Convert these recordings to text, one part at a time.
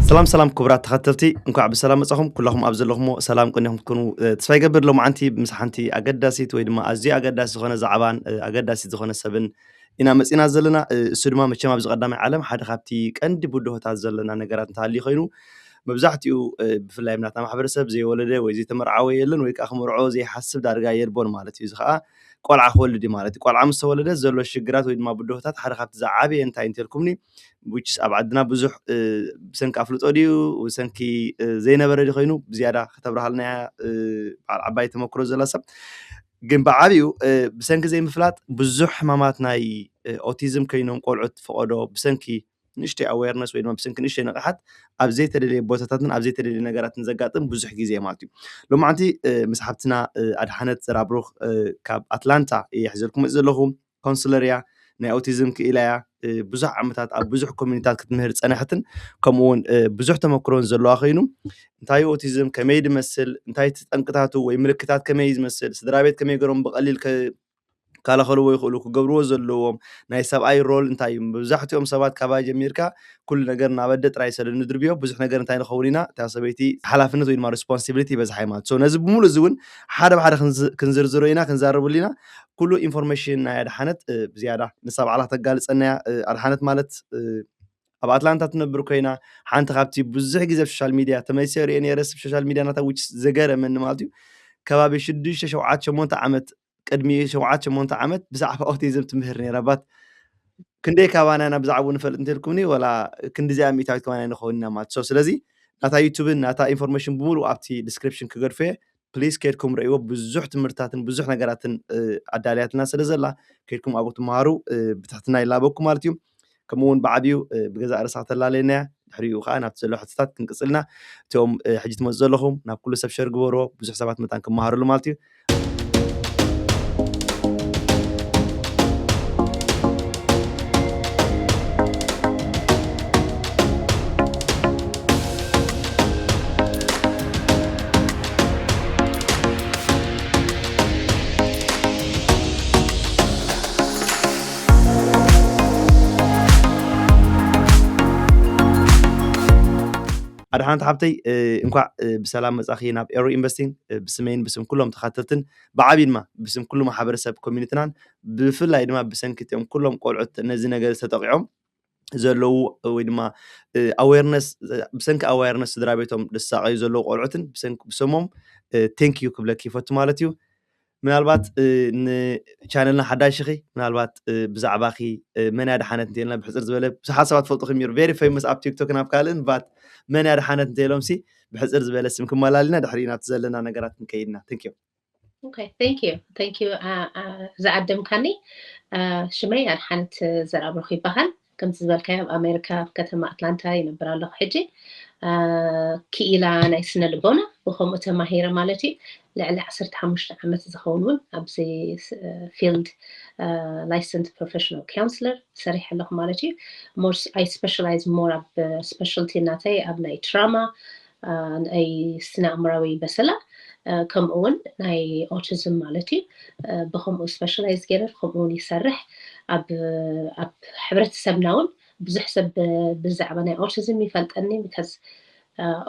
ሰላም ሰላም ክቡራት ተኸተልቲ፣ እንኳዕ ብሰላም መጻኹም። ኩላኹም ኣብ ዘለኹሞ ሰላም ቅኒኹም ትኩኑ ተስፋ ይገብር። ሎማዓንቲ ምስ ሓንቲ ኣገዳሲት ወይ ድማ ኣዝዩ ኣገዳሲ ዝኾነ ዛዕባን ኣገዳሲት ዝኾነ ሰብን ኢና መጺና ዘለና። እሱ ድማ መቸም ኣብዚ ቀዳማይ ዓለም ሓደ ካብቲ ቀንዲ ብድሆታት ዘለና ነገራት እንተሃልዩ ኮይኑ፣ መብዛሕትኡ ብፍላይ ኣብ ናትና ማሕበረሰብ ዘይወለደ ወይ ዘይተመርዓወ የለን፣ ወይ ከዓ ክምርዖ ዘይሓስብ ዳርጋ የልቦን ማለት እዩ። እዚ ከዓ ቆልዓ ክወልድ እዩ ማለት እዩ። ቆልዓ ምስ ተወለደ ዘሎ ሽግራት ወይ ድማ ብድሆታት ሓደ ካብቲ ዝዓበየ እንታይ እንተልኩምኒ፣ which is ኣብ ዓድና ብዙሕ ብሰንኪ ኣፍልጦ ድዩ ብሰንኪ ዘይነበረ ድዩ ኮይኑ ብዝያዳ ከተብርሃልና እያ በዓል ዓባይ ተመክሮ ዘላ ሰብ። ግን ብዓብኡ ብሰንኪ ዘይምፍላጥ ብዙሕ ሕማማት ናይ ኦቲዝም ኮይኖም ቆልዑት ፈቐዶ ብሰንኪ ንእሽተይ ኣዌርነስ ወይ ድማ ብሰንኪ ንእሽተይ ንቕሓት ኣብ ዘይተደለየ ቦታታትን ኣብ ዘይተደለየ ነገራትን ዘጋጥም ብዙሕ ግዜ ማለት እዩ። ሎማዓንቲ ምስ ሓብትና ኣድሓነት ዘራብሩኽ ካብ ኣትላንታ እየ ሒዘልኩም መፅ ዘለኹ። ካውንስለር እያ፣ ናይ ኦቲዝም ክኢላ እያ። ብዙሕ ዓመታት ኣብ ብዙሕ ኮሚኒታት ክትምህር ዝፀነሐትን ከምኡ እውን ብዙሕ ተመክሮን ዘለዋ ኮይኑ እንታይ ኦቲዝም ከመይ ዝመስል እንታይ ጠንቅታቱ ወይ ምልክታት ከመይ ዝመስል ስድራ ቤት ከመይ ገሮም ብቀሊል ከላኸልዎ ይኽእሉ ክገብርዎ ዘለዎም ናይ ሰብኣይ ሮል እንታይ እዩ። መብዛሕትኦም ሰባት ካባይ ጀሚርካ ኩሉ ነገር እናበደ ጥራይ ሰለ ንድርብዮ ብዙሕ ነገር እንታይ ንኸውን ኢና እታ ሰበይቲ ሓላፍነት ወይ ድማ ሪስፖንሲቢሊቲ ይበዝሓ ማለት ነዚ ብምሉእ እዚ እውን ሓደ ብሓደ ክንዝርዝሮ ኢና ክንዛረብሉ ኢና። ኩሉ ኢንፎርሜሽን ናይ ኣድሓነት ብዝያዳ ንሳ ባዕላ ተጋልፀናያ። ኣድሓነት ማለት ኣብ ኣትላንታ ትነብር ኮይና ሓንቲ ካብቲ ብዙሕ ግዜ ኣብ ሶሻል ሚድያ ተመሊሰ ሪኦ ነረ ብ ሶሻል ሚድያ ናታ ውጭ ዘገረመኒ ማለት እዩ። ከባቢ ሽዱሽተ ሸውዓተ ሸሞንተ ዓመት ቅድሚ ሸውዓተ ሸሞንተ ዓመት ብዛዕባ ኦቲዝም ትምህር ነራ ባት ክንደይ ካባና ኢና ብዛዕባኡ ንፈልጥ እንተልኩምኒ ወላ ክንዲዚኣ ሚእታዊት ካባና ንኸውን ኢና ማለት so ስለዚ ናታ ዩቱብን ናታ ኢንፎርሜሽን ብምሉእ ኣብቲ ዲስክሪፕሽን ክገድፎ እየ። ፕሊዝ ከድኩም ረእይዎ ብዙሕ ትምህርትታትን ብዙሕ ነገራትን ኣዳልያትና ስለ ዘላ ከድኩም ኣብኡ ትመሃሩ ብትሕትና ይላበኩም ማለት እዩ። ከምኡ እውን ብዓብዩ ብገዛእ ርእሳ ክተላለየና እያ። ድሕሪኡ ከዓ ናብቲ ዘሎ ሕቶታት ክንቅፅልና እቲኦም ሕጂ ትመፁ ዘለኹም ናብ ኩሉ ሰብ ሸር ግበርዎ ብዙሕ ሰባት መታን ክመሃርሉ ማለት እዩ። ኣድሓነት ሓብተይ እንኳዕ ብሰላም መጻኺ ናብ ኤሮ ኢንቨስቲንግ። ብስመይን ብስም ኩሎም ተኻተልትን ብዓቢ ድማ ብስም ኩሉ ማሕበረሰብ ኮሚኒትናን ብፍላይ ድማ ብሰንኪ እቲኦም ኩሎም ቆልዑት ነዚ ነገር ዝተጠቂዖም ዘለዉ ወይ ድማ ኣዌርነስ ብሰንኪ ኣዌርነስ ስድራ ቤቶም ዝሳቀዩ ዘለዉ ቆልዑትን ብሰንኪ ብሰሞም ቴንክ ዩ ክብለኪ ይፈቱ ማለት እዩ። ምናልባት ንቻነልና ሓዳሽ ኢኺ ምናልባት ብዛዕባኺ መን ኣድሓነት እንተልና ብሕፅር ዝበለ ብዙሓት ሰባት ፈልጡኹም እዮም very famous ኣብ ቲክቶክ ናብ ካልእን but መን ኣድሓነት እንተሎም ሲ ብሕፅር ዝበለ ስም ክመላልና ድሕሪ ናብቲ ዘለና ነገራት ክንከይድና thank you። Okay, thank you. Thank you. ዝዓደምካኒ ሽመይ ኣድሓነት ዘርኣብሩኽ ይበሃል። ከምቲ ዝበልካዮ ኣብ ኣሜሪካ ኣብ ከተማ ኣትላንታ ይነብር ኣለኹ ሕጂ። ክኢላ ናይ ስነ ልቦና ብከምኡ ተማሂረ ማለት እዩ። ልዕሊ ዓሰርተ ሓሙሽተ ዓመት ዝኸውን እውን ኣብዚ field licensed professional counselor ሰሪሐ ኣለኹ ማለት እዩ። More I specialize more ኣብ specialty ናተይ ኣብ ናይ trauma ናይ ስነ ኣእምራዊ በሰላ ከምኡ እውን ናይ autism ማለት እዩ። ብከምኡ specialize ገይረ ከምኡ እውን ይሰርሕ። ኣብ ኣብ ሕብረተሰብና እውን ብዙሕ ሰብ ብዛዕባ ናይ autism ይፈልጠኒ because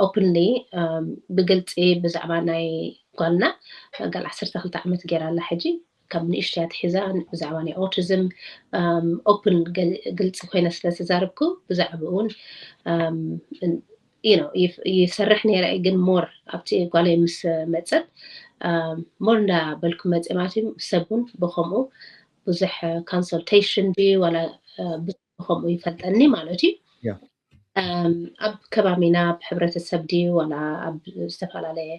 openly ብግልፂ ብዛዕባ ናይ ጓልና ጓል ዓሰርተ ክልተ ዓመት ገይራ ኣላ ሕጂ ካብ ንእሽተይ ኣትሒዛ ብዛዕባ ናይ autism open ግልፂ ኮይነ ስለ ተዛረብኩ ብዛዕባ እውን you know ይሰርሕ ነይረ ግን more ኣብቲ ጓለይ ምስ መፀት more እንዳበልኩ መፅእ ማለት እዩ። ሰብ እውን ብከምኡ ብዙሕ consultation ድዩ ዋላ ብዙሕ ብከምኡ ይፈልጠኒ ማለት እዩ። ኣብ ከባቢና ኣብ ሕብረተሰብ ድዩ ዋላ ኣብ ዝተፈላለየ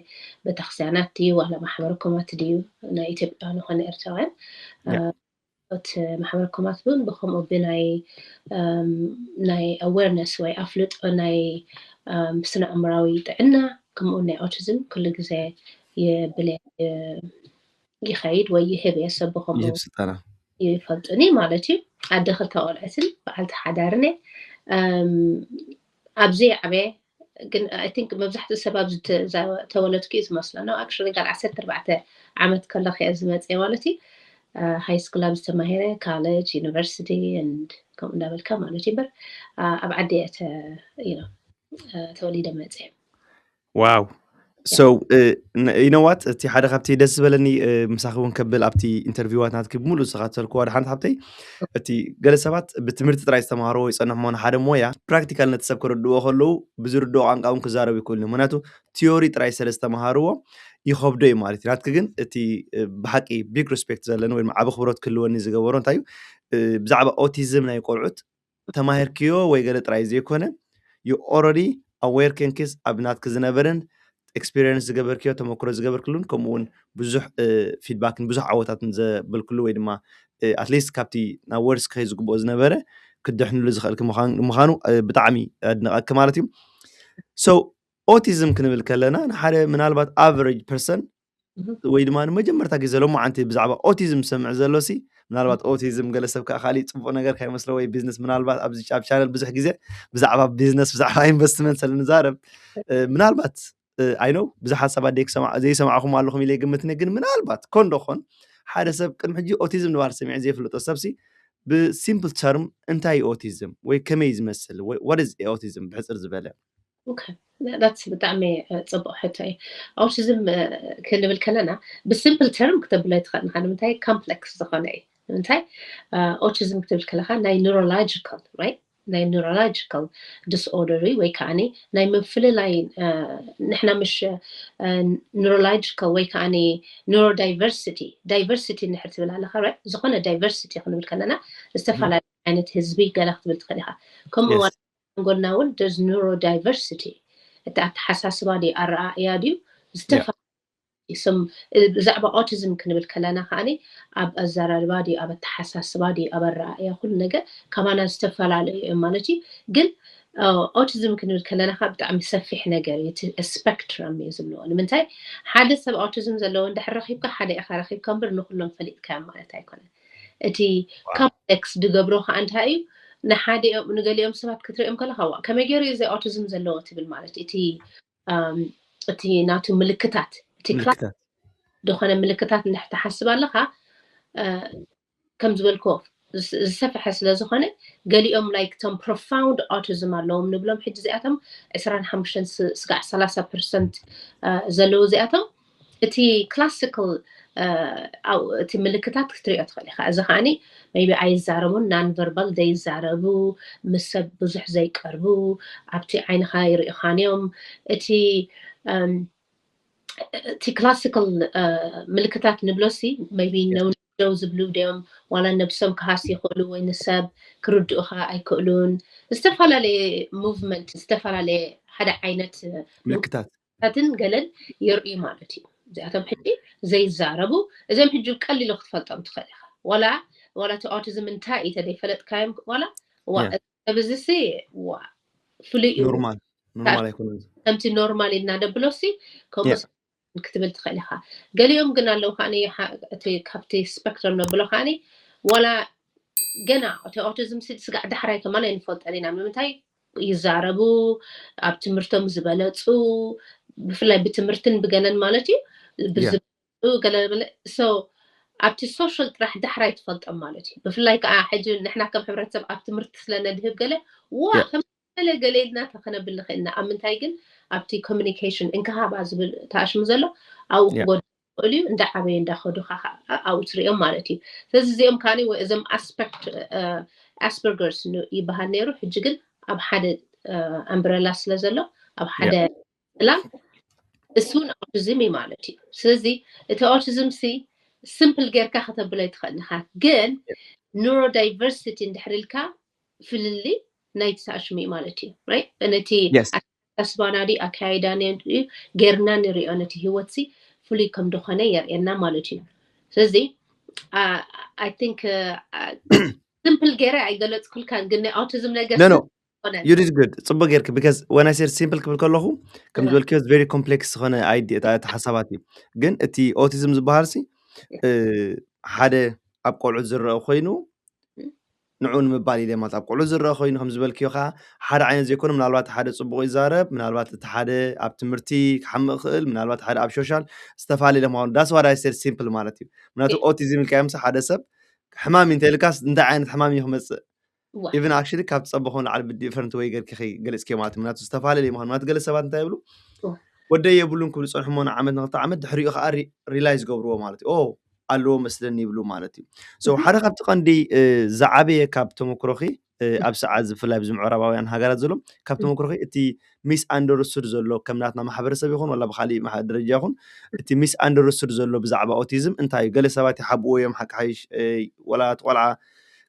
ቤተክርስትያናት ድዩ ዋላ ማሕበረ ኮማት ድዩ ናይ ኢትዮጵያውያን ይኮነ ኤርትራውያን ት ማሕበረ ኮማት እውን ብከምኡ ብናይ ናይ awareness ወይ ኣፍልጦ ናይ ስነ ኣእምራዊ ጥዕና ከምኡ ናይ autism ኩሉ ግዜ ይብል ይኸይድ ወይ ይህብ እየ ሰብ ብከምኡ ይህብ ስልጠና ይፈልጡኒ ማለት እዩ። ኣደ ክልተ ቆልዑትን በዓልቲ ሓዳርን እየ። ኣብዚ ዓበየ ግን I think መብዛሕትኡ ሰብ ኣብዚ ተወለድኩ እዩ ዝመስሎ ነው actually ጋል ዓሰርተ ኣርባዕተ ዓመት ከለኹ እየ ዝመፅእ ማለት እዩ። High school ኣብ ዝተማሂረ college university and ከምኡ እንዳበልካ ማለት እዩ እምበር ኣብ ዓዲ እየ you know ተወሊደ መፅእ። ዋው። So you know what፣ እቲ ሓደ ካብቲ ደስ ዝበለኒ ምሳኺ እውን ከብል ኣብቲ ኢንተርቪዋት ናትኪ ብምሉእ ዝኸታተልክዎ ሓደ ሓንቲ ሓብተይ፣ እቲ ገለ ሰባት ብትምህርቲ ጥራይ ዝተማሃርዎ ይጸንሖም፣ ሓደ ሞያ ፕራክቲካል ነቲ ሰብ ከረድእዎ ከለዉ ብዝርድኦ ቋንቋ እውን ክዛረቡ ይክእሉ እዮም። ምክንያቱ ቲዮሪ ጥራይ ስለ ዝተማሃርዎ ይኸብዶ እዩ ማለት እዩ። ናትኪ ግን እቲ ብሓቂ ቢግ ሪስፔክት ዘለኒ ወይ ድማ ዓቢ ክብሮት ክህልወኒ ዝገበሮ እንታይ እዩ፣ ብዛዕባ ኦቲዝም ናይ ቆልዑት ተማሂርክዮ ወይ ገለ ጥራይ ዘይኮነ፣ you already aware ኮንክስ ኣብ ናትኪ ዝነበረን ኤክስፒሪየንስ ዝገበርክዮ፣ ተመክሮ ዝገበርክሉን፣ ከምኡ እውን ብዙሕ ፊድባክን ብዙሕ ዓወታትን ዘበልክሉ ወይ ድማ ኣትሊስት ካብቲ ናብ ወርስ ክኸይ ዝግብኦ ዝነበረ ክድሕንሉ ዝኽእልኪ ምዃኑ ብጣዕሚ ኣድንቐኪ ማለት እዩ። So ኦቲዝም ክንብል ከለና ንሓደ ምናልባት ኣቨሬጅ ፐርሰን ወይ ድማ ንመጀመርታ ግዜ ሎማዓንቲ ብዛዕባ ኦቲዝም ዝሰምዕ ዘሎ ሲ ምናልባት ኦቲዝም ገለ ሰብ ከዓ ካሊእ ፅቡቅ ነገር ከይመስሎ ወይ ቢዝነስ ምናልባት ኣብዚ ኣብ ቻነል ብዙሕ ግዜ ብዛዕባ ቢዝነስ ብዛዕባ ኢንቨስትመንት ስለንዛረብ ምናልባት ኣይነው ብዙሓት ሰባት ዘይሰማዕኹም ኣለኹም ኢለ ይግምትኒ። ግን ምናልባት ኮን ዶ ኮን ሓደ ሰብ ቅድሚ ሕጂ ኦቲዝም ንባል ሰሚዐ ዘይፍልጦ ሰብሲ ብሲምፕል ተርም እንታይ እዩ ኦቲዝም ወይ ከመይ ዝመስል ወይ what is ኦቲዝም ብሕፅር ዝበለ ዳትስ ብጣዕሚ ፅቡቅ ሕቶ እዩ። ኦቲዝም ክንብል ከለና ብሲምፕል ተርም ክተብሎ ትኽእል ንካ ንምንታይ ኮምፕሌክስ ዝኾነ እዩ። ንምንታይ ኦቲዝም ክትብል ከለካ ናይ ኒውሮሎጂካል ራይት ናይ ኒውሮሎጂካል ዲስኦርደር እዩ ወይ ከዓ ናይ ምፍልላይ ንሕና ምሽ ኒውሮሎጂካል ወይ ከዓ ኒውሮዳይቨርሲቲ ዳይቨርሲቲ ንድሕር ትብል ኣለካ ራይት ዝኾነ ዳይቨርሲቲ ክንብል ከለና ዝተፈላለዩ ዓይነት ህዝቢ ገለ ክትብል ትኽእል ኢካ። ከምኡ ሓንጎልና እውን there's neurodiversity እቲ ኣተሓሳስባ ድዩ ኣረኣእያ ድዩ ዝተፈላለዩ ብዛዕባ ኦቲዝም ክንብል ከለና ከዓ ኣብ ኣዘራርባ ድዩ ኣብ ኣተሓሳስባ ድዩ ኣብ ኣረኣእያ ኩሉ ነገር ካባና ዝተፈላለዩ እዮም ማለት እዩ። ግን ኦቲዝም ክንብል ከለና ከዓ ብጣዕሚ ሰፊሕ ነገር እዩ። እቲ ስፐክትረም እዩ ዝብልዎ። ንምንታይ ሓደ ሰብ ኦቲዝም ዘለዎ እንድሕር ረኪብካ ሓደ ኢካ ረኪብካ እምበር ንኩሎም ፈሊጥካዮም ማለት ኣይኮነን። እቲ ኮምፕሌክስ ዝገብሮ ከዓ እንታይ እዩ ንሓደ ንገሊኦም ሰባት ክትሪኦም ከለካ ዋ ከመይ ገይሩ እዚ ኦቲዝም ዘለዎ ትብል ማለት እቲ እቲ ናቱ ምልክታት እቲ ክላ ዝኾነ ምልክታት እንድሕር ትሓስብ ኣለካ ከም ዝበልክዎ ዝሰፍሐ ስለ ዝኾነ ገሊኦም ላይክ ቶም ፕሮፋውንድ ኦቲዝም ኣለዎም ንብሎም ሕጂ እዚኣቶም ዕስራን ሓሙሽተን ስጋዕ ሰላሳ ፐርሰንት ዘለዉ እዚኣቶም እቲ ክላሲካል እቲ ምልክታት ክትሪኦ ትኽእል ኢካ። እዚ ከዓ maybe ኣይዛረቡን non verbal ዘይዛረቡ ምስ ሰብ ብዙሕ ዘይቀርቡ ኣብቲ ዓይንካ ይሪኢኻን እዮም እቲ እቲ ክላሲካል ምልክታት ንብሎ ሲ maybe ነው ደው ዝብሉ ድዮም ዋላ ነብሶም ክሃስ ይኽእሉ ወይ ንሰብ ክርድኡኻ ኣይክእሉን ዝተፈላለየ ሙቭመንት ዝተፈላለየ ሓደ ዓይነት ምልክታት ትን ገለን የርእዩ ማለት እዩ። እዚኣቶም ሕጂ ዘይዛረቡ እዚም ሕጂ ቀሊሉ ክትፈልጦም ትኽእል ኢኻ። ዋላ ዋላ እቲ ኦቲዝም እንታይ እዩ ተደይፈለጥካዮም ዋላ ዋ ሰብ እዚ ሲ ዋ ፍሉይ እዩ። ኖርማል ኖርማል ኣይኮነን። ከምቲ ኖርማል ኢልና ደብሎ ሲ ከምኡ ክትብል ትኽእል ኢኻ። ገሊኦም ግን ኣለዉ ከዓ እቲ ካብቲ ስፐክትረም ነብሎ ከዓ ዋላ ገና እቲ ኦቲዝም ሲ ስጋዕ ዳሕራይ ከማን ኣይንፈልጠን ኢና ንምንታይ ይዛረቡ ኣብ ትምህርቶም ዝበለፁ ብፍላይ ብትምህርትን ብገለን ማለት እዩ ብዝበለፁ ገለ ገለ so ኣብቲ ሶሻል ጥራሕ ዳሕራይ ትፈልጦም ማለት እዩ ብፍላይ ከዓ ሕጂ ንሕና ከም ሕብረተሰብ ኣብ ትምህርቲ ስለነድህብ ገለ ዋ ከም ገለ ገለ ኢልና ተኸነብል ንኽእልና ኣብ ምንታይ ግን ኣብቲ ኮሚኒኬሽን እንክሃባ ዝብል ተኣሽሙ ዘሎ ኣብኡ ክጎድ ይኽእል እዩ እንዳዓበየ እንዳኸዱ ኣብኡ ትሪኦም ማለት እዩ ስለዚ እዚኦም ከዓ እዞም ኣስፐክት ኣስፐርገርስ ይበሃል ነይሩ ሕጂ ግን ኣብ ሓደ ኣምብረላ ስለ ዘሎ ኣብ ሓደ ጥላ እሱ እውን ኦቲዝም እዩ ማለት እዩ ስለዚ እቲ ኦቲዝም ሲ ስምፕል ጌርካ ከተብሎ ይትኽእል ንኻ ግን ኒውሮዳይቨርሲቲ እንድሕር ኢልካ ፍልልይ ናይቲ ተኣሽሙ እዩ ማለት እዩ ነቲ ኣተሓሳስባና ድዩ ኣካያይዳና ድዩ ጌርና ንሪኦ ነቲ ህይወት ሲ ፍሉይ ከም ዝኾነ የርእየና ማለት እዩ ስለዚ I think simple ገይረ ኣይገለፅኩልካን ግን ናይ autism ነገር no no you did good ፅቡቅ ጌርክ because when I said simple ክብል ከለኹ ከም ዝበልክዮ very complex ዝኾነ ኣተሓሳባት እዩ ግን እቲ ኦቲዝም ዝበሃል ሲ ሓደ ኣብ ቆልዑት ዝረአ ኮይኑ ንዑ ንምባል ኢለ ማለት ኣብ ቆልዑ ዝረአ ኮይኑ ከም ዝበልክዮ ከዓ ሓደ ዓይነት ዘይኮነ ምናልባት ሓደ ፅቡቅ ይዛረብ ምናልባት እቲ ሓደ ኣብ ትምህርቲ ክሓምቕ ክእል ምናልባት ሓደ ኣብ ሶሻል ዝተፈላለዩ ማለት that's what I said simple ማለት እዩ ምክንያቱ ኦቲዝም ኢልካዮ ምስ ሓደ ሰብ ሕማም እንተ ኢልካስ እንታይ ዓይነት ሕማም እዩ ክመፅእ even actually ካብ ዝፀበኹም ላዕሊ ብዲፈረንት ወይ ገርኪ ገለፅኪ ማለት ምክንያቱ ዝተፈላለዩ ምኳኑ ናት ገለ ሰባት እንታይ ይብሉ ወደይ የብሉን ክብሉ ፀንሑ ሞ ንዓመት ንክልተ ዓመት ድሕሪኡ ከዓ ሪላይዝ ገብርዎ ማለት እዩ ኣለዎ መስለኒ ይብሉ ማለት እዩ ሓደ ካብቲ ቀንዲ ዝዓበየ ካብ ተመክሮኺ ኣብ ሰዓት ዝፍላይ ብዚ ምዕራባውያን ሃገራት ዘሎ ካብ ተመክሮኺ እቲ ሚስ ኣንደርስቱድ ዘሎ ከም ናትና ማሕበረሰብ ይኹን ወላ ብካሊእ ደረጃ ይኹን እቲ ሚስ ኣንደርስቱድ ዘሎ ብዛዕባ ኦቲዝም እንታይ እዩ ገለ ሰባት ይሓብዎ እዮም ሓቂ ሓይሽ ወላ እቲ ቆልዓ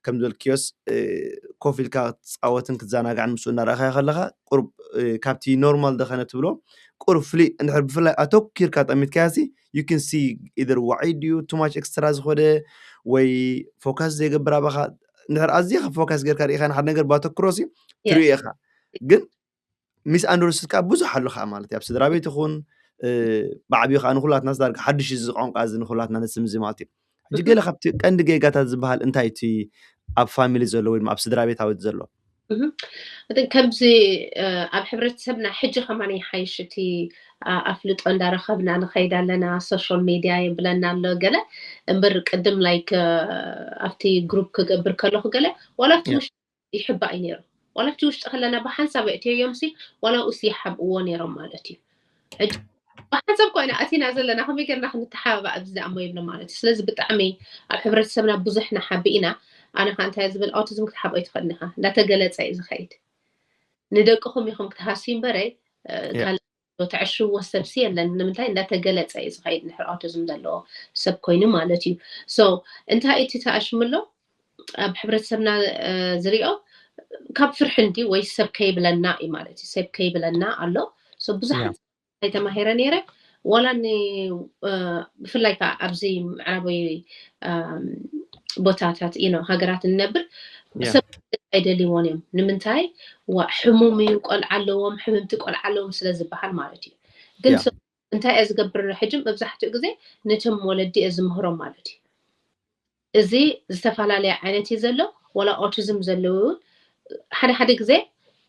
ከም ዝበልክዮስ ኮፍ ኢልካ ክትፃወትን ክትዘናጋዕን ምስኡ እናረእኻዮ ከለካ ቁርብ ካብቲ ኖርማል ደኸነ ትብሎ ቁርብ ፍሊ እንድሕር ብፍላይ ኣተኪርካ ጠሚትካያ ሲ you can see either ዋዒ ድዩ too much extra ዝኮደ ወይ ፎካስ ዘይገብር ኣባካ እንድሕር ኣዝኻ ፎካስ ጌርካ ርኢካ ንሓደ ነገር ባተክሮ ሲ ትሪኦ ኢኻ ግን ሚስ ኣንደርስቱድ ከዓ ብዙሕ ኣሎ ከዓ ማለት እዩ ኣብ ስድራ ቤት ይኹን ብዓብዩ ከዓ ንኩላትና ዳርጋ ሓድሽ እዚ ቋንቋ እዚ ንኩላትና ነስም እዚ ማለት እዩ ሕጂ ገለ ካብቲ ቀንዲ ጌጋታት ዝበሃል እንታይ እቲ ኣብ ፋሚሊ ዘሎ ወይ ድማ ኣብ ስድራ ቤታዊት ዘሎ ከምዚ ኣብ ሕብረተሰብና ሕጂ ከማን ይሓይሽ እቲ ኣፍልጦ እንዳረኸብና ንኸይድ ኣለና ሶሻል ሚድያ የብለና ኣሎ ገለ እምበር ቅድም ላይክ ኣብቲ ግሩፕ ክገብር ከለኹ ገለ ዋላ ኣብቲ ውሽጢ ይሕባእ እዩ ነይሩ ዋላ ኣብቲ ውሽጢ ከለና ብሓንሳብ ኣእትዮም ሲ ዋላ ውስ ይሓብእዎ ነይሮም ማለት እዩ ብሓንሳብ ኮይና ኣቲና ዘለና ከመይ ገርና ክንተሓባባ ኣብዚ ዝኣሞ ይብሎ ማለት እዩ ስለዚ ብጣዕሚ ኣብ ሕብረተሰብና ብዙሕ ንሓቢ ኢና ኣነ ከዓ እንታይ ዝብል ኣውቲዝም ክትሓብኦ ይትኽእል ኢኻ እንዳተገለፀ እዩ ዝኸይድ ንደቅኹም ኢኹም ክትሃስዩ እምበረ ካልእ ተዕሽዎ ሰብሲ የለን ንምንታይ እንዳተገለፀ እዩ ዝኸይድ ንሕር ኣውቲዝም ዘለዎ ሰብ ኮይኑ ማለት እዩ so እንታይ እቲ ተኣሽምሎ ኣብ ሕብረተሰብና ዝሪኦ ካብ ፍርሒ እንዲ ወይ ሰብ ከይብለና እዩ ማለት እዩ ሰብ ከይብለና ኣሎ ብዙሓት ኣይተማሂረ ነይረ ዋላ ብፍላይ ከዓ ኣብዚ ምዕራባዊ ቦታታት ነው ሃገራት እንነብር ሰብ ኣይደልይዎን እዮም ንምንታይ ሕሙም እዩ ቆልዓ ኣለዎም ሕምምቲ ቆልዓ ኣለዎም ስለ ዝበሃል ማለት እዩ ግን እንታይ እየ ዝገብር ሕጂ መብዛሕትኡ ግዜ ነቶም ወለዲ እየ ዝምህሮም ማለት እዩ እዚ ዝተፈላለየ ዓይነት እዩ ዘሎ ወላ ኦቲዝም ዘለዉ እውን ሓደ ሓደ ግዜ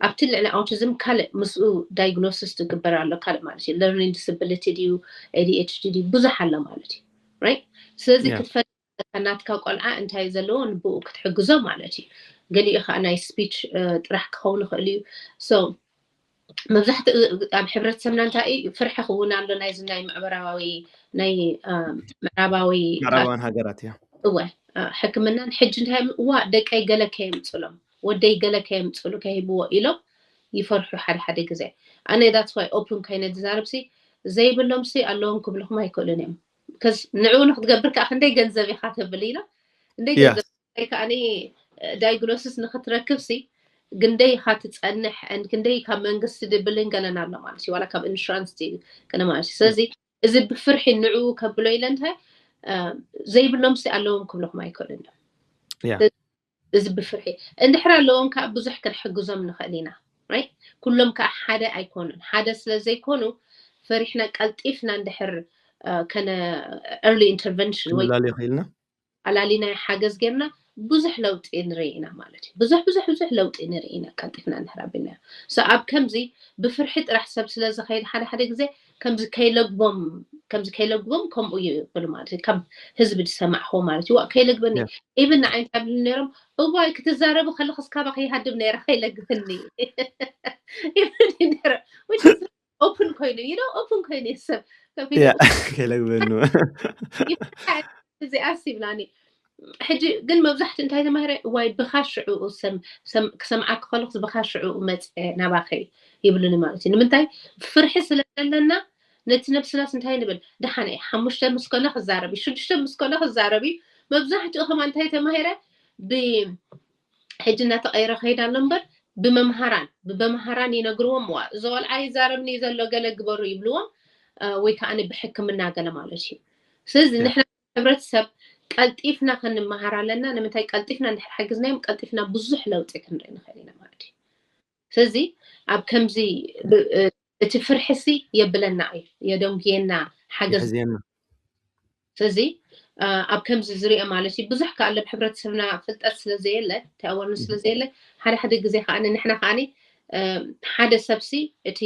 ኣብቲ ልዕሊ ኣውቲዝም ካልእ ምስኡ ዳይግኖሲስ ትግበር ኣሎ ካልእ ማለት እዩ learning disability ድዩ ADHD ድዩ ብዙሕ ኣሎ ማለት እዩ ስለዚ ክትፈልጥ ናትካ ቆልዓ እንታይ ዘለዎ ንብኡ ክትሕግዞ ማለት እዩ ገሊኡ ከዓ ናይ ስፒች ጥራሕ ክኸውን ይኽእል እዩ so መብዛሕትኡ ኣብ ሕብረተሰብና እንታይ እዩ ፍርሒ ክውን ኣሎ ናይዚ ናይ ምዕበራዊ ናይ ምዕራባዊ ምዕራባውያን ሃገራት እያ እወ ሕክምናን ሕጂ እንታይ እዋ ደቀይ ገለ ከየምፅሎም ወደይ ገለ ከየምፅሉ ከሂብዎ ኢሎም ይፈርሑ ሓደ ሓደ ግዜ ኣነ that's why open ኮይነ ዝዛረብ ሲ ዘይብሎም ሲ ኣለዎም ክብልኹም ኣይክእሉን እዮም ንዕኡ ንክትገብር ከዓ ክንደይ ገንዘብ ኢካ ተብል ኢሎም እንደ ገንዘብ ከዓኒ ዳይግኖሲስ ንክትረክብ ሲ ግንደይ ኢካ ትፀንሕ ክንደይ ካብ መንግስቲ ድብልን ገለን ኣሎ ማለት እዩ ዋላ ካብ ኢንሹራንስ ገለ ማለት እዩ ስለዚ እዚ ብፍርሒ ንዕኡ ከብሎ ኢለ እንታይ ዘይብሎም ሲ ኣለዎም ክብልኹም ኣይክእልን እዮም እዚ ብፍርሒ እንድሕር ኣለዎም ከዓ ብዙሕ ክንሕግዞም ንኽእል ኢና ኩሎም ከዓ ሓደ ኣይኮኑን ሓደ ስለ ዘይኮኑ ፈሪሕና ቀልጢፍና እንድሕር ከነ early intervention ወይ ክንላልዮ ክኢልና ኣላሊና ሓገዝ ጌርና ብዙሕ ለውጢ ንርኢ ኢና ማለት እዩ ብዙሕ ብዙሕ ብዙሕ ለውጢ ንርኢ ኢና ቀልጢፍና እንድሕር ኣቢልና so ኣብ ከምዚ ብፍርሒ ጥራሕ ሰብ ስለ ዝኸይድ ሓደ ሓደ ግዜ ከምዚ ከይለግቦም ከምዚ ከይለግቦም ከምኡ ይብል ማለት እዩ ካብ ህዝቢ ዝሰማዕኹ ማለት እዩ ከይለግበኒ even ንዓይ እንታይ ብሉ ነይሮም እዋይ ክትዛረቡ ከለኽስ ካባኺ ይሃድም ነይረ ከይለግብኒ ይብል ነይረ open ኮይኑ you know open ኮይኑ ሰብ ከይለግበኒ እዚኣ ሲብላኒ ሕጂ ግን መብዛሕትኡ እንታይ ተማሂረ ዋይ ብካ ሽዕኡ ክሰምዓኪ ከለኩስ ብካ ሽዕኡ መፅአ ናባኸ ይብሉኒ ማለት እዩ ንምንታይ ፍርሒ ስለ ዘለና ነቲ ነብስናስ እንታይ ንብል ደሓነ ሓሙሽተ ምስ ኮነ ክዛረብ እዩ ሽዱሽተ ምስ ኮነ ክዛረብ እዩ መብዛሕትኡ ከማ እንታይ ተማሂረ ብ ሕጂ እናተቐይረ ከይድ ኣሎ እምበር ብመምሃራን ብመምሃራን ይነግርዎም ዋ እዚ ቆልዓ ይዛረብኒ ዘሎ ገለ ግበሩ ይብልዎም ወይ ከዓ ብሕክምና ገለ ማለት እዩ ስለዚ ንሕና ሕብረተሰብ ቀልጢፍና ክንመሃር ኣለና ንምንታይ ቀልጢፍና እንድሕር ሓግዝናዮም ቀልጢፍና ብዙሕ ለውጢ ክንርኢ ንኽእል ኢና ማለት እዩ ስለዚ ኣብ ከምዚ እቲ ፍርሕሲ የብለና እዩ የደንጉየና ሓገዝ ስለዚ ኣብ ከምዚ ዝሪኦ ማለት እዩ ብዙሕ ከዓ ኣብ ሕብረተሰብና ፍልጠት ስለዘየለ ተኣወርነት ስለዘየለ ሓደ ሓደ ግዜ ከዓ ንሕና ከዓ ሓደ ሰብሲ እቲ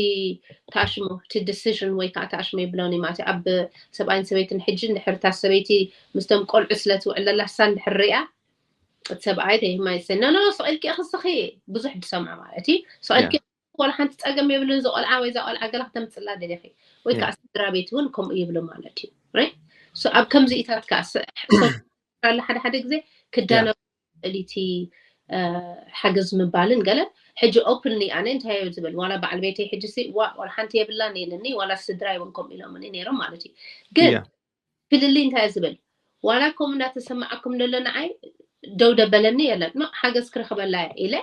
ተኣሽሞ እቲ ዲሲዥን ወይ ከዓ ተኣሽሞ ይብለውን እዩ ማለት እዩ ኣብ ሰብኣይን ሰበይትን ሕጂ እንድሕር እታ ሰበይቲ ምስቶም ቆልዑ ስለ ትውዕል ዘላ እሳ እንድሕር ሪኣ እቲ ሰብኣይ they might say no no ስቕ ኢልኪ ኢኺ ስኺ ብዙሕ ዝሰምዖ ማለት እዩ። ስቕ ኢልኪ ዋላ ሓንቲ ፀገም የብሉን። እዚ ቆልዓ ወይ እዛ ቆልዓ ገለ ክተምፅላ ደሊኺ ወይ ከዓ ስድራ ቤት እውን ከምኡ ይብሉ ማለት እዩ። Right? So ኣብ ከምዚኢታት ከዓ ኣለ ሓደ ሓደ ግዜ ክዳነ ልቲ ሓገዝ ምባልን ገለ ሕጂ openly ኣነ እንታይ እየ ዝብል ዋላ በዓል ቤተይ ሕጂ ሲ ዋ ዋላ ሓንቲ የብላን ኢልኒ ዋላ ስድራይ እውን ከምኡ ኢሎምኒ ነይሮም ማለት እዩ። ግን ፍልልይ እንታይ እየ ዝብል ዋላ ከምኡ እናተሰማዓኩም ዘሎ ንዓይ ደው ደበለኒ የለን ኖ ሓገዝ ክረኽበላ እየ ኢለ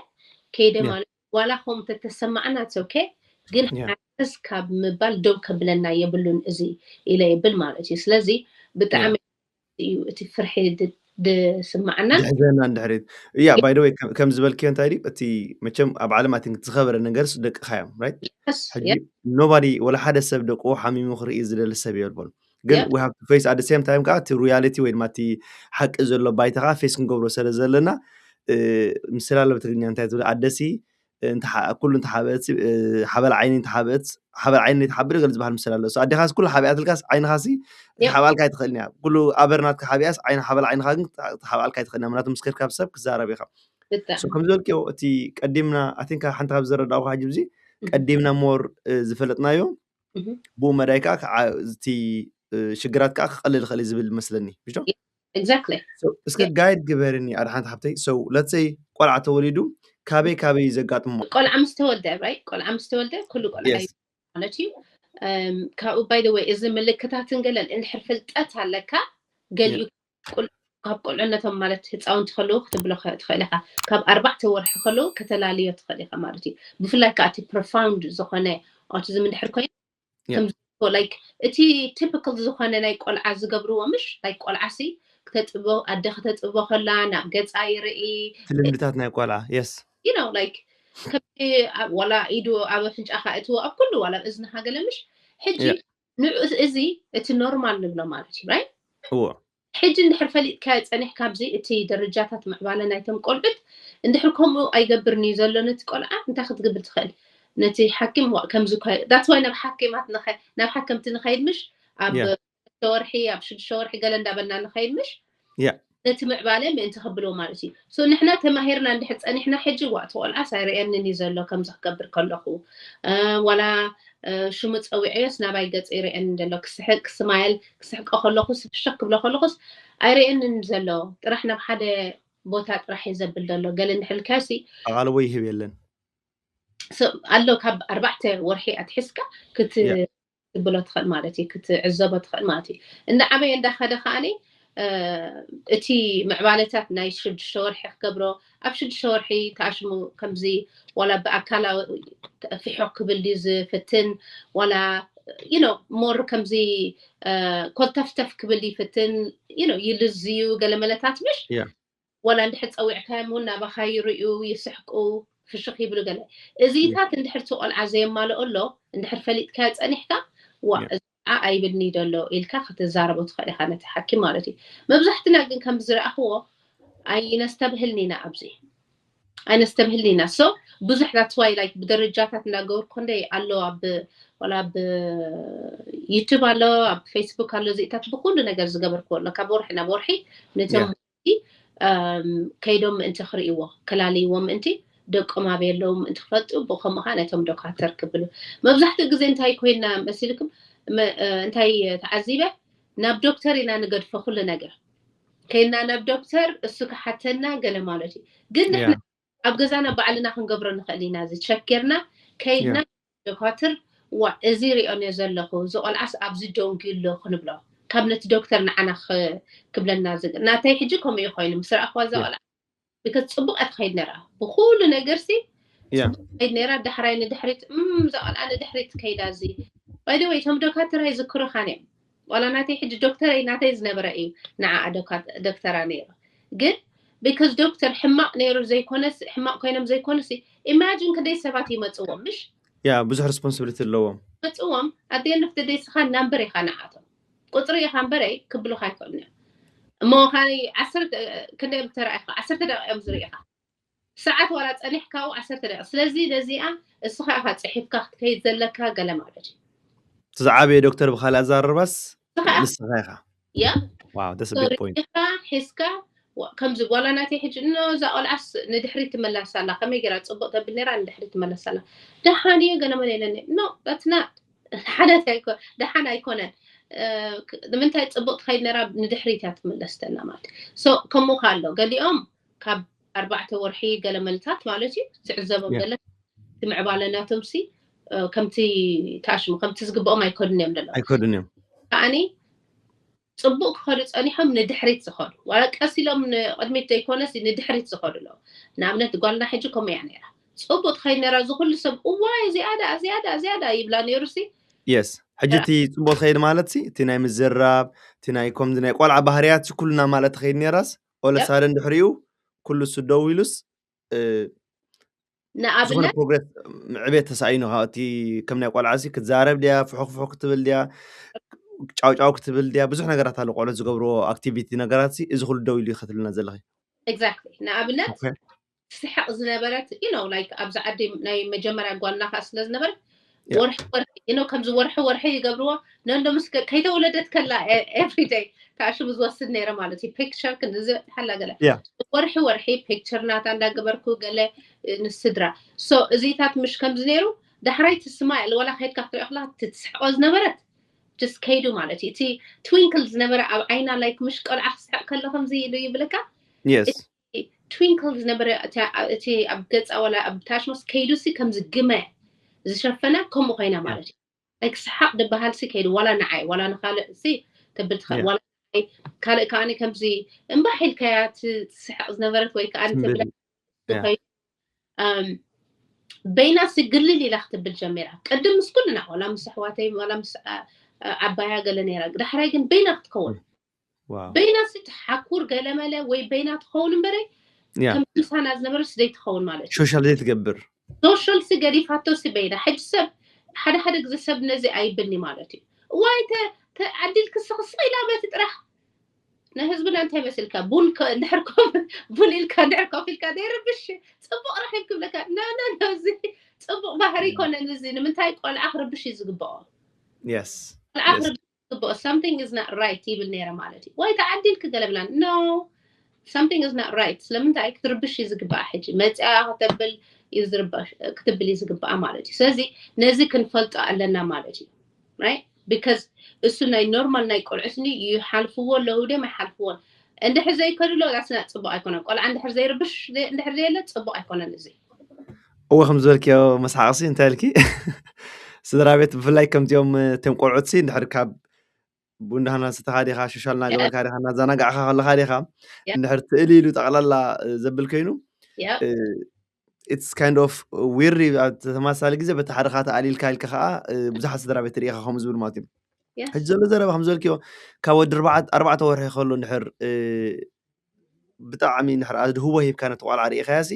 ከይደ ማለት ዋላ ከምኡ ተተሰማዕና it's okay ግን ሓገዝ ካብ ምባል ደው ከብለና የብሉን እዚ ኢለ ይብል ማለት እዩ። ስለዚ ብጣዕሚ እዩ እቲ ፍርሒ ዝስማዓና ዝሕዘና እንድሕሪት እያ by the way ከም ዝበልክዮ እንታይ ድዩ እቲ መቸም ኣብ ዓለም ኣቲንክ ዝኸበረ ነገርስ ደቅኻ እዮም right ሕጂ nobody ወላ ሓደ ሰብ ደቁ ሓሚሙ ክርኢ ዝደሊ ሰብ የልቦን ግን we have to face at the same time ከዓ እቲ reality ወይ ድማ እቲ ሓቂ ዘሎ ባይታ ከዓ face ክንገብሮ ስለ ዘለና ምስላ ለ ትግርኛ እንታይ ትብል ኣደሲ ኩሉ እንተሓበአት ሓበል ዓይኒ እንተሓበአት ሓበል ዓይኒ ትሓብር ገለ ዝበሃል ምስል ኣሎ ኣዴኻስ ኩሉ ሓቢኣትልካስ ዓይንኻሲ ሓብኣልካ ኣይትኽእልን እያ ኩሉ ኣበርናትካ ሓቢኣስ ዓይኒ ሓበል ዓይንኻ ግን ሓብኣልካ ኣይትኽእልን እያ ምክንያቱ ምስ ከድካ ብሰብ ክዛረብ ኢኻ ከም ዝበልክዮ እቲ ቀዲምና ኣቲንካ ሓንቲ ካብ ዝረዳእኩ ሕጂ ብዚ ቀዲምና more ዝፈለጥናዮ ብኡ መዳይ ከዓ እቲ ሽግራት ከዓ ክቐልል ይኽእል ዝብል መስለኒ exactly እስከ guide ግበርኒ ኣድሓንቲ ሓብተይ so let's say ቆልዓ ተወሊዱ ካበይ ካበይ ዘጋጥሞ ቆልዓ ምስ ተወልደ right ቆልዓ ምስ ተወልደ ኩሉ ቆልዓ ማለት እዩ ካብኡ by the way እዚ ምልክታትን ገለን እንድሕር ፍልጠት ኣለካ ገሊኡ ካብ ቆልዕነቶም ማለት ህፃውንቲ ከለዉ ክትብሎ ትኽእል ኢኻ ካብ ኣርባዕተ ወርሒ ከለዉ ከተላልዮ ትኽእል ኢኻ ማለት እዩ ብፍላይ ከዓ እቲ profound ዝኾነ autism እንድሕር ኮይኑ like እቲ typical ዝኾነ ናይ ቆልዓ ዝገብርዎ ምሽ like ቆልዓ ሲ ክተጥቦ ኣደ ክተጥቦ ከላ ናብ ገፃ ይርኢ ልምድታት ናይ ቆልዓ yes you know like ከምዚ ዋላ ኢዱ ኣብ ኣፍንጫኻ እትዎ ኣብ ኩሉ ዋላ እዝንኻ ገለ ምሽ ሕጂ ንዑ እዚ እቲ normal ንብሎ ማለት እዩ right እዎ ሕጂ እንድሕር ፈሊጥካዮ ፀኒሕካ ኣብዚ እቲ ደረጃታት ምዕባለ ናይቶም ቆልዑት እንድሕር ከምኡ ኣይገብርን እዩ ዘሎ ነቲ ቆልዓ እንታይ ክትገብር ትኽእል ነቲ ሓኪም ከምዚ that's why ናብ ሓኪማት ናብ ሓከምቲ ንኸይድ ምሽ ኣብ ወርሒ ኣብ ሽዱሽተ ወርሒ ገለ እንዳበልና ንኸይድ ምሽ ነቲ ምዕባለ ምእንቲ ከብልዎ ማለት እዩ so ንሕና ተማሂርና እንድሕር ፀኒሕና ሕጂ ዋእቲ ቆልዓስ ኣይርእየንን እዩ ዘሎ ከምዚ ክገብር ከለኹ ዋላ ሽሙ ፀዊዐዮስ ናባይ ገፅ ይርእየኒ ዘሎ ክስሕቅ ክስማየል ክስሕቆ ከለኹስ ፍሸክ ክብሎ ከለኹስ ኣይርእየንን ዘሎ ጥራሕ ናብ ሓደ ቦታ ጥራሕ እዩ ዘብል ዘሎ ገለ እንድሕልካሲ ኣቓልቦ ይህብ የለን ኣሎ ካብ ኣርባዕተ ወርሒ ኣትሒዝካ ክት ትብሎ ትኽእል ማለት እዩ ክትዕዘቦ ትኽእል ማለት እዩ እንዳዓበየ እንዳኸደ ከዓኒ እቲ ምዕባለታት ናይ ሽዱሽተ ወርሒ ክገብሮ ኣብ ሽዱሽተ ወርሒ ተኣሽሙ ከምዚ ዋላ ብኣካላዊ ፊሖ ክብል ድዩ ዝፍትን ዋላ you know more ከምዚ ኮልተፍተፍ ክብል ይፍትን you know ይልዝዩ ገለመለታት ምሽ ዋላ እንድሕር ፀዊዕካዮም እውን ናባኻ ይርእዩ ይስሕቁ ፍሽኽ ይብሉ ገለ እዚታት እንድሕር እቲ ቆልዓ ዘየማልኦ ኣሎ እንድሕር ፈሊጥካዮ ፀኒሕካ ዋ እዚ ቆልዓ ኣይብልኒ ዶ ኣሎ ኢልካ ክትዛረቦ ትኽእል ኢኻ ነቲ ሓኪም ማለት እዩ መብዛሕትና ግን ከም ዝረኣኽዎ ኣይነስተብህልን ኢና ኣብዚ ኣይነስተብህልን ኢና so ብዙሕ that's why like ብደረጃታት እናገበርኩ ክንደይ ኣሎ ኣብ ወላ ኣብ YouTube ኣሎ ኣብ Facebook ኣሎ እዚኢታት ብኩሉ ነገር ዝገበርክዎ ኣሎ ካብ ወርሒ ናብ ወርሒ ነቶም ከይዶም ምእንቲ ክርእይዎ ከላልይዎ ምእንቲ ደቆም ኣበይ ኣለዉ ምእንቲ ክፈልጡ ብኡ ከምኡ ከዓ ነቶም ዶካተር ክብሉ መብዛሕትኡ ግዜ እንታይ ኮይና መሲልኩም እንታይ ተዓዚበ ናብ ዶክተር ኢና ንገድፎ ኩሉ ነገር ከይና ናብ ዶክተር እሱ ክሓተና ገለ ማለት እዩ ግን ንሕና ኣብ ገዛና ባዕልና ክንገብሮ ንኽእል ኢና እዚ ቸክ ጌርና ከይድና ዶካትር ዋ እዚ ሪኦንዮ ዘለኹ እዚ ቆልዓስ ኣብዚ ደንጉ ኣሎ ክንብሎ ካብ ነቲ ዶክተር ንዓና ክብለና ዝግ ናተይ ሕጂ ከምኡ እዩ ኮይኑ ምስ ረኣኽዋ እዛ ቆልዓ ብከት ፅቡቅ እያ ትኸይድ ነራ ብኩሉ ነገር ሲ ከይድ ነራ ዳሕራይ ንድሕሪት እዛ ቆልዓ ንድሕሪት ትከይዳ እዚ ባይደወይ እቶም ዶካትር ኣይዝክሩኻን እዮም ዋላ ናተይ ሕጂ ዶክተረይ ናተይ ዝነበረ እዩ ንዓ ዶክተራ ነይሩ ግን because ዶክተር ሕማቅ ነይሩ ዘይኮነስ ሕማቅ ኮይኖም ዘይኮኑስ imagine ክንደይ ሰባት ይመፅዎም ምሽ ያ ብዙሕ responsibility ኣለዎም መፅዎም ኣደየንፍ ደደይ ስኻ ናምበር ኢኻ ንዓቶም ቁፅሪ ኢኻ እምበረይ ክብሉኻ ኣይክእሉን እዮም እሞ ካኒ ዓሰርተ ክንደይ ተረኣይካ ዓሰርተ ደቂቕ እዮም ዝርእኻ ሰዓት ዋላ ፀኒሕካ ኣብኡ ዓሰርተ ደቂቕ ስለዚ ነዚኣ እስኻ ኢኻ ፅሒፍካ ክትከይድ ዘለካ ገለ ማለት እዩ እቲ ዝዓበየ ዶክተር ብካልእ ኣዘራርባስ ንስኻ ኢኻ ያ wow that's a big point ሪኢኻ ሒዝካ ከምዚ ጓላ ናተይ ሕጂ ኖ እዛ ቆልዓስ ንድሕሪት ትመለስ ኣላ፣ ከመይ ገይራ ጽቡቕ ተብል ነይራ ንድሕሪት ትመለስ ኣላ። ደሓን እዩ ገለ መለ ኢለኒ። No, that's not ሓደ ደሓን ኣይኮነን። ንምንታይ ጽቡቕ ትኸይድ ነራ ንድሕሪት እያ ትምለስተና ማለት። So ከምኡ ኣሎ። ገሊኦም ካብ ኣርባዕተ ወርሒ ገለ መልታት ማለት እዩ ዝዕዘቦም ገለ ምዕባለ ናቶም ሲ ከምቲ ታሽሙ ከምቲ ዝግብኦም ኣይከዱን እዮም ዘለዉ። ኣይከዱን እዮም። ከዓኒ ጽቡቕ ክኸዱ ጸኒሖም ንድሕሪት ዝኸዱ ዋላ ቀስ ኢሎም ንቕድሚት ዘይኮነስ ንድሕሪት ዝኸዱ ኣለዉ። ንኣብነት ጓልና ሕጂ ከምኡ እያ ነይራ። ጽቡቕ ትኸይድ ነራ። እዚ ኩሉ ሰብ እዋይ እዚኣዳ እዚኣዳ እዚኣዳ ይብላ ነይሩ ሲ የስ ሕጂ እቲ ጽቡቕ ትኸይድ ማለት ሲ እቲ ናይ ምዝራብ እቲ ናይ ከምዚ ናይ ቆልዓ ባህርያት ኩልና ማለት ትኸይድ ነራስ ኦለሳደን ድሕሪኡ ኩሉ እሱ ደው ኢሉስ ዝኾነ ንኣብነት ፕሮግረስ ዕቤት ተሳኢኑ እቲ ከም ናይ ቆልዓ ሲ ክትዛረብ ድያ ፍሑክ ፍሑክ ክትብል ድያ ጫውጫው ክትብል ድያ ብዙሕ ነገራት ኣሎ ቆልዑት ዝገብርዎ ኣክቲቪቲ ነገራት ሲ እዚ ኩሉ ደው ኢሉ ይኸትልና ዘለኺ exactly ንኣብነት Okay. ትስሕቕ ዝነበረት you know like ኣብዚ ዓዲ ናይ መጀመርያ ጓልና ከዓ ስለ ዝነበረት Yeah. ወርሒ ወርሒ you know ከምዚ ወርሒ ወርሒ ይገብርዎ ነንዶ ምስ ከ- ከይተወለደት ከላ everyday ታሽሙ ዝወስድ ነይረ ማለት እዩ picture ክንዚ ሓላ ገለ Yeah. ወርሒ ወርሒ picture ናታ እንዳገበርኩ ገለ እ፣ ንስድራ so እዚታት ምሽ ከምዚ ነይሩ ዳሕራይ ትስማ ወላ ከይድካ ክትሪኦ ከላ ትስሕቆ ዝነበረት just ከይዱ ማለት እዩ እቲ twinkle ዝነበረ ኣብ ዓይና like ምሽ ቆልዓ ክስሕቅ ከሎ ከምዚ ኢሉ ይብለካ የስ twinkle ዝነበረ እቲ እቲ ኣብ ገጻ ወላ ኣብ ታሽሞስ ከይዱ ሲ ከምዚ ግመ ዝሸፈነ ከምኡ ኮይና ማለት እዩ like ሰሓቅ ዝበሃል ሲ ከይዱ ዋላ ንዓይ ዋላ ንካልእ ሲ ተብል ትኽእል Yeah. ዋላ ንዓይ ካልእ ከዓኒ ከምዚ እምባሕ ኢልካያ ትስሕቅ ዝነበረት ወይ ከዓኒ ተብለ ስምብል- Yeah. ኮይኑ እም፣ በይና ሲ ግልል ኢላ ክትብል ጀሚራ ቅድም ምስ ኩልና ዋላ ምስ ኣሕዋተይ ዋላ ምስ አ- አ- ዓባያ ገለ ነይራ ዳሕራይ ግን በይና ክትከውን ዋው በይና ሲ ትሓኩር ገለመለ ወይ በይና ትኸውን እምበረ ያ ከም ምሳና ዝነበረ ስደይ ትኸውን ማለት እዩ ሶሻል ዘይትገብር ሶሻል ሲ ገዲፋቶ ሲ በይና ሕጂ ሰብ ሓደ ሓደ ግዜ ሰብ ነዚ ኣይብልኒ ማለት እዩ እዋይ ተ- ተዓዲልክሲ ክስቕ ኢላ በቲ ጥራሕ ንህዝብና እንታይ መስልካ ቡን ከ- እንድሕር ኮፍ ቡን ኢልካ እንድሕር ኮፍ ኢልካ ዘይርብሽ ጽቡቕ ረኺብ ክብለካ ነነዚ ጽቡቕ ባህሪ ይኮነን እዚ ንምንታይ ቆልዓ ክርብሽ እዩ ዝግብኦ የስ ቆልዓ ክርብሽ ዝግብኦ something is not right ይብል ነይረ ማለት እዩ ወይ ተዓዲልክ ገለ ብላ no something is not right ስለምንታይ ክትርብሽ እዩ ዝግብኣ ሕጂ መፅኣ ከተብል እዩ ዝርበሽ ክትብል እዩ ዝግብኣ ማለት እዩ ስለዚ ነዚ ክንፈልጦ ኣለና ማለት እዩ right because እሱ ናይ ኖርማል ናይ ቆልዑትኒ ይሓልፍዎ ኣለዉ ድም ኣይሓልፍዎን እንድሕር ዘይከድሎ that's not ፅቡቅ ኣይኮነን ቆልዓ እንድሕር ዘይርብሽ እንድሕር ዘየለ ፅቡቅ ኣይኮነን እዚ እወ ከም ዝበልክዮ መስሓቅሲ እንታይ ኢልኪ ስድራ ቤት ብፍላይ ከምዚኦም እቶም ቆልዑትሲ እንድሕር ካብ ቡንዳህና ስተኻ ዲኻ ሾሻል እናገበርካ ዲኻ እናዘናጋዕካ ከለኻ ዲኻ Yeah. እንድሕር ትእል ኢሉ ጠቕላላ እ፣ ዘብል ኮይኑ Yeah. it's kind of weird ኣብ ተመሳሳሊ ግዜ በቲ ሓደ ካ ተኣሊልካ ኢልካ ከዓ እ፣ ብዙሓት ስድራ ቤት ርኢኻ ከምኡ ዝብል ማለት እዩ Yeah. ሕጂ ዘሎ ዘረባ ከም ዝበልክዮ ካብ ወዲ ኣርባዕተ ኣርባዕተ ወርሒ ከሎ እንድሕር እ፣ ብጣዕሚ እንድሕር ኣድህቦ ሂብካ ነቲ ቆልዓ ርኢኻያ ሲ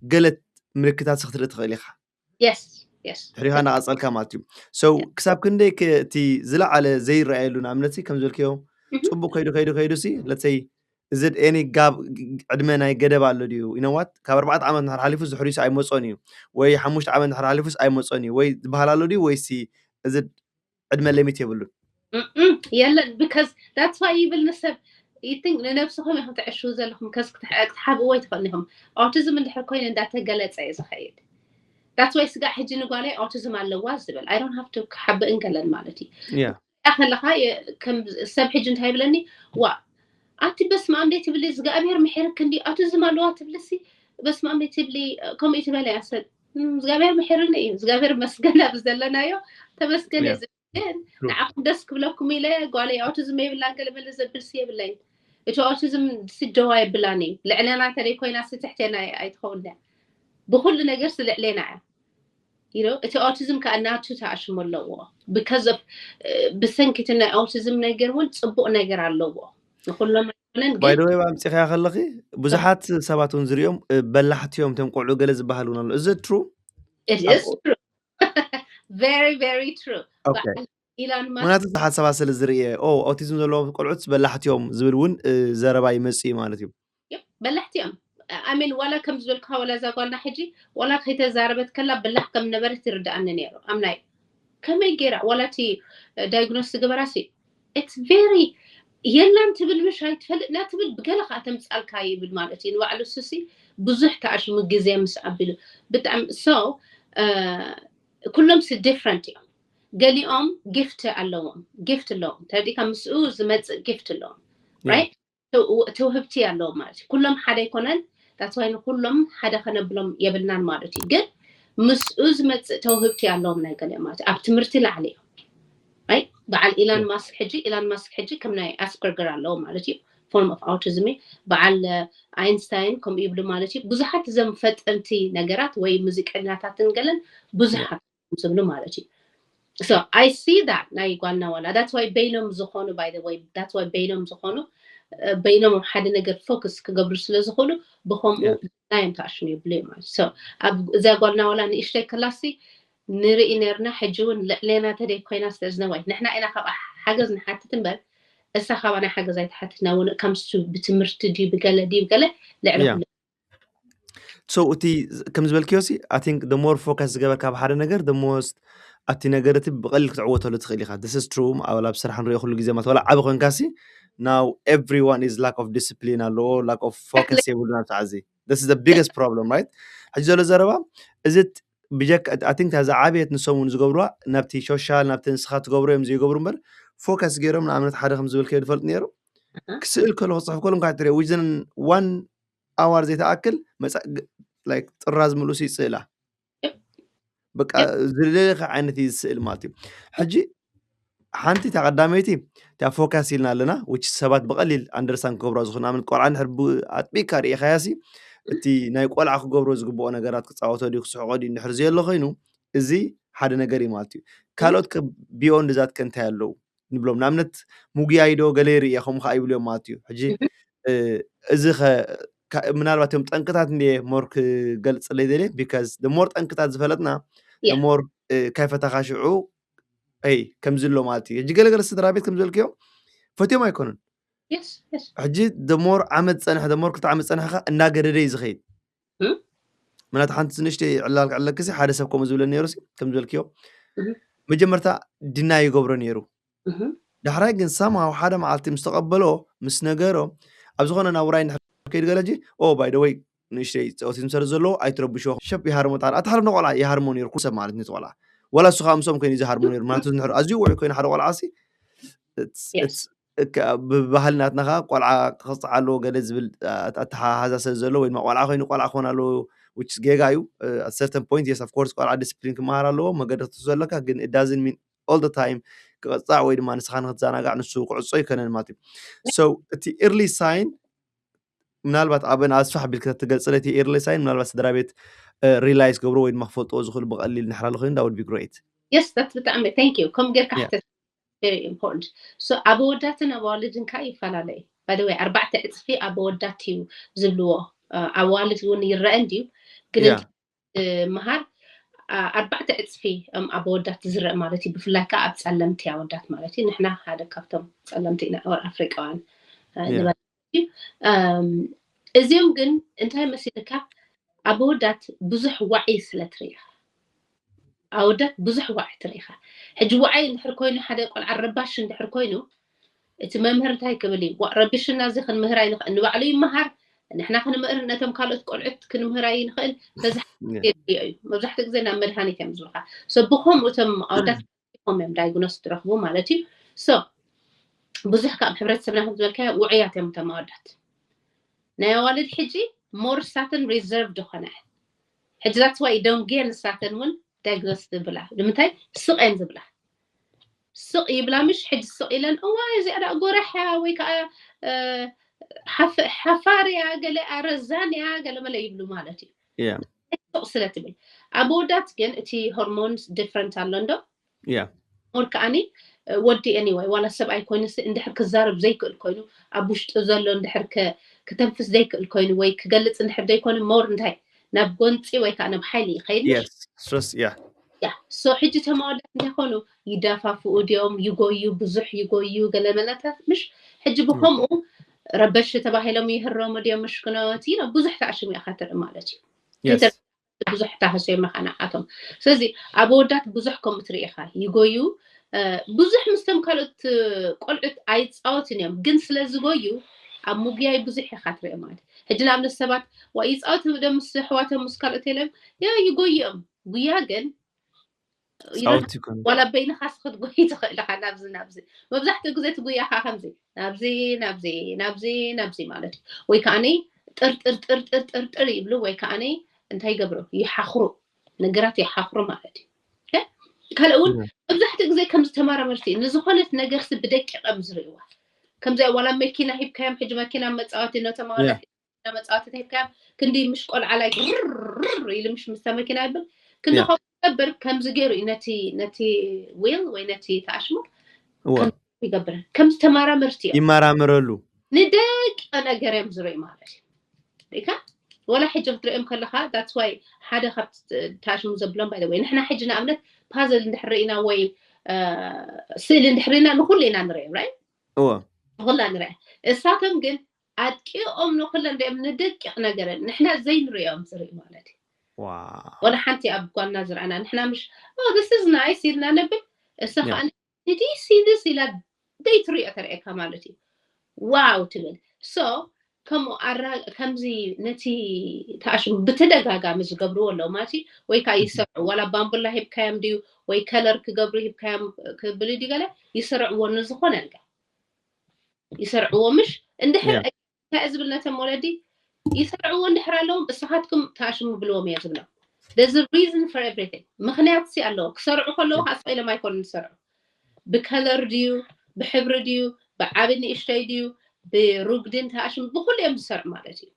ገለት ምልክታት ክትርኢ ትኽእል ኢኻ Yes. Yes. ድሕሪኻ እናቐፀልካ ማለት እዩ so ክሳብ ክንደይ ከ- እቲ ዝለዓለ ዘይረኣየሉ ንኣብነት ሲ ከም ዝበልክዮ Mhm. ፅቡቅ ከይዱ ከይዱ ከይዱ ሲ ለተይ እዚ any ጋብ ዕድመ ናይ ገደብ ኣሎ ድዩ ኢነዋት ካብ ኣርባዕተ ዓመት ንድሕር ሓሊፉ ዝሕሪሱ ኣይመፆን እዩ ወይ ሓሙሽተ ዓመት ንድሕር ሓሊፉስ ኣይመፆን እዩ ወይ ዝበሃል ኣሎ ድዩ ወይ ሲ እዚ ዕድመ ሌሚት የብሉን Mm-mm. የለን because that's why ይብል ንሰብ you think ንነብስኹም ኢኹም ትዕሽው ዘለኹም ከስ ክትሓብእዎ ይትኽእሉ ኢኹም autism እንድሕር ኮይኑ እንዳተገለፀ እዩ ዝኸይድ that's why ስጋዕ ሕጂ ንጓለይ autism ኣለዋ ዝብል I don't have to ክሓብእን ገለን ማለት እዩ Yeah. ከለካ የ- ከም ሰብ ሕጂ እንታይ ይብለኒ ዋ ኣቲ በስመኣም ደይ ትብሊ እግዚኣብሔር ምሕርክ እንዲ autism ኣለዋ ትብልሲ በስመኣም ደይ ትብሊ ከምኡ ትበለ ያሰብ እግዚኣብሔር ምሕርኒ እዩ እግዚኣብሔር መስገን ኣብ ዘለናዮ ተመስገን Yeah. ዝብል ግን True. ንዓኹም ደስ ክብለኩም ኢለ ጓለይ autism የብላን ገለ መለ ዘብል ሲ የብለይ እቲ autism ስደዋ የብላን እዩ ልዕለና ተደይ ኮይና ሲ ትሕቴና ኣይትኸውን እያ ብኩሉ ነገር ሲ ልዕሌና እያ you know እቲ autism ከዓ ናቱ ተኣሽሙ ኣለዎ because of ብሰንኪቲ ናይ autism ነገር እውን ፅቡቅ ነገር ኣለዎ ንኩሎም ኣይኮነን by ግን the way ኣምፂኻያ ከለኺ ብዙሓት ሰባት እውን ዝሪኦም እ፣ በላሕቲ እዮም እቶም ቆልዑ ገለ ዝበሃል እውን ኣሎ እዚ ትሩ it is true very very true Okay. በዓል ኢላን ማስክ ምክንያቱ ብዙሓት ሰባት ስለ ዝርእየ ኦ autism ዘለዎም ቆልዑት በላሕቲ እዮም ዝብል እውን እ፣ ዘረባ ይመፅእ እዩ ማለት እዩ በላሕቲ እዮም ኣሜን ዋላ ከም ዝበልካ ዋላ እዛ ጓልና ሕጂ ዋላ ከይተዛረበት ከላ በላሕ ከም ነበረት ይርድኣኒ ነይሩ ኣምናይ ከመይ ገይራ ዋላ እቲ diagnose ዝገበራ ሲ it's very የላን ትብል ምሽ ኣይትፈልጥና ትብል ብገለ ከዓ ተምፃልካ ይብል ማለት እዩ። ንባዕሉ ሱሲ ብዙሕ ተኣሽሙ ግዜ ምስ ኣቢሉ ብጣዕሚ so ኩሎም ሲ different እዮም። ገሊኦም gift ኣለዎም፣ gift ኣለዎም ተረዲካ ምስኡ ዝመፅእ gift ኣለዎም right ትውህብቲ ኣለዎም ማለት እዩ። ኩሎም ሓደ ኣይኮነን። that's why ንኩሎም ሓደ ከነብሎም የብልናን ማለት እዩ። ግን ምስኡ ዝመፅእ ተውህብቲ ኣለዎም ናይ ገሊኦም ማለት እዩ። ኣብ ትምህርቲ ላዕሊ እዮም። በዓል ኢላን ማስክ ሕጂ ኢላን ማስክ ሕጂ ከም ናይ ኣስፐርገር ኣለዎ ማለት እዩ። Form of autism እዩ። በዓል ኣይንስታይን ከምኡ ይብሉ ማለት እዩ። ብዙሓት እዞም ፈጠንቲ ነገራት ወይ ሙዚቀኛታትን ገለን ብዙሓት ዝብሉ ማለት እዩ። So I see that ናይ ጓልና ዋላ that's why በይኖም ዝኾኑ by the way that's why በይኖም ዝኾኑ በይኖም ሓደ ነገር focus ክገብሩ ስለ ዝኾኑ ብኸምኡ ናዮም ተኣሽሙ ይብሉ ማለት so እዛ ጓልና ዋላ ንእሽተይ ክላሲ ንርኢ ነርና ሕጂ እውን ልዕሌና ተደይ ኮይና ስለዝነዋይ ንሕና ኢና ካብኣ ሓገዝ ንሓትት እምበር እሳ ካባና ሓገዝ ኣይትሓትትና እውን ከምሱ ብትምህርቲ ድዩ ብገለ ድዩ ብገለ ልዕሊ so እቲ ከም ዝበልክዮ ሲ I think the more focus ዝገበርካ ኣብ ሓደ ነገር the most ኣብቲ ነገር እቲ ብቐሊል ክትዕወተሉ ትኽእል ኢኻ። This is true። ኣብ ኣብ ስራሕ ንሪኦ ኩሉ ግዜ ማለት ዋላ ዓቢ ኮንካ ሲ now everyone is lack of discipline ኣለዎ lack of focus የብሉን ኣብ ሰዓት እዚ this is the biggest problem right ሕጂ ዘሎ ዘረባ እዚ ብጀካ I think እታ ዝዓበየት ንሶም እውን ዝገብሩዋ ናብቲ ሶሻል ናብቲ ንስኻ ትገብሮ እዮም ዘይገብሩ እምበር ፎከስ ገይሮም ንኣብነት ሓደ ከም ዝበልከዮ ዝፈልጥ ነይሩ ክስእል ከሎ ክፅሕፍ ከሎ እንኳ ትሪኦ within one hour ዘይተኣክል መፃ like ጥራዝ ምሉስ ይፅእላ በቃ ዝደለኻ ዓይነት እዩ ዝስእል ማለት እዩ ሕጂ ሓንቲ እታ ቀዳመይቲ እታ ፎካስ ኢልና ኣለና which ሰባት ብቐሊል understand ክገብሮ ዝኽእሉ ንኣብነት ቆልዓ እንድሕር ኣጥቢቅካ ርኢኻያ ሲ እቲ ናይ ቆልዓ ክገብሮ ዝግብኦ ነገራት ክፃወቶ ድዩ ክስሕቆ ድዩ እንድሕር ዘየሎ ኮይኑ እዚ ሓደ ነገር እዩ ማለት እዩ ካልኦት beyond that ከ እንታይ ኣለዉ ንብሎም ንኣብነት ምጉያይ ዶ ገለ ይርእ ከምኡ ከዓ ይብሉ እዮም ማለት እዩ ሕጂ እዚ ምናልባት እዮም ጠንቅታት እንደ more ክገልፅለይ ደልየ because the more ጠንቅታት ዝፈለጥና the more ካይፈታኻ ሽዑ ይ ከምዚ ኣሎ ማለት እዩ ሕጂ ገለገለ ስድራ ቤት ከም ዝበልክዮ ፈትዮም ኣይኮኑን ሕጂ the more ዓመት ፀንሐ the more ክልተ ዓመት ፀንሐ ከዓ እናገደደ እዩ ዝኸይድ ምናት ሓንቲ ትንሽተይ ዕላል ክዕለክሲ ሓደ ሰብ ከምኡ ዝብለ ነይሩ ከም ዝበልክዮ መጀመርታ ድና ይገብሮ ነይሩ ዳሕራይ ግን somehow ሓደ መዓልቲ ምስ ተቐበሎ ምስ ነገሮ ኣብ ዝኾነ ናውራይ ንድሕር ከይድ ገለ ሕጂ ኦ by the way ንእሽተይ ኦቲዝም ስለ ዘለዎ ኣይትረብሾ ሸፕ ይሃርሞ ጣር ኣታ ሓደ ቆልዓ ይሃርሞ ነይሩ ኩሉ ሰብ ማለት ነቲ ቆልዓ ዋላ እሱ ከዓ ምስኦም ኮይኑ ዝሃርሞ ነይሩ ምክንያቱ ንድሕር ኣዝዩ ውዑይ ኮይኑ ሓደ ቆልዓ ሲ ብባህሊ ናትና ከዓ ቆልዓ ክቕፅዓ ኣለዎ ገለ ዝብል ኣተሓሓዛ ስለ ዘሎ ወይ ድማ ቆልዓ ኮይኑ ቆልዓ ክኾን ኣለዎ which ጌጋ እዩ at certain point yes of course ቆልዓ ዲስፕሊን ክመሃር ኣለዎ መገዲ ክትሕዞ ኣለካ ግን it doesn't mean all the time ክቕፃዕ ወይ ድማ ንስኻ ንክትዘናጋዕ ንሱ ክዕፆ ይከነን ማለት እዩ so እቲ early sign ምናልባት ኣበን ኣስፋሕ ቢል ክትገልፅለ እቲ early sign ምናልባት ስድራ ቤት realize ገብሮ ወይ ድማ ክፈልጥዎ ዝኽእሉ ብቐሊል ንሕራሉ ኮይኑ that would be great yes that's ብጣዕሚ thank you ከም ጌርካ ሕተት very important so ኣብ ኣወዳትን ኣዋልድን ከዓ ይፈላለ እዩ by the way ኣርባዕተ ዕፅፊ ኣብ ኣወዳት እዩ ዝብልዎ ኣዋልድ እውን ይረአ እንድዩ ግን ምሃር ኣርባዕተ ዕፅፊ ኣብ ኣወዳት ዝረአ ማለት እዩ ብፍላይ ከዓ ኣብ ፀለምቲ ኣወዳት ማለት እዩ ንሕና ሓደ ካብቶም ፀለምቲ ኢና ኣፍሪቃውያን ንበ እዚኦም ግን እንታይ መሲልካ ኣብ ኣወዳት ብዙሕ ዋዒ ስለ ትርኢ ኣወዳት ብዙሕ ዋዒ ትርኢ ኢኻ ሕጂ ዋዓይ እንድሕር ኮይኑ ሓደ ቆልዓ ረባሽ እንድሕር ኮይኑ እቲ መምህር እንታይ ክብል እዩ ረቢሽና እዚ ክንምህር ኣይንኽእል ንባዕሉ ይመሃር ንሕና ክንምህር ነቶም ካልኦት ቆልዑት ክንምህር ኣይንኽእል በዚ እዩ መብዛሕትኡ ግዜ ናብ መድሃኒት እዮም ዝብልካ ብኸምኡ እቶም ኣወዳት ም እዮም diagnose ትረኽቡ ማለት እዩ so ብዙሕ ካብ ሕብረተሰብና ከም ዝበልካዮ ውዑያት እዮም እቶም ኣወዳት ናይ ኣዋልድ ሕጂ more ሳተን reserved ዝኾነ ሕጂ that's why ደንጉየ ንሳተን እውን diagnose ዝብላ ንምንታይ ስቕ እየን ዝብላ ስቕ ይብላ ምሽ ሕጂ ስቕ ኢለን እዋ እዚኣ ዳ ጎራሕ እያ ወይ ከዓ ሓፋር እያ ገለ ረዛን እያ ገለ መለ ይብሉ ማለት እዩ ስቕ ስለ ትብል ኣብ ኣወዳት ግን እቲ hormones different ኣሎ እንዶ more ከዓኒ ወዲ anyway ዋላ ሰብኣይ ኮይኑ እንድሕር ክዛረብ ዘይክእል ኮይኑ ኣብ ውሽጡ ዘሎ እንድሕር ከተንፍስ ዘይክእል ኮይኑ ወይ ክገልፅ እንድሕር ዘይኮነ more እንታይ ናብ ጎንፂ ወይ ከዓ ናብ ሓይሊ ይኸይድ so ሕጂ ተማወዳት እንታይ ኮኑ ይዳፋፍኡ ድዮም ይጎዩ ብዙሕ ይጎዩ ገለመለታት ምሽ ሕጂ ብከምኡ ረበሽ ተባሂሎም ይህረሙ ድዮም ምሽክኖት ብዙሕ ተኣሽሙ ኢኻ ትርኢ ማለት እዩ ብዙሕ ታህሶ ይመኻናዓቶም። ስለዚ ኣብ ኣወዳት ብዙሕ ከምኡ ትርኢ ኢኻ፣ ይጎዩ። ብዙሕ ምስቶም ካልኦት ቆልዑት ኣይፃወትን እዮም፣ ግን ስለ ዝጎዩ ኣብ ምጉያይ ብዙሕ ኢኻ ትሪኦ ማለት። ሕጂ ንኣብነት ሰባት ዋ ይፃወት ዶ ምስ ኣሕዋቶም ምስ ካልኦት የለም ያ ይጎዩ እዮም። ጉያ ግን ፃወት ይኮኑ ዋላ በይንኻስ ክትጎይ ትኽእል ኢኻ ናብዚ ናብዚ። መብዛሕትኡ ግዜ ትጉያ ከዓ ከምዚ ናብዚ ናብዚ ናብዚ ናብዚ ማለት እዩ። ወይ ከዓኒ ጥርጥር ጥርጥር ጥርጥር ይብሉ ወይ ከዓኒ እንታይ ይገብሩ? ይሓኽሩ፣ ነገራት ይሓኽሩ ማለት እዩ። ካልእ እውን መብዛሕትኡ ግዜ ከምዚ ተመራመርቲ ንዝኾነት ነገር ሲ ብደቂቕ እዮም ዝርእይዋ። ከምዚ ዋላ መኪና ሂብካዮም ሕጂ መኪና መፃወቲ ነተማለት መፃወቲ ሂብካዮም ክንዲ ምሽ ቆልዓ ላይ ርር ኢሉ ምሽ ምስታ መኪና ይብል ክንዲ ከምኡ ዝገብር ከምዚ ገይሩ እዩ ነቲ ነቲ ዊል ወይ ነቲ ተኣሽሙ እወ ይገብር። ከምዚ ተመራመርቲ እዮም ይመራመረሉ ንደቂቕ ነገር እዮም ዝርእዩ ማለት እዩ። ሪኢካ ወላ ሕጂ ክትርእዮም ከለኻ that's why ሓደ ካብ ተኣሽሙ ዘብሎም by the way ንሕና ሕጂ ንኣብነት ፓዘል እንድሕር ርኢና ወይ ስእሊ እንድሕር ርኢና ንኩሉ ኢና ንርእዮ right እወ ንኩላ ንርአ። እሳቶም ግን ኣጥቂቖም ንኩለን ሪኦም ንደቂቕ ነገረን ንሕና ዘይንርእዮም ዝርኢ ማለት እዩ። ዋው ወላ ሓንቲ ኣብ ጓልና ዝረኣና ንሕና ምሽ this is nice ኢልና ነብል እሳ Yeah. ከዓ did you see this ኢላ ደይትሪኦ ተርእየካ ማለት እዩ። ዋው ትብል so ከምኡ ኣራ ከምዚ ነቲ ተኣሽሙ ብተደጋጋሚ ዝገብርዎ ኣለዉ ማለት እዩ። ወይ ከዓ ይሰርዑ ዋላ ባምቡላ ሂብካዮም ድዩ ወይ ከለር ክገብሩ ሂብካዮም ክብሉ ድዩ ገለ ይሰርዕዎ ንዝኾነ ነገር ይሰርዕዎ ምሽ እንድሕር Yeah. እንታይ ዝብል ነቶም ወለዲ ይሰርዕዎ እንድሕር ኣለዎም እስኻትኩም ተኣሽሙ ብልዎም እየ ዝብሎም። There's a reason for everything። ምኽንያት ሲ ኣለዎ። ክሰርዑ ከለዉ ከዓ ስቕ ኢሎም ኣይኮኑን ዝሰርዑ። ብከለር ድዩ ብሕብሪ ድዩ ብዓቢ ንእሽተይ ድዩ ብሩግድን ተኣሽሙ ብኩሉ እዮም ዝሰርዑ ማለት እዩ።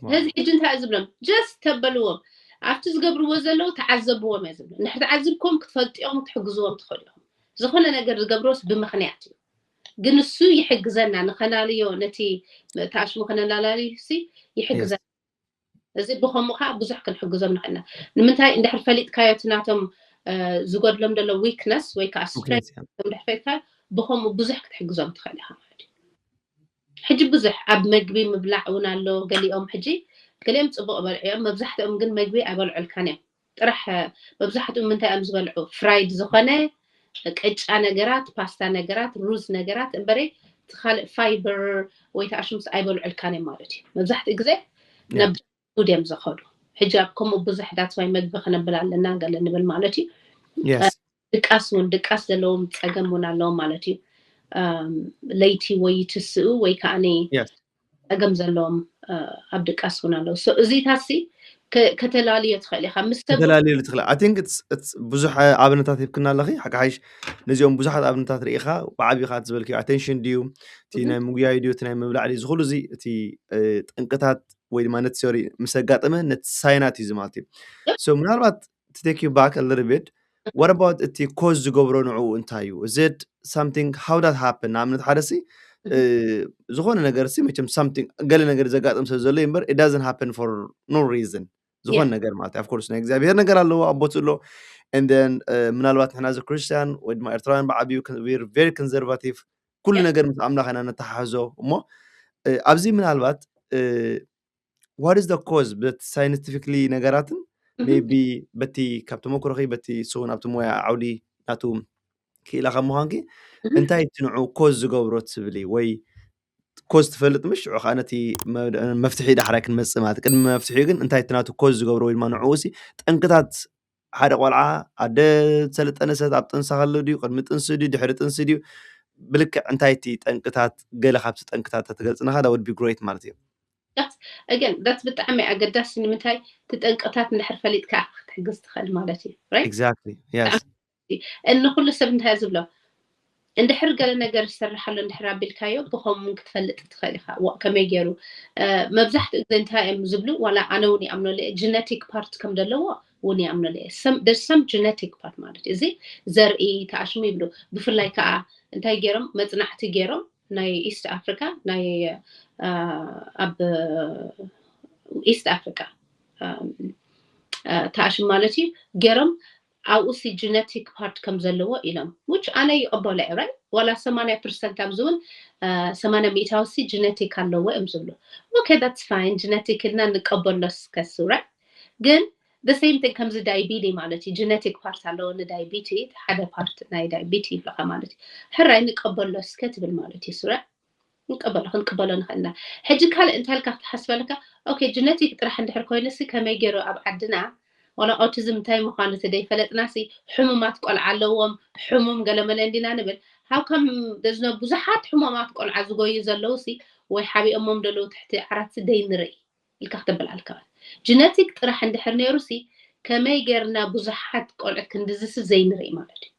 ስለዚ ሕጂ እንታይ እዩ ዝብሎም just ተበልዎም ኣብቲ ዝገብርዎ ዘለዉ ተዓዘብዎም እየ ዝብሎም። እንድሕር ተዓዝብኩም ክትፈልጥዮም ክትሕግዝዎም ትኽእሉ ኢኹም። ዝኾነ ነገር ዝገብርዎስ ብምኽንያት እዩ። ግን እሱ ይሕግዘና ንኸናልዮ ነቲ ተኣሽሙ ከነላላልዩ ሲ ይሕግዘና። እዚ ብኸምኡ ከዓ ብዙሕ ክንሕግዞም ንኽእልና ንምንታይ እንድሕር ፈሊጥካዮ እቲ ናቶም ዝጎድሎም ዘሎ weakness ወይ ከዓ strength እንድሕር ፈሊጥካዮ ብኸምኡ ብዙሕ ክትሕግዞም ትኽእል ኢኻ ማለት እዩ። ሕጂ ብዙሕ ኣብ መግቢ ምብላዕ እውን ኣሎ። ገሊኦም ሕጂ ገሊኦም ፅቡቕ በልዕዮም መብዛሕትኦም ግን መግቢ ኣይበልዑልካን እዮም። ጥራሕ መብዛሕትኡ ምንታይ እዮም ዝበልዑ fried ዝኾነ ቅጫ ነገራት ፓስታ ነገራት ሩዝ ነገራት እምበረ እቲ ካልእ fiber ወይ ተኣሽምስ ኣይበልዑልካን እዮም ማለት እዩ። መብዛሕትኡ ግዜ ናብ food እዮም ዝኸዱ። ሕጂ ኣብ ከምኡ ብዙሕ that's why መግቢ ክነብል ኣለና ገለ ንብል ማለት እዩ። Yes. ድቃስ እውን ድቃስ ዘለዎም ፀገም እውን ኣለዎም ማለት እዩ። ለይቲ ወይ ትስኡ ወይ ከዓ Yes. ፀገም ዘለዎም ኣብ ድቃስ እውን ኣለዉ። እዚታሲ ከተላልዮ ትኽእል ኢኻ ምስ ሰብ ከተላልየሉ ትኽእል I think it's- it's ብዙሕ ኣብነታት ሂብክና ኣለኺ ሓቂ ሓይሽ ነዚኦም ብዙሓት ኣብነታት ርኢኻ ብዓብኻ ዝበልክዮ attention ድዩ እቲ Mhm. ናይ ምጉያይ ድዩ እቲ ናይ ምብላዕ ድዩ እዚ ኩሉ እዚ እቲ እ፣ ጠንቅታት ወይ ድማ ነቲ ሶሪ ምስ ኣጋጠመ ነቲ ሳይናት እዩ እዚ ማለት እዩ Yep. so ምናልባት to take you back a little bit what about እቲ ኮዝ ዝገብሮ ንዕኡ እንታይ እዩ is it something how that happen ንኣብነት ሓደ ሲ እ፣ ዝኾነ ነገር ሲ መቸም something ገለ ነገር ዘጋጥም ሰብ ዘሎ እዩ እምበር it doesn't happen for no reason ዝኾነ Yeah. ነገር ማለት እዩ of course ናይ እግዚኣብሔር ነገር ኣለዎ ኣቦት ኣሎ and then እ፣ ምናልባት ንሕና እዚ ክርስቲያን ወይ ድማ ኤርትራውያን ብዓብዩ we're very conservative ኩሉ Yeah. ነገር ምስ ኣምላኽ ኢና ነተሓሕዞ እሞ እ፣ ኣብዚ ምናልባት እ፣ what is the cause በቲ scientifically ነገራትን Mhm. maybe በቲ ካብ ተመክሮኺ በቲ እሱ እውን ኣብቲ ሞያ ዓውዲ ናቱ ክኢላ ካብ ምዃንኪ Mhm. እንታይ እቲ ንዑ ኮዝ ዝገብሮ ትብሊ ወይ ኮዝ ትፈልጥ ምሽ ሽዑ ከዓ ነቲ መ- መፍትሒ ዳሕራይ ክንመፅእ ማለት ቅድሚ መፍትሒ ግን እንታይ እቲ ናቱ ኮዝ ዝገብሮ ወይ ድማ ንዕኡ ሲ ጠንቅታት ሓደ ቆልዓ ኣደ ሰለጠነ ሰብ ኣብ ጥንሳ ከሎ ድዩ ቅድሚ ጥንሲ ድዩ ድሕሪ ጥንሲ ድዩ ብልክዕ እንታይ እቲ ጠንቅታት ገለ ካብቲ ጠንቅታት ተገልፅናኻ that would be great ማለት እዩ again that's ብጣዕሚ ኣገዳሲ ንምንታይ እቲ ጠንቅታት እንድሕር ፈሊጥካ ክትሕግዝ ትኽእል ማለት እዩ right exactly yes ንኩሉ ሰብ እንታይ ዝብሎ እንድሕር ገለ ነገር ይሰርሕ ኣሎ እንድሕር ኣቢልካዮ ብኸምኡ ክትፈልጥ ትኽእል ኢኻ ዋ- ከመይ ገይሩ እ፣ መብዛሕትኡ ግዜ እንታይ እዮም ዝብሉ ዋላ ኣነ እውን ይኣምኖ ለ genetic part ከም ዘለዎ እውን ይኣምኖ ለ some genetic part ማለት እዩ እዚ ዘርኢ ተኣሽሙ ይብሉ ብፍላይ ከዓ እንታይ ገይሮም መፅናዕቲ ገይሮም ናይ east africa ናይ እ፣ ኣብ east africa እ፣ እ፣ ተኣሽሙ ማለት እዩ ገይሮም ኣብኡ ሲ genetic part ከም ዘለዎ ኢሎም which ኣነ ይቐበሎ እየ right ዋላ ሰማንያ ፐርሰንት ኣብዚ እውን እ፣ ሰማንያ ሚእታዊ ሲ genetic ኣለዎ እዮም ዝብሉ okay that's fine genetic ኢልና ንቀበሎ እስከስ right ግን the same thing ከምዚ ዳይቢቲ ማለት እዩ። ጀነቲክ ፓርት ኣለዎ ንዳይቢቲ፣ ሓደ ፓርት ናይ ዳይቢቲ ይብለካ ማለት እዩ። ሕራይ ንቀበሎ እስከ ትብል ማለት እዩ። ስረ ንቀበሎ ክንቀበሎ ንኽእልና። ሕጂ ካልእ እንታይ ኢልካ ክትሓስበልካ? ኦኬ፣ ጀነቲክ ጥራሕ እንድሕር ኮይኑሲ ከመይ ገይሩ ኣብ ዓድና ዋላ ኦቲዝም እንታይ ምዃኑ ተደይፈለጥናሲ፣ ሕሙማት ቆልዓ ኣለዎም፣ ሕሙም ገለመለ እንዲና ንብል። ሃው ከም ደዝኖ ብዙሓት ሕሙማት ቆልዓ ዝጎዩ ዘለውሲ ወይ ሓቢኦሞም ዘለዉ ትሕቲ ዓራትሲ ደይንርኢ ኢልካ ክተብል ኣልካ። ጀነቲክ ጥራሕ እንድሕር ነይሩሲ ከመይ ገይርና ብዙሓት ቆልዑት ክንድዝሲ ዘይንርኢ ማለት እዩ።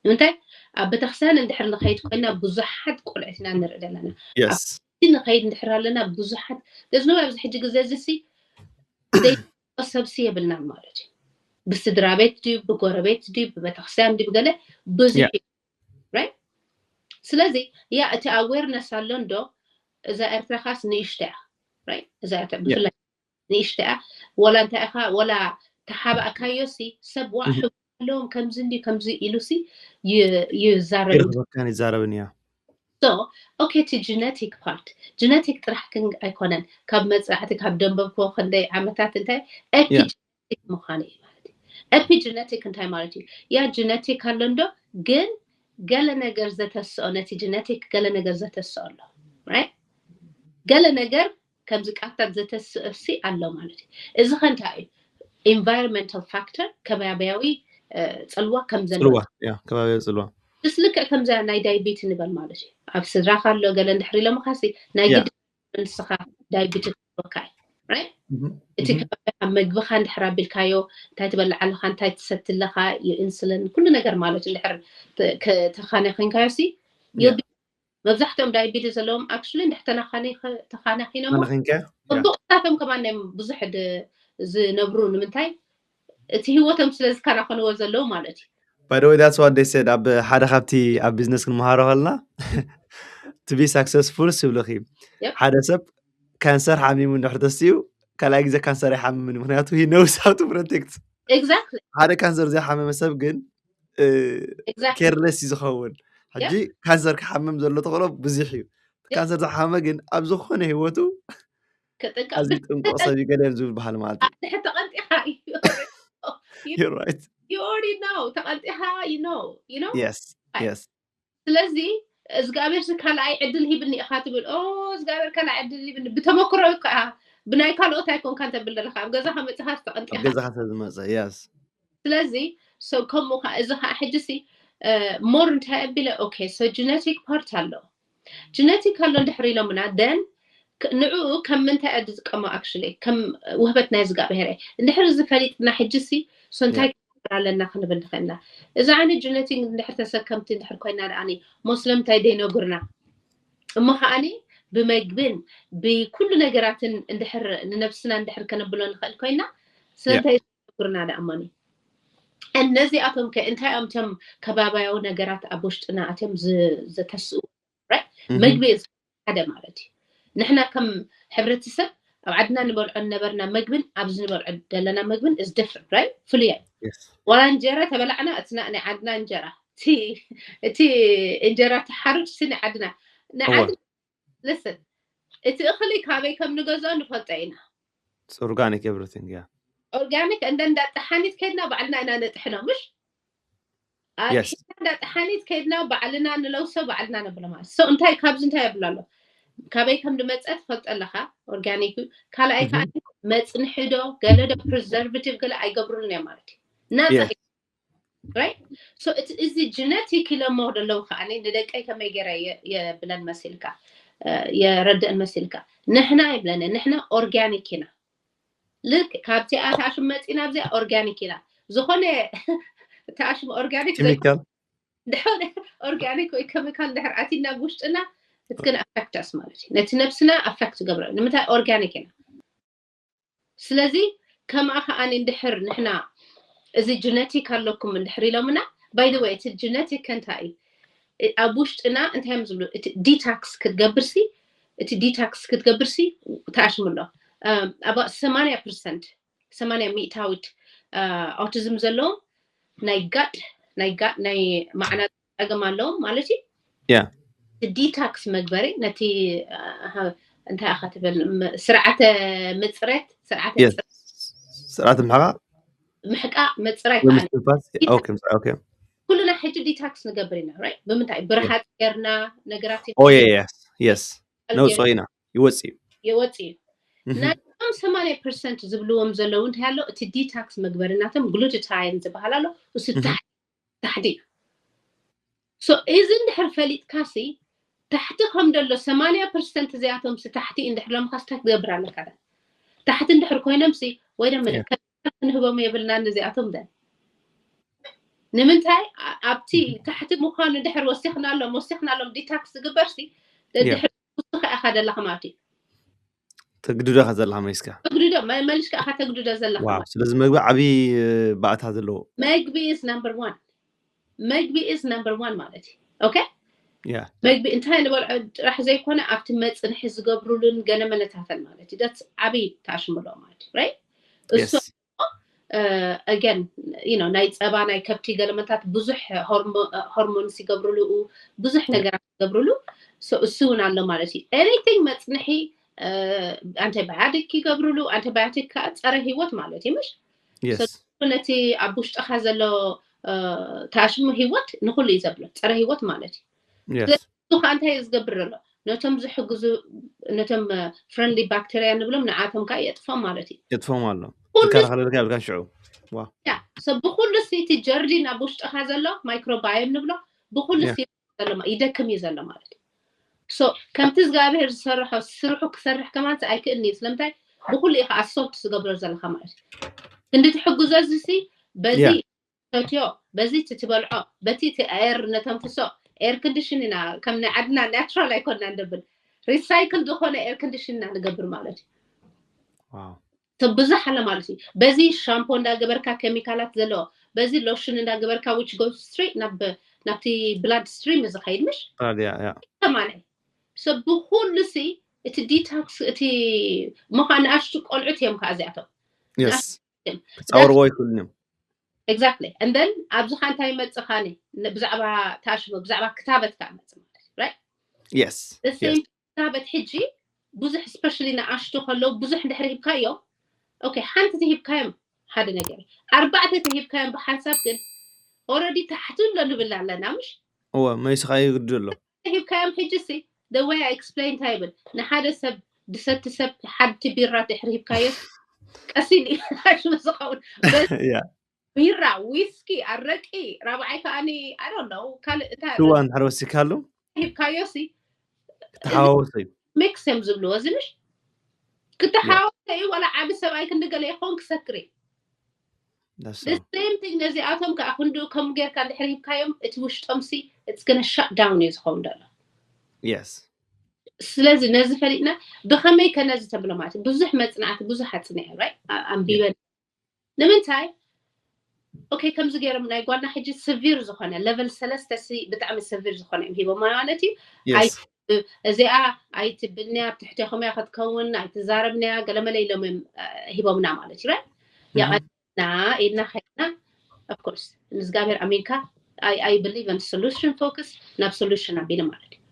ንምንታይ ኣብ ቤተክርስትያን እንድሕር ንኸይድ ኮይና ብዙሓት ቆልዑት ኢና ንርኢ ዘለና። የስ ኣብቲ ንኸይድ እንድሕር ኣለና ብዙሓት ደዝኖ ኣብዚ ሕጂ ግዜ እዚሲ ደይ ሰብሲ የብልናን ማለት እዩ። ብስድራ ቤት ድዩ ብጎረቤት ድዩ ብቤተክርስትያን ድዩ ብገለ ብዙሕ ያ እዩ። ራይት ስለዚ ያ እቲ ኣዌርነስ ኣሎ እንዶ እዛ ኤርትራ ካስ ንእሽቶ እያ። ራይት እዛ ኤርትራ ብፍላይ ንእሽቶ እያ። ወላ እንታይ ኢኻ ወላ ተሓባእካዮ ሲ ሰብ ዋ እህ ሕቡእ ኣለዎም ከምዚ እንዲ ከምዚ ኢሉ ሲ ይ- ይዛረብ ይረኽበካን ይዛረብን እያ so okay እቲ ጀነቲክ ፓርት ጀነቲክ ጥራሕ ክን ኣይኮነን ካብ መፅናዕቲ ካብ ደንበብክዎ ክንደይ ዓመታት እንታይ ያ ኤፒጀነቲክ ምዃኑ እዩ ማለት እዩ። ኤፒጀነቲክ እንታይ ማለት እዩ? ያ ጀነቲክ ኣሎ እንዶ ግን ገለ ነገር ዘተስኦ ነቲ ጀነቲክ ገለ ነገር ዘተስኦ ኣሎ ራይት ገለ ነገር ከምዚ ቃታት ዘተስኦ ሲ ኣሎ ማለት እዩ። እዚ ከ እንታይ እዩ? ኢንቫይሮንመንታል ፋክተር ከባቢያዊ እ፣ ፅልዋ ከም ዘለዎ ፅልዋ ያ ከባቢያዊ ፅልዋ ምስ ልክዕ ከምዚ ናይ ዳይቢቲ ንበል ማለት እዩ። ኣብ ስድራካ ኣሎ ገለ እንድሕር ኢሎምካሲ ናይ ያ ግዲ ንስኻ ዳይቢቲ ክህልወካ እዩ ራይት? እህ እቲ እህ ከባቢኻ መግብኻ እንድሕር ኣቢልካዮ እንታይ ትበልዕ ኣለኻ እንታይ ትሰቲ ኣለኻ ኢንሱሊን ኩሉ ነገር ማለት እንድሕር ተ- ከ- ተኻነ ኮንካዮ ሲ ያ you'll be መብዛሕትኦም ዳይቢቲ ዘለዎም ኣክቹሊ እንድሕር ተናኻኒ ተኻናኺኖሞ ኣናኺንካ ያ ፅቡቅታቶም ከማን ናይ ብዙሕ ድ- ዝነብሩ ንምንታይ እቲ ህይወቶም ስለ ዝከናኸንዎ ዘለዉ ማለት እዩ። by the way that's what they said ኣብ ሓደ ካብቲ ኣብ ቢዝነስ ክንመሃሮ ከለና to be successful ይብሉኺ Yep. ሓደ ሰብ ካንሰር ሓሚሙ እንድሕር ተስኡ ካልኣይ ግዜ ካንሰር ኣይሓምምን እዩ ምክንያቱ he knows how to protect Exactly. ሓደ ካንሰር ዘይሓመመ ሰብ ግን Exactly. ኬርለስ እዩ ዝኸውን ሕጂ ካንሰር ክሓምም ዘሎ ተኽእሎ ብዙሕ እዩ ካንሰር ዝሓመመ ግን ኣብ ዝኾነ ህይወቱ ከጠቃ ኣዚ ጥንቁቕ ሰብ እዩ ገለ ዝብል ባህል ማለት እዩ ድሕር ተቐንጢኻ እዩ You're right. you already know ተቐንጢኻ you know you know Yes. Yes. ስለዚ እግዚኣብሔር ሲ ካልኣይ ዕድል ሂብኒ ኢኻ ትብል ኦ እግዚኣብሔር ካልኣይ ዕድል ሂብኒ ብተመክሮ ከዓ ብናይ ካልኦት ኣይኮንካ እንተብል ዘለካ ኣብ ገዛኻ መፅኻ ኣብ ተቐንጢኻ ገዛኻ ስለ ዝመፀ yes. ስለዚ so ከምኡ ከዓ እዚ ከዓ ሕጂ ሲ ሞር እንታይ ኣቢለ okay so genetic part ኣሎ genetic ኣሎ እንድሕር ኢሎምና then ንዕኡ ከም ምንታይ እያ ዝጥቀሞ actually ከም ውህበት ናይ እግዚኣብሔር እየ እንድሕር እዚ ፈሊጥና ሕጂ ሲ so እንታይ ኣለና ክንብል ንኽእልና እዚ ዓይነት genetic እንድሕር ተሰከምቲ እንድሕር ኮይና ደኣኒ ሞስለም እንታይ ደይነጉርና እሞ ከዓኒ ብመግብን ብኩሉ ነገራትን እንድሕር ንነብስና እንድሕር ከነብሎ ንኽእል ኮይና ስለንታይ ነጉርና ደኣ እሞኒ እነዚኣቶም ከ እንታይ እዮም እቶም ከባባያዊ ነገራት ኣብ ውሽጥና ኣትዮም ዘተስኡ ምግቢ ሓደ ማለት እዩ ንሕና ከም ሕብረተሰብ ኣብ ዓድና ንበልዖ ነበርና ምግብን ኣብዚ ንበልዖ ዘለና ምግብን is different right ፍሉይ እዩ ዋላ እንጀራ ተበላዕና እቲ ናይ ዓድና እንጀራ እቲ እንጀራ ተሓሩድ ሲ ናይ ዓድና ናይ ዓድና listen እቲ እኽሊ ካበይ ከም ንገዝኦ ንፈልጦ ኢና organic everything yeah organic እንደ እንዳ ጠሓኒት ከድና ባዕልና ኢና ነጥሕኖ ምሽ Yes. ጠሓኒት ከድና ባዕልና ንለውሶ ባዕልና ነብሎ ማለት so እንታይ ካብዚ እንታይ የብሎ ኣሎ ካበይ ከም ዝመፀ ትፈልጦ ኣለካ organic ካልኣይ ከዓ መፅንሒ ዶ ገለ ዶ preservative ገለ ኣይገብሩልን እዮም ማለት እዩ ናፃ Yes. right so እቲ እዚ genetic ኢለሞ ዘለዉ ከዓ ንደቀይ ከመይ ገይረ የብለን መሲልካ የረድእን መሲልካ ንሕና ይብለኒ ንሕና organic ኢና ልክ ካብዚኣ ተኣሽም መፂና ኣብዚኣ organic ኢና ዝኾነ ተኣሽም organic chemical ድሕር organic ወይ chemical ድሕር ኣቲና ብውሽጥና it's gonna affect us ማለት እዩ ነቲ ነብስና affect ገብረ ንምንታይ organic ኢና ስለዚ ከምኣ ከዓ እንድሕር ንሕና እዚ genetic ኣለኩም እንድሕር ኢሎምና by the way እቲ genetic እንታይ እዩ ኣብ ውሽጥና እንታይ እዮም ዝብሉ እቲ detox ክትገብርሲ እቲ detox ክትገብርሲ ተኣሽሙ ኣሎ about ሰማንያ percent ሰማንያ ሚእታዊት autism ዘለዎም ናይ gut ናይ gut ናይ ማዕና ፀገም ኣለዎም ማለት እዩ Yeah. detox መግበሪ ነቲ እንታይ ኢኻ ትብል ስርዓተ ምፅረት ስርዓተ ስርዓተ ምሕቓቕ ምሕቃ መፅራይ ከኣል ኦኬ። ኩልና ሕጂ ዲታክስ ንገብር ኢና፣ right? ብምንታይ? ብረሃፅ ጌርና ነገራት ኦየ የስ የስ ነውፅኦ ኢና። ይወፅእ እዩ። ይወፅእ እዩ። እህ፣ ናይቶም ሰማንያ ፐርሰንት ዝብልዎም ዘለዉ እንታይ ኣሎ? እቲ ዲታክስ መግበሪ ናቶም ግሉታታይን ዝበሃል ኣሎ። እሱ እህ፣ ታሕቲ ታሕቲ እዩ። So እዚ እንድሕር ፈሊጥካ ሲ ታሕቲ ከም ደሎ ሰማንያ ፐርሰንት እዚኣቶም ሲ ታሕቲ እንድሕር ሎምካ ስታይ ክትገብር ኣለካ። ዳ ታሕቲ እንድሕር ኮይኖም ሲ ወይ ደመለ ያ። ከ ክንህቦም የብልናን እዚኣቶም ደ ንምንታይ ኣ- ኣብቲ ታሕቲ ምዃኑ ድሕር ወሲኽናሎም ወሲኽናሎም ዲታክስ ዝግበር ሲ ያ። ድሕር ውስኻ ኢኻ ደለኻ ማለት እዩ። ተግድዶ ኢኻ ዘለኻ መሊስካ። ተግድዶ መ- መሊስካ ኢኻ ተግድዶ ዘለኻ ዋው፣ ማለት እዩ። ስለዚ መግቢ ዓብዪ ባእታ ዘለዎ መግቢ is number one። መግቢ is number one ማለት እዩ። ኦኬ ያ መግቢ እንታይ ንበልዖ ጥራሕ ዘይኮነ ኣብቲ መፅንሒ ዝገብሩሉን ገለ መለታተን ማለት እዩ። ዳትስ ዓብዪ ታሽምሎ ማለት እዩ። Right? እሱ የስ again you know ናይ ፀባ ናይ ከብቲ ገለመታት ብዙሕ ሆርሞንስ ይገብሩሉ ብዙሕ ነገራት ይገብሩሉ። So እሱ እውን ኣሎ ማለት እዩ። Anything መፅንሒ ኣንቲባዮቲክ ይገብሩሉ። ኣንቲባዮቲክ ከዓ ፀረ ህይወት ማለት እዩ ምሽ የስ ነቲ ኣብ ውሽጥኻ ዘሎ ታሽሙ ህይወት ንኩሉ እዩ ዘብሎ ፀረ ህይወት ማለት እዩ። የስ እሱ ከዓ እንታይ እዩ ዝገብር ዘሎ? ነቶም ዝሕግዙ ነቶም ፍረንድሊ ባክቴርያ ንብሎም ንዓቶም ከዓ የጥፎም ማለት እዩ። የጥፎም ኣሎ ኩሉ ዝከላኸለልካ ብልካን ሽዑ ዋ ያ ሰብ ብኩሉ ሲ እቲ ጀርዲን ኣብ ውሽጥኻ ዘሎ ማይክሮባዮም ንብሎ ብኩሉ ያ ሲ ዘሎ ማ- ይደክም እዩ ዘሎ ማለት እዩ። So ከምቲ እግዚኣብሔር ዝሰርሖ ስርሑ ክሰርሕ ከማን ኣይክእልን እዩ። ስለምንታይ ብኩሉ ኢኻ ኣሶልት ዝገብሮ ዘለካ ማለት እዩ። ክንዲ ትሕግዞ እዚ ሲ በዚ ያ ሰትዮ በዚ እቲ ትበልዖ በቲ እቲ ኤር ነተንፍሶ ኤር ኮንዲሽን ኢና ከም ናይ ዓድና ናቹራል ኣይኮንና ንብል ሪሳይክል ዝኾነ ኤር ኮንዲሽን ኢና ንገብር ማለት እዩ። ዋው ሰብ ብዙሕ ኣለ ማለት እዩ። በዚ ሻምፖ እንዳገበርካ ኬሚካላት ዘለዎ በዚ ሎሽን እንዳገበርካ which goes straight ናብ ናብቲ ብላድ ስትሪም ዝኸይድ ምሽ ታዲያ ያ ከማነ ሰብ ብኩሉ ሲ እቲ ዲታክስ እቲ ምዃን ንኣሽቱ ቆልዑት እዮም ከዓ እዚኣቶም የስ ክፃወርዎ ይክእሉን እዮም exactly and then ኣብዚ ካ እንታይ ይመፅኻኒ ን- ብዛዕባ ታሽሞ ብዛዕባ ክታበት ከዓ መፅ ማለት እዩ right? የስ The same ክታበት ሕጂ ብዙሕ especially ንኣሽቱ ከለዉ ብዙሕ እንድሕር ሂብካዮም ኦኬ ሓንቲ ተሂብካዮም ሓደ ነገር እዩ። ኣርባዕተ ተሂብካዮም ብሓንሳብ ግን already ታሕቲ ኣሎ ንብል ኣለና ምሽ እወ መይስኻ ይግድ ኣሎ ሂብካዮም ሕጂ ሲ the way I explain እንታይ ይብል ንሓደ ሰብ ድሰቲ ሰብ ሓንቲ ቢራ ድሕሪ ሂብካዮ ቀሲን እዩ ዝኸውን ያ ቢራ ዊስኪ ኣረቂ ራብዓይ ከዓኒ I don't know ካልእ እንታይ ኣሎ ስዋ እንድሕር ወሲካሉ ሂብካዮ ሲ ተሓዋወሰ እዩ ሚክስ እዮም ዝብልዎ እዚ ምሽ ክተሓወሰ እዩ ዋላ ዓቢ ሰብኣይ ክንዲ ገለ ይኸውን ክሰክር እዩ ዳስ the same thing ነዚኣቶም ከዓ ክንዲ ከም ጌርካ እንድሕር ሂብካዮም እቲ ውሽጦም ሲ it's gonna shut down እዩ ዝኸውን ዘሎ የስ ስለዚ ነዚ ፈሊጥና ብኸመይ ከ ነዚ ተብሎ ማለት እዩ ብዙሕ መፅናዕቲ ብዙሕ ኣፅኒዐ right ኣንቢበ ንምንታይ ኦኬ ከምዚ ገይሮም ናይ ጓልና ሕጂ ስቪር ዝኾነ ለቨል ሰለስተ ሲ ብጣዕሚ ስቪር ዝኾነ እዮም ሂቦማ ማለት እዩ ኣይ የስ እዚኣ ኣይትብልንያ ኣብ ትሕቴኹም እያ ክትከውን ኣይትዛረብንያ ገለመለ ኢሎም እዮም እ፣ ሂቦምና ማለት እዩ right? የቐና ኢልና ከይድና of course ንእግዚኣብሔር ኣሚንካ I, I believe in solution focus ናብ solution ኣቢለ ማለት እዩ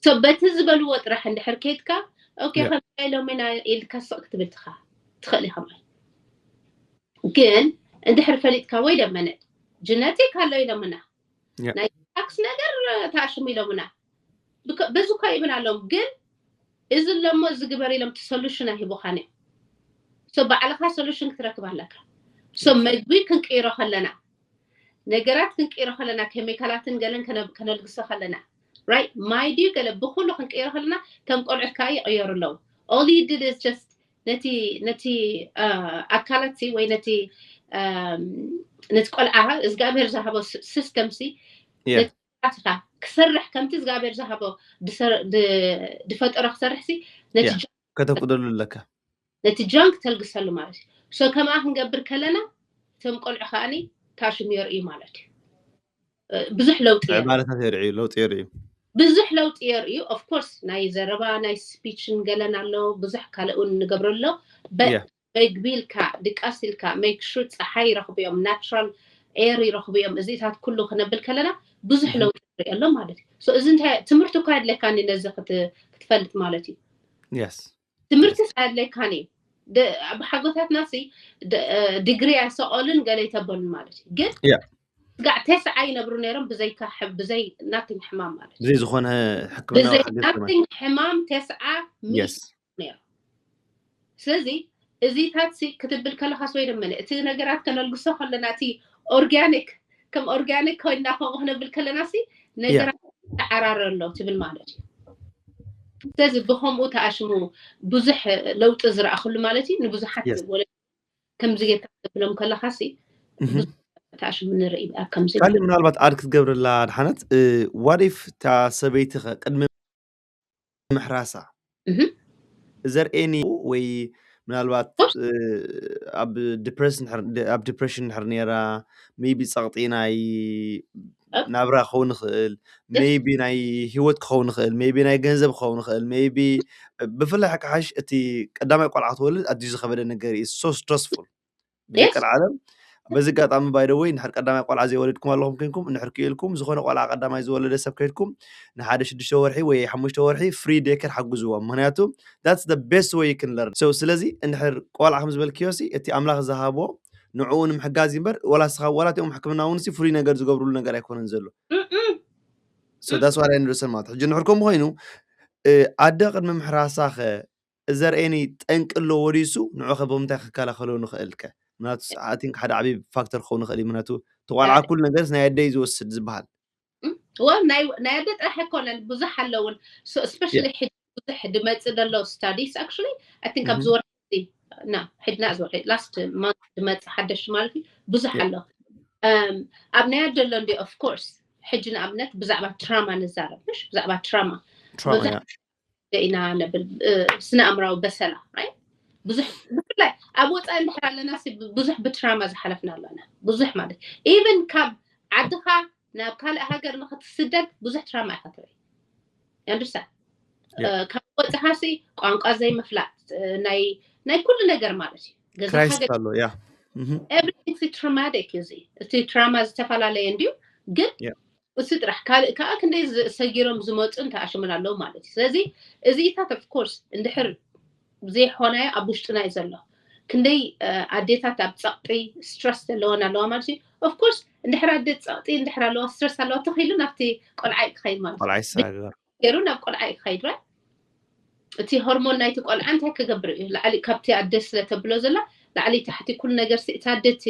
so በቲ ዝበልዎ ጥራሕ እንድሕር ከይድካ ኦኬ Yeah. ከምዚ ኢሎምና ኢልካ ስቕ ክትብል ትኻ ትኽእል ኢኻ ማለት ግን እንድሕር ፈሊጥካ ወይ ደመነ ጅነቲክ ኣሎ ኢሎምና Yeah. ናይ ታክስ ነገር ተኣሽሙ ኢሎምና ብከ- በዚ እኳ ይብል ኣለዎም ግን እዚ ኣለሞ ዝግበር ኢሎም እቲ solution ኣይሂቡኻን እዮም so ባዕልኻ solution ክትረክብ ኣለካ so መግቢ ክንቅይሮ ከለና ነገራት ክንቅይሮ ከለና ኬሚካላትን ገለን ከነ- ከነልግሶ ከለና right ማይ ድዩ ገለ ብኩሉ ክንቅይሮ ከለና ከም ቆልዑት ከዓ ይቕየሩ ኣለዉ all you did is just ነቲ ነቲ እ፣ ኣካላት ሲ ወይ ነቲ እም፣ ነቲ ቆልዓ እግዚኣብሔር ዝሃቦ ሲስተም ሲ Yeah. ነቲ ናትኻ ክሰርሕ ከምቲ እግዚኣብሔር ዝሃቦ ድሰር- ድ- ድፈጠሮ ክሰርሕ ሲ ነቲ Yeah. ጃ- ከተፍቅደሉ ኣለካ ነቲ ጃንክ ተልግሰሉ ማለት እዩ so ከምኣ ክንገብር ከለና እቶም ቆልዑ ከዓኒ ታሽም የርእዩ ማለት እዩ እ፣ ብዙሕ ለውጢ የርኢ ዕባለታት የርእዩ ለውጢ የርእዩ ብዙሕ ለውጢ የርእዩ of course ናይ ዘረባ ናይ ስፒችን ገለን ኣሎ ብዙሕ ካልእ እውን ንገብሮ ኣሎ በ- Yeah. መግቢ ኢልካ ድቃስ ኢልካ make sure ፀሓይ ይረኽቡ እዮም ናቹራል ኤር ይረኽቡ እዮም እዚታት ኩሉ ክነብል ከለና ብዙሕ Mhm. ለውጢ ንርኢ ኣሎ ማለት እዩ so እዚ እንታይ ትምህርቲ እኳ የድለካኒ ነዚ ክት- ክትፈልጥ ማለት እዩ የስ ትምህርትስ ኣየድለካን እዩ ደ- ኣብ ሓጎታትና ሲ ደ- እ፣ ዲግሪ ኣይሰቐሉን ገለ ይተበሉን ማለት እዩ። ግን ያ ጋዕ ተስዓ ይነብሩ ነይሮም ብዘይካ ሕ- ብዘይ ናቲንግ ሕማም ማለት እዩ። ብዘይ ዝኾነ ሕክምናዊ ብዘይ ሓገዝ ከማን ናቲንግ ሕማም ተስዓ ሚት የስ ነይሮም። ስለዚ እዚታት ሲ ክትብል ከለኻስ ወይ ደመነ እቲ ነገራት ከነልግሶ ከለና እቲ ኦርጋኒክ ከም ኦርጋኒክ ኮይንና ከምኡ ክነብል ከለና ሲ ያ ነገራት ተዓራረ ኣሎ ትብል ማለት እዩ። ስለዚ ብከምኡ ተኣሽሙ ብዙሕ ለውጢ ዝረኣኹሉ ማለት እዩ። ንብዙሓት የስ ወለ ከምዚ ጌርካ ትብሎም ከለኻ ሲ እህ ብዙሕ ተኣሽሙ ንርኢ ኣብ ከምዚ ካሊእ ምናልባት ኣድ ክትገብርላ ድሓነት ዋዲፍ እታ ሰበይቲ ኸ ቅድሚ ምሕራሳ እህ ዘርእየኒ ወይ ምናልባት እ፣ ኣብ ዲፕሬሽን ድሕር- ድ- ኣብ ዲፕሬሽን ድሕር ነራ ሜቢ ጸቕጢ ናይ እ? ናብራ ክኸውን ይኽእል የስ ሜቢ ናይ ህይወት ክኸውን ይኽእል ሜቢ ናይ ገንዘብ ክኸውን ይኽእል ሜቢ ብፍላይ ሕቃሓሽ እቲ ቀዳማይ ቆልዓ ክትወልድ ኣዝዩ ዝኸበደ ነገር እዩ so stressful የስ ብደቀል ዓለም በዚ ኣጋጣሚ ባይደወይ ንድሕር ቀዳማይ ቆልዓ ዘይወለድኩም ኣለኹም ኮንኩም እንድሕር ክኢልኩም ዝኾነ ቆልዓ ቀዳማይ ዝወለደ ሰብ ከይድኩም ንሓደ ሽዱሽተ ወርሒ ወይ ሓሙሽተ ወርሒ ፍሪ ዴከር ሓግዝዎም ምክንያቱ that's the best way you can learn so ስለዚ እንድሕር ቆልዓ ከም ዝበልክዮ ሲ እቲ ኣምላኽ ዝሃቦ ንዕኡ ንምሕጋዝ እዩ እምበር ወላ ስኻ ወላ እቲኦም ሕክምና እውን ሲ ፍሉይ ነገር ዝገብርሉ ነገር ኣይኮነን ዘሎ እም፣ እም፣ so እም። that's what I understand ማለት ሕጂ እንድሕር ከምኡ ኮይኑ እ፣ ኣደ ቅድሚ ምሕራሳ ኸ ዘርእየኒ ጠንቂ ኣሎ ወዲሱ ንዑ ከ ብምንታይ ክከላኸሎ ንኽእል ከ ምክንያቱ I think ሓደ ዓብዪ ፋክተር ክኸውን ይኽእል እዩ ምክንያቱ ተቋልዓ ኩሉ ነገር ናይ ኣደይ ዝወስድ ዝበሃል እም፣ ወል ናይ ናይ ኣደ ጥራሕ ኣይኮነን ብዙሕ ኣለውን። So especially ሕጂ ብዙሕ ድመጽእ ዘሎ ስታዲስ actually I think ኣብዚ እህ ወርሒ እዚ ና ሕድና እዚ ወርሒ ላስት ማንት ድመጽእ ሓደሽ ማለት እዩ ብዙሕ ያ ኣሎ። እም፣ ኣብ ናይ ኣደ ኣሎ እንዲ of course ሕጂ ንኣብነት ብዛዕባ ትራማ ንዛረብ ምሽ ብዛዕባ ትራማ ትራማ ብዙሕ ያ ኢና ነብል እ፣ ስነ ኣእምራዊ በሰላ right? ብዙሕ ብፍላይ ኣብ ወፃኢ እንድሕር ኣለና ሲ ብ- ብዙሕ ብትራማ ዝሓለፍና ኣለና ብዙሕ ማለት ኢቨን ካብ ዓድኻ ናብ ካልእ ሃገር ንክትስደድ ብዙሕ ትራማ ኢኻ ትርኢ understand ያ ካብ ወፅኻ ሲ ቋንቋ ዘይምፍላጥ እ፣ ናይ ናይ ኩሉ ነገር ማለት እዩ ገዛኻ ክራይሲስ ገ- ኣሎ ያ እህ everything ሲ ትራማቲክ እዩ እዚ እቲ ትራማ ዝተፈላለየ እንድዩ ግን ያ እሱ ጥራሕ ካልእ ከዓ ክንደይ ዝ- ሰጊሮም ዝመፁ እንተኣሽሙን ኣለዉ ማለት እዩ ስለዚ እዚታት of course እንድሕር ዘይኮነ ኣብ ውሽጥና እዩ ዘሎ ክንደይ እ፣ ኣዴታት ኣብ ፀቕጢ ስትረስ ዘለወን ኣለዋ ማለት እዩ of course እንድሕር ኣደ ፀቕጢ እንድሕር ኣለዋ ስትረስ ኣለዋ ተኽኢሉ ናብቲ ቆልዓ እዩ ክኸይድ ማለት እዩ ቆልዓ ብቻ ይሰጋገር ገይሩ ናብ ቆልዓ እዩ ክኸይድ right? እቲ ሆርሞን ናይቲ ቆልዓ እንታይ ክገብር እዩ ላዕሊ ካብቲ ኣደ ስለ ተብሎ ዘላ ላዕሊ ታሕቲ ኩሉ ነገር ሲ- እቲ ኣደ እቲ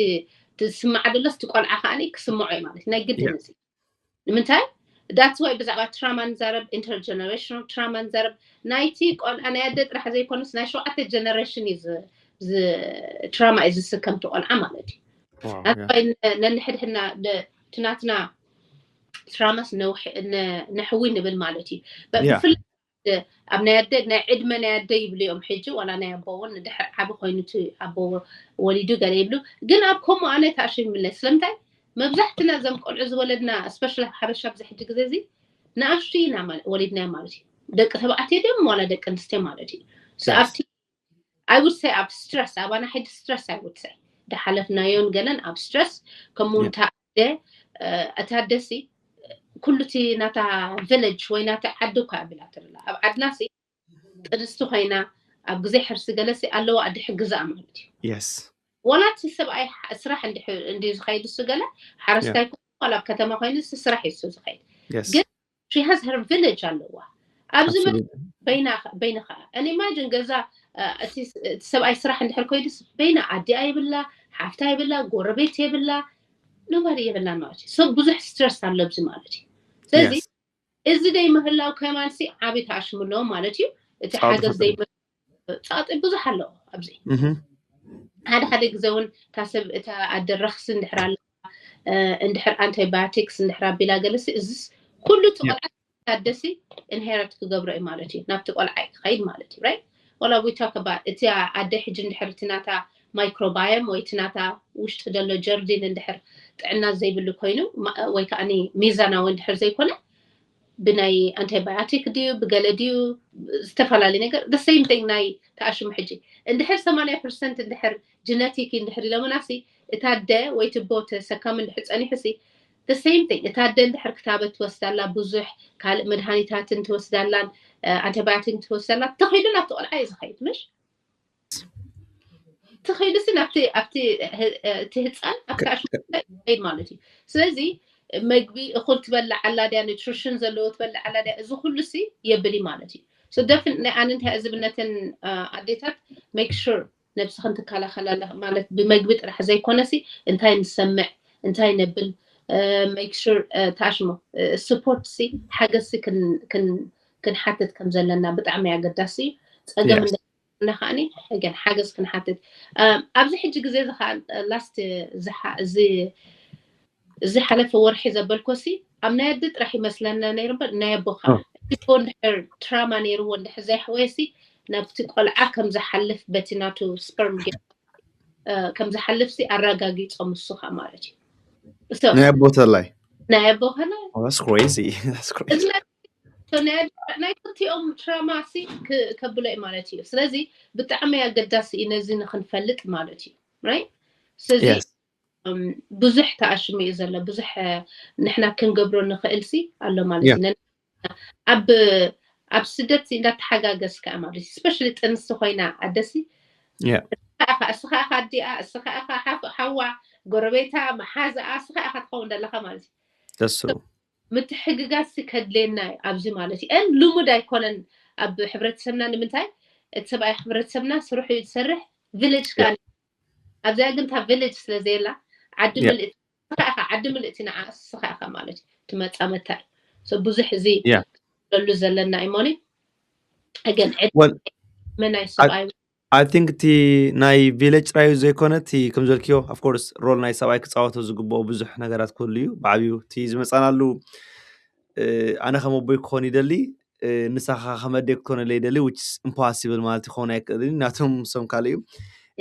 ትስምዓ ደሎስ እቲ ቆልዓ ከዓ ክስምዖ እዩ ማለት ናይ ግድን ያ እዚ ንምንታይ that's why ብዛዕባ ትራማ ንዛረብ intergenerational ትራማ ንዛረብ ናይቲ ቆልዓ ናይ ኣደ ጥራሕ ዘይኮነስ ናይ ሸውዓተ ጀነሬሽን እዩ ዝ- ዝ- ትራማ እዩ ዝስከምቲ ቆልዓ ማለት እዩ ዋው that's ያ why ነ- ነንሕድሕድና ደ- እቲ ናትና ትራማስ ነውሕ- ነ- ነሕዊ ንብል ማለት እዩ በ- ያ ብፍላይ ደ- ኣብ ናይ ኣደ ናይ ዕድመ ናይ ኣደ ይብሉ እዮም ሕጂ ዋላ ናይ ኣቦ እውን ንድሕር ዓቢ ኮይኑ እቲ ኣቦ ወሊዱ ገለ ይብሉ ግን ኣብ ከምኡ ኣነ ተኣሽም ይምለስ ስለምንታይ መብዛሕትና እዞም ቆልዑ ዝወለድና ስፔሻሊ ሓበሻ ኣብዚ ሕጂ ግዜ እዚ ንኣሽቱ ኢና ማለ- ወሊድናዮም ማለት እዩ ደቂ ተባዕትዮ ድዮም ዋላ ደቂ ኣንስትዮ ማለት እዩ So ያ ኣብቲ I would say ኣብ ስትረስ ኣባና ሕጂ ስትረስ I would say ዝሓለፍናዮን ገለን ኣብ ስትረስ ከምኡ እውን ያ እታ ኣደ እ፣ እታ ኣደሲ ኩሉ እቲ ናታ ቪለጅ ወይ ናታ ዓዲ እኳ ኣቢላ ትርላ ኣብ ዓድና ሲ ጥንስቲ ኮይና ኣብ ግዜ ሕርሲ ገለሲ ኣለዋ ኣደ ሕግዛኣ ማለት እዩ የስ ወላ እቲ ሰብኣይ ሕ- ስራሕ እንድሕ- እንድዩ ዝኸይድ እሱ ገለ ያ ሓረስታይ ኮይኑ ዋላ ኣብ ከተማ ኮይኑ እሱ ስራሕ እዩ እሱ ዝኸይድ የስ ግን she has her village ኣለዋ ኣብዚ መ absolutely በይና በይንኻ and imagine ገዛ እ፣ እቲ ስ- እቲ ሰብኣይ ስራሕ እንድሕር ኮይዱስ በይና ኣዲኣ የብላ ሓፍታ የብላ ጎረቤት የብላ nobody የብላን ማለት እዩ so ብዙሕ ስትረስ ኣሎ ኣብዚ ማለት እዩ ስለዚ የስ እዚ ደይ ምህላው ከማንሲ ዓብይ ተኣሽሙ ኣለዎ ማለት እዩ እቲ ፃውቲ ሓገዝ ደይ ፈጥሪ ፃውጢ ብዙሕ ኣለዎ ኣብዚ እህ ሓደ ሓደ ግዜ እውን እታ ሰብ እታ ኣደ ረኽሲ እንድሕር ኣለዋ እ፣ እንድሕር ኣንቲባዮቲክስ እንድሕር ኣቢላ ገለሲ እዚስ ኩሉ እቲ ያ ቆልዓ ኣደሲ ኢንሄረት ክገብሮ እዩ ማለት እዩ ናብቲ ቆልዓ እዩ ክኸይድ ማለት እዩ right ወላ we talk about እቲ ኣደ ሕጂ እንድሕር እቲ ናታ ማይክሮባዮም ወይ እቲ ናታ ውሽጢ ዘሎ ጀርዲን እንድሕር ጥዕና ዘይብሉ ኮይኑ ማ- ወይ ከዓ ሚዛናዊ እንድሕር ዘይኮነ ብናይ ኣንቲባዮቲክ ድዩ ብገለ ድዩ ዝተፈላለዩ ነገር the same thing ናይ ተኣሽሙ ሕጂ እንድሕር ሰማንያ ፐርሰንት እንድሕር ጀነቲክ እንድሕር ኢሎምና ሲ እታ ኣደ ወይ ትቦ ተሰካሚ እንድሕር ፀኒሑ ሲ the same thing እታ ኣደ እንድሕር ክታበት ትወስዳላ ብዙሕ ካልእ መድሃኒታትን ትወስዳላን ኣንቲባዮቲክ ትወስዳላ ተኺሉ ናብቲ ቆልዓ እዩ ዝኸይድ ምሽ ትኸይዱ ሲ ናብቲ ኣብቲ እቲ ህፃን ኣብቲ ኣሽሙር ይኸይድ ማለት እዩ። ስለዚ መግቢ እኹል ትበልዕ ኣላ ድያ፣ ኒትሪሽን ዘለዎ ትበልዕ ኣላ ድያ፣ እዚ ኩሉ ሲ የብል እዩ ማለት እዩ። So definitely ኣነ እንታይ ዕዝብነትን ኣዴታት make sure ነብስኽን ትከላኸላ ኣለኻ ማለት ብመግቢ ጥራሕ ዘይኮነሲ እንታይ ንሰምዕ እንታይ ነብል make sure ታሽሞ support ሲ ሓገዝ ሲ ክንሓትት ከም ዘለና ብጣዕሚ ኣገዳሲ እዩ። ፀገም እንዳ ከዓኒ ግን ሓገዝ ክንሓትት ኣብዚ ሕጂ ግዜ እዚ ከዓ last እዚ ሓለፈ ወርሒ ዘበልኮ ሲ ኣብ ናይ ኣደ ጥራሕ ይመስለና ነይሩ እምበር ናይ ኣቦ ከዓ እንድሕር ትራማ ነይርዎ እንድሕር ዘይሕወየ ሲ ናብቲ ቆልዓ ከም ዝሓልፍ በቲ ናቱ ስፐርም ከም ዝሓልፍ ሲ ኣረጋጊፆም እሱ ከዓ ማለት እዩ። ናይ ኣቦ ተላይ ናይ ኣቦ ከላይ that's crazy that's crazy ናይ ክልቲኦም ትራማ ሲ ከብሎ እዩ ማለት እዩ። ስለዚ ብጣዕሚ ኣገዳሲ እዩ ነዚ ንክንፈልጥ ማለት እዩ። ስለዚ ብዙሕ ተኣሽሙ እዩ ዘሎ፣ ብዙሕ ንሕና ክንገብሮ ንኽእል ሲ ኣሎ ማለት እዩ። ኣብ ኣብ ስደት እንዳተሓጋገዝካ ማለት እዩ። ስፔሻሊ ጥንስቲ ኮይና ኣደሲ እስኻ ኢኻ ኣዲኣ፣ እስኻ ኢኻ ሓዋ፣ ጎረቤታ፣ መሓዛኣ፣ እስኻ ኢኻ ትኸውን ዘለኻ ማለት እዩ። ደሱ ምትሕግጋዝ ሲ ከድልየና እዩ ኣብዚ ማለት እዩ። ን ልሙድ ኣይኮነን ኣብ ሕብረተሰብና። ንምንታይ እቲ ሰብኣይ ሕብረተሰብና ስርሑ እዩ ዝሰርሕ፣ ቪሌጅ ከኣ ኣብዚኣ ግን እታ ቪሌጅ ስለ ዘየላ ዓዲ ምልእቲ ዓዲ ምልእቲ ንዓ እስኻ ኢኻ ማለት እዩ ትመጻመታ እዩ። ብዙሕ እዚ ለሉ ዘለና እዩ ሞኒ ኣገን ዕድመ ናይ ሰብኣይ I think እቲ ናይ ቪሌጅ ጥራዩ ዘይኮነ እቲ ከም ዘልክዮ of course ሮል ናይ ሰብኣይ ክፃወቶ ዝግብኦ ብዙሕ ነገራት ክህሉ እዩ። ብዓብዩ እቲ ዝመፃናሉ ኣነ ከም ኣቦይ ክኾን ይደሊ ንሳኻ ከም ኣደይ ክትኮነለይ ይደሊ which is impossible ማለት ክኸውን ኣይክእልን ናቶም ሶም ካልእ እዩ።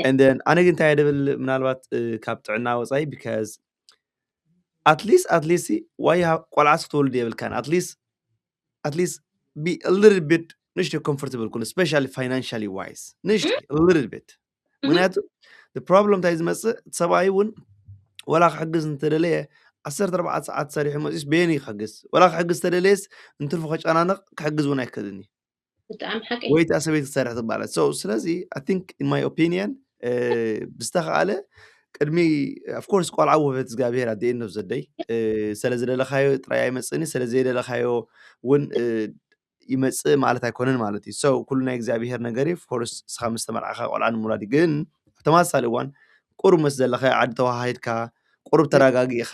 And then ኣነ ግን እንታይ ደብል ምናልባት ካብ ጥዕና ወፃኢ because at least at least ዋይ ቆልዓ ክትወልድ የብልካን at least at least be a little bit ንእሽተይ comfortable ኩን especially financially wise ንእሽተይ a little bit ምክንያቱ problem እንታይ ዝመፅእ እቲ ሰብኣይ እውን ወላ ክሕግዝ እንተደለየ ዓሰርተ ኣርባዕተ ሰዓት ሰሪሑ መፅኡስ በየን እዩ ክሕግዝ ወላ ክሕግዝ ተደለየስ እንትርፉ ከጨናነቕ ክሕግዝ እውን ኣይክእልን እዩ ብጣዕሚ ሓቂ ወይ እታ ሰበይቲ ትሰርሕ ትባላት so ስለዚ I think in my opinion ብዝተኸኣለ ቅድሚ of course ቆልዓ ውህበት እግዚኣብሔር ኣደኤን ነው ዘደይ ስለ ዝደለካዮ ጥራይ ኣይመፅእኒ ስለ ዘይደለካዮ እውን ይመፅእ ማለት ኣይኮነን ማለት እዩ so ኩሉ ናይ እግዚኣብሔር ነገር እዩ of course ስኻ ምስ ተመርዓኻ ቆልዓ ንምውላድ ግን ተመሳሳሊ እዋን ቁሩብ ምስ ዘለካ ዓዲ ተዋሃሂድካ ቁሩብ ተረጋጊእኻ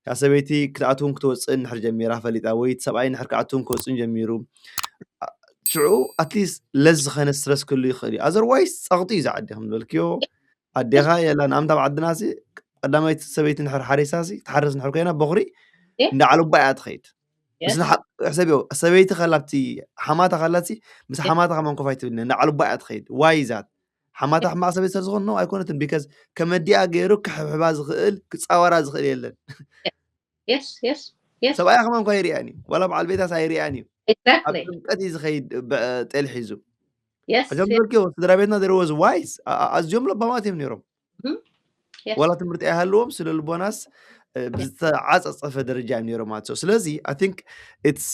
እታ ሰበይቲ ክትኣትውን ክትወፅእን ንሕር ጀሚራ ፈሊጣ ወይ እቲ ሰብኣይ ንሕር ክኣትውን ክወፅእን ጀሚሩ ሽዑ at least ለዝ ዝኸነ stress ክህሉ ይኽእል እዩ otherwise ፀቕጢ እዩ ዝዓዲ ከም ዝበልክዮ ኣዴኻ የላ ንኣምታ ኣብ ዓድና ሲ ቀዳማይቲ ሰበይቲ ንሕር ሓሪሳ ሲ ትሓርስ ንሕር ኮይና በኹሪ እንዳ ዓለባ እያ ትኸይድ ሰበይቲ ከላቲ ሓማታ ከላቲ ምስ ሓማታ ከማን ኮፍ ኣይትብልን እንዳ ዓለባ እያ ትኸይድ why is that ሓማታ ሕማቕ ሰበይቲ ስለ ዝኾነ ኣይኮነትን because ከመዲኣ ገይሩ ክሕብሕባ ዝኽእል ክፃወራ ዝኽእል የለን ሰብኣያ ከማን እኳ ይርኣን እዩ ዋላ በዓል ቤታስ ኣይርኣን እዩ ኣብ ጥምቀት እዩ ዝኸይድ ጤል ሒዙ ሕዞም ዘልክዮ ስድራ ቤትና there was wise ኣዝዮም ለባማት እዮም ነይሮም ዋላ ትምህርቲ ኣይሃለዎም ስለ ልቦናስ ብዝተዓፀፀፈ ደረጃ እዮም ነይሮም ማለት ስለዚ I think it's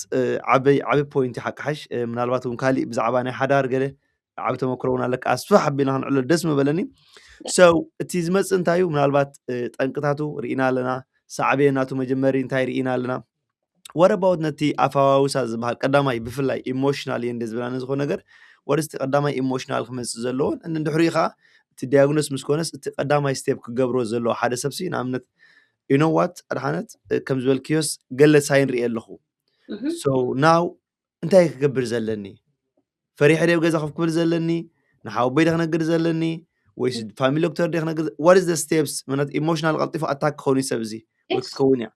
ዓበይ ዓበይ point ሓቂ ሓሽ ምናልባት እውን ካሊእ ብዛዕባ ናይ ሓዳር ገለ ዓብ ተመክሮ እውን ኣለካ ኣስፋሕ ኣቢልና ክንዕሎ ደስ ምበለኒ so እቲ ዝመፅእ እንታይ እዩ ምናልባት ጠንቅታቱ ርኢና ኣለና ሳዕቤ ናቱ መጀመሪ እንታይ ርኢና ኣለና what about ነቲ ኣፈዋውሳ ዝበሃል ቀዳማይ ብፍላይ emotional እየ እንደ ዝብላ ንዝኾነ ነገር what is ቀዳማይ emotional ክመፅእ ዘለዎን እንድሕሪኡ ከዓ እቲ diagnose ምስ ኮነስ እቲ ቀዳማይ step ክገብሮ ዘለዎ ሓደ ሰብሲ ንኣብነት you know what ኣድሓነት ከም ዝበልክዮስ ገለ ሳይን ርኢ ኣለኹ so now እንታይ ክገብር ዘለኒ ፈሪሐ ደብ ገዛ ከፍ ክብል ዘለኒ ንሓወቦይ ደ ክነግር ዘለኒ ወይስ family doctor ደ ክነግር what is the steps ምክንያቱ emotional ቀልጢፉ ኣታክ ክኸውን እዩ ሰብ እዚ ወይ ክትከውን እያ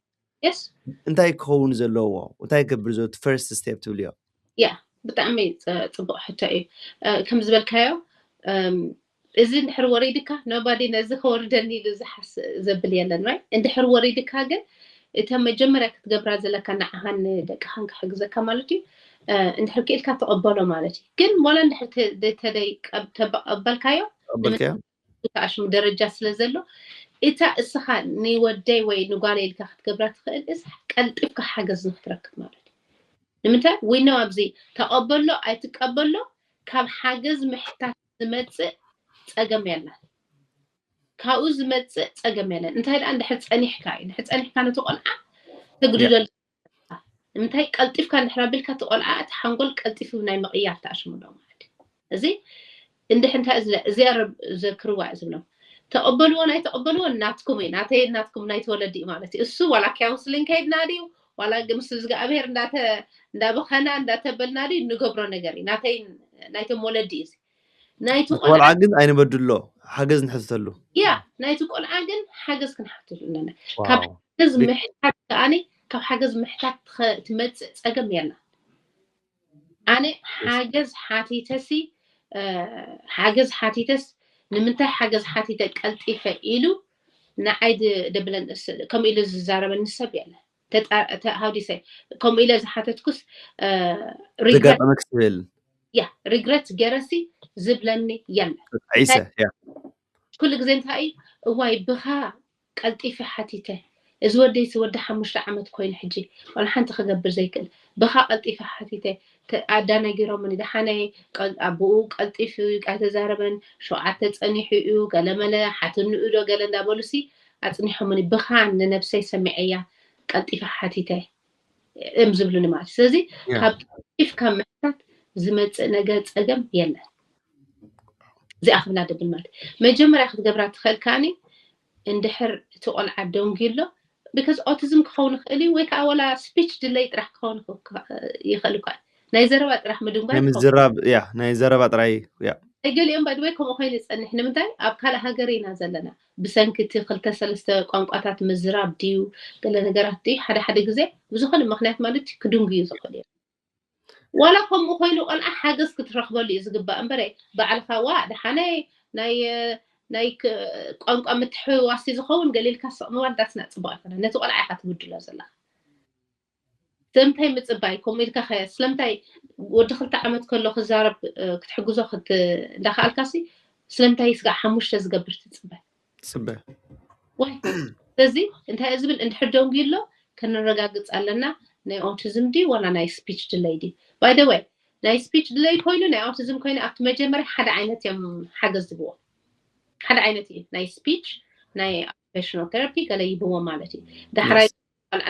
እንታይ ክኸውን ዘለዎ እንታይ ክገብር ዘሎ first step ትብልዮ ያ ብጣዕሚ ፅቡቅ ሕቶ እዩ ከም ዝበልካዮ እዚ እንድሕር ወሪድካ nobody ነዚ ከወርደኒ ኢሉ ዝሓስ ዘብል የለን right እንድሕር ወሪድካ ግን እተ መጀመርያ ክትገብራ ዘለካ ንዓኻን ንደቅኻን ክሕግዘካ ማለት እዩ እንድሕር ክኢልካ ተቐበሎ ማለት እዩ ግን ዋላ እንድሕር ተደይቀበልካዮ ተኣሽሙ ደረጃ ስለ ዘሎ እታ እስኻ ንወደይ ወይ ንጓለ ኢልካ ክትገብራ ትኽእል እስ ቀልጢፍካ ሓገዝ ንክትረክብ ማለት እዩ ንምንታይ we know ኣብዚ ተቐበሎ ኣይትቀበሎ ካብ ሓገዝ ምሕታት ዝመፅእ ፀገም የለን ካብኡ ዝመፅእ ፀገም የለን። እንታይ ደኣ እንድሕር ፀኒሕካ እዩ። እንድሕር ፀኒሕካ ነቲ ቆልዓ ተግድደሉ። ንምንታይ ቀልጢፍካ እንድሕር ኣቢልካ እቲ ቆልዓ እቲ ሓንጎል ቀልጢፉ ናይ ምቕያር ተኣሽሙ ዶ ማለት እዩ። እዚ እንድሕ እንታይ እዚ እዚኣ ዘክርዋ እዩ ዝብሎም። ተቐበልዎ ናይ ተቐበልዎ ናትኩም እዩ፣ ናተይ ናትኩም ናይ ተወለዲ እዩ ማለት እዩ። እሱ ዋላ ካውንስሊንግ ከይድና ድዩ ዋላ ምስ እግዚኣብሔር እንዳተ እንዳበኸና እንዳተበልና ድዩ ንገብሮ ነገር እዩ። ናተይ ናይቶም ወለዲ እዩ። ናይቲ ቆልዓ ግን ኣይንበድሎ፣ ሓገዝ ንሕዝተሉ። ያ ናይቲ ቆልዓ ግን ሓገዝ ክንሓትሉ ኣለና። ካብ ሓገዝ ምሕታት ከኣኒ ካብ ሓገዝ ምሕታት ትመፅእ ፀገም የላ። ኣነ ሓገዝ ሓቲተሲ ሓገዝ ሓቲተስ ንምንታይ ሓገዝ ሓቲተ ቀልጢፈ ኢሉ ንዓይ ደብለን ከምኡ ኢሉ ዝዛረበኒ ሰብ የለ። ሃውዲሰ ከምኡ ኢለ ዝሓተትኩስ ዘጋጠመ ክስብል ያ ሪግረት ገረሲ ዝብለኒ የለ። ዒሰ ያ ኩሉ ግዜ እንታይ እዩ እዋይ ብኻ ቀልጢፈ ሓቲተ። እዚ ወደይሲ ወዲ ሓሙሽተ ዓመት ኮይኑ ሕጂ ዋላ ሓንቲ ክገብር ዘይክእል ብኻ ቀልጢፈ ሓቲተ። ኣዳናጊሮምኒ ደሓነ ኣቦኡ ቀልጢፉ ኣይተዛረበን ሸውዓተ ፀኒሑ እዩ ገለመለ ሓትንኡ ዶ ገለ እንዳበሉሲ ኣፅኒሖምኒ ብኻ ንነብሰይ ሰሚዐያ ቀልጢፈ ሓቲተ እዮም ዝብሉኒ ማለት እዩ። ስለዚ ካብ ኢፍ ካብ ምሕታት ዝመፅእ ነገር ፀገም የለን። እዚኣ ክብላ ደብል ማለት መጀመርያ ክትገብራ ትኽእል ከዓኒ እንድሕር እቲ ቆልዓ ደንጉዩ ኣሎ because autism ክኸውን ይኽእል እዩ ወይ ከዓ ወላ speech delay ጥራሕ ክኸውን ይኽእል እኳ ናይ ዘረባ ጥራሕ ምድንጓይ ምዝራብ ያ ናይ ዘረባ ጥራይ ያ ገሊኦም ባድወይ ከምኡ ኮይኑ ይፀንሕ ንምንታይ ኣብ ካልእ ሃገር ኢና ዘለና ብሰንኪ እቲ ክልተ ሰለስተ ቋንቋታት ምዝራብ ድዩ ገለ ነገራት ድዩ ሓደ ሓደ ግዜ ብዝኾነ ምክንያት ማለት ክድንጉዩ ዝኽእል እዮም ዋላ ከምኡ ኮይኑ ቆልዓ ሓገዝ ክትረኽበሉ እዩ ዝግባእ እምበረ ባዕልካ ዋ ደሓነይ ናይ ናይ ቋንቋ ምትሕውዋስ ዝኸውን ገሊልካ ስቕ ምባል that's not ፅቡቅ ኣይኮነ ነቲ ቆልዓ ኢካ ትብድሎ ዘለካ ስለምንታይ ምፅባይ ከምኡ ኢልካ ከ ስለምንታይ ወዲ ክልተ ዓመት ከሎ ክዛረብ ክትሕግዞ እንዳክኣልካሲ ስለምንታይ ስጋዕ ሓሙሽተ ዝገብር ትፅበ ፅበ ወይ ስለዚ እንታይ ዝብል እንድሕር ደንጉ ኣሎ ከነረጋግፅ ኣለና ናይ autism ድዩ ዋላ ናይ speech delay ድዩ by the way ናይ speech delay ኮይኑ ናይ autism ኮይኑ ኣብቲ መጀመርያ ሓደ ዓይነት እዮም ሓገዝ ዝብዎ ሓደ ዓይነት እዩ ናይ speech ናይ occupational therapy ገለ ይብዎ ማለት እዩ ዳሕራይ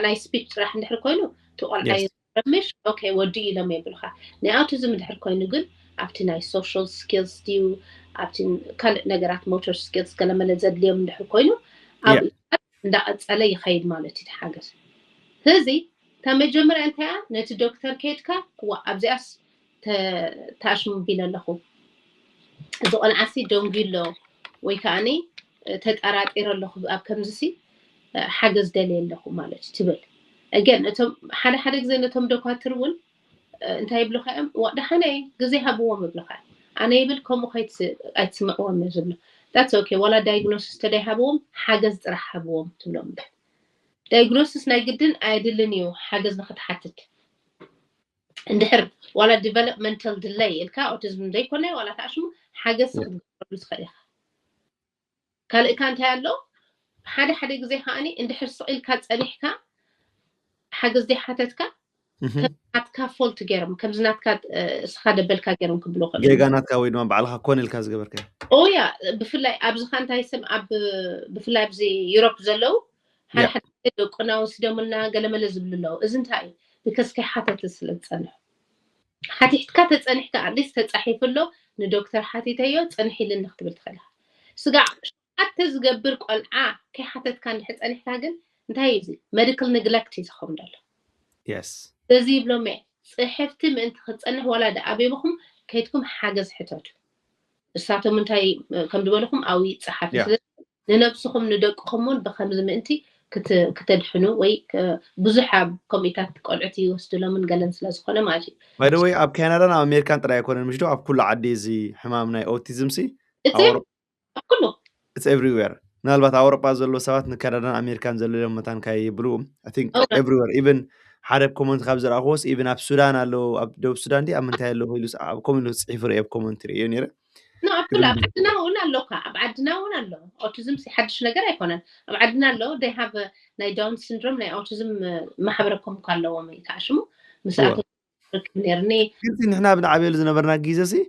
ናይ speech ጥራሕ እንድሕር ኮይኑ እቲ ቆልዓ ምሽ okay ወዲ ኢሎም የብልካ ናይ autism እንድሕር ኮይኑ ግን ኣብቲ ናይ social skills ድዩ ኣብቲ ካልእ ነገራት motor skills ገለመለ ዘድልዮም እንድሕር ኮይኑ ኣብ እንዳቐፀለ ይኸይድ ማለት እዩ ሓገዝ ስለዚ እታ መጀመርያ እንታይ ነቲ ዶክተር ከይድካ ኣብዚኣስ ተኣሽሙ ቢለ ኣለኹ እዚ ቆልዓሲ ደንጉ ኣሎ ወይ ከዓኒ ተጠራጢረ ኣለኹ ኣብ ከምዚሲ ሓገዝ ደልየ ኣለኹ ማለት እዩ ትብል again እቶም ሓደ ሓደ ግዜ ነቶም ዶኳትር እውን እንታይ ይብሉካ እዮም ደሓነ ግዜ ሃብዎም ይብሉካ ኣነ ይብል ከምኡ ኣይትስምዕዎም እዩ ዝብሎ that's okay ዋላ diagnosis ተደይ ሃብዎም ሓገዝ ጥራሕ ሃብዎም ትብሎም diagnosis ናይ ግድን ኣየድልን እዩ ሓገዝ ንክትሓትት እንድሕር ዋላ developmental delay ኢልካ autism ዘይኮነ ዋላ ተኣሽሙ ሓገዝ ክትገብረሉ ትኽእል ኢኻ ካልእካ እንታይ ኣሎ ሓደ ሓደ ግዜ ከዓኒ እንድሕር ስቕ ኢልካ ፀኒሕካ ሓገዝ ዘይሓተትካ ከምናትካ fault ገይሮም ከምዚ ናትካ እስኻ ደበልካ ገይሮም ክብሉ ጌጋ ናትካ ወይ ድማ ባዕልካ ኮን ኢልካ ዝገበርከ ኦያ ብፍላይ ኣብዚኻ እንታይ ስም ኣብ ብፍላይ ኣብዚ ዩሮፕ ዘለዉ ሓደ ሓደ ደቁና ወሲዶምልና ገለመለ ዝብሉ ኣለዉ እዚ እንታይ እዩ because ከይሓተት ስለ ዝፀንሑ ሓቲሕትካ ተፀኒሕካ ኣትሊስት ተፃሒፉ ኣሎ ንዶክተር ሓቲተዮ ፀንሒልኒ ክትብል ትኽእል ስጋዕ ሸውዓተ ዝገብር ቆልዓ ከይሓተትካ እንድሕር ፀኒሕካ ግን እንታይ እዩ እዚ medical neglect እዩ ዝኸውን ዘሎ yes ስለዚ ይብሎም እየ ፅሕፍቲ ምእንቲ ክትፀንሕ ዋላ ደኣ ኣበይበኹም ከይድኩም ሓገዝ ሕተቱ እሳቶም እንታይ ከም ዝበልኹም ኣብኡ ይፀሓፍ Yeah. ስለዚ ንነብስኹም ንደቅኹም እውን ብከምዚ ምእንቲ ክት- ክተድሕኑ ወይ ከ- ብዙሕ ኣብ ከምኡታት ቆልዑት ይወስድሎምን ገለን ስለ ዝኾነ ማለት እዩ by the way ኣብ ካናዳን ኣብ ኣሜሪካን ጥራይ ኣይኮነን ምሽ ዶ ኣብ ኩሉ ዓዲ እዚ ሕማም ናይ ኦቲዝም ሲ እቲ ኣብ ኩሉ it's everywhere ምናልባት ኣውሮጳ ዘሎ ሰባት ንካናዳን ኣሜሪካን ዘሎ እዮም መታን ካይ ይብሉ I think Okay. everywhere even ሓደ ኮመንት ካብ ዝረኣኽዎስ even ኣብ ሱዳን ኣለዉ ኣብ ደቡብ ሱዳን ዲ ኣብ ምንታይ ኣለዉ ኢሉ ኣብ ኮመንት ጽሒፉ ርእ ኣብ ኮመንት ርእዮ ነይረ ኖ ኣብ ኩሉ ኣብ ዓድና እውን ኣለካ ኣብ ዓድና እውን ኣሎ ኦቲዝም ሲ ሓድሽ ነገር ኣይኮነን ኣብ ዓድና ኣሎ they have ናይ down syndrome ናይ autism ማሕበረ ኮምካ ኣለዎም እዩ ከዓ ሽሙ ምስኣቶም ርክብ ነርኒ ግን ንሕና ብንዓብየሉ ዝነበርና ግዜ ሲ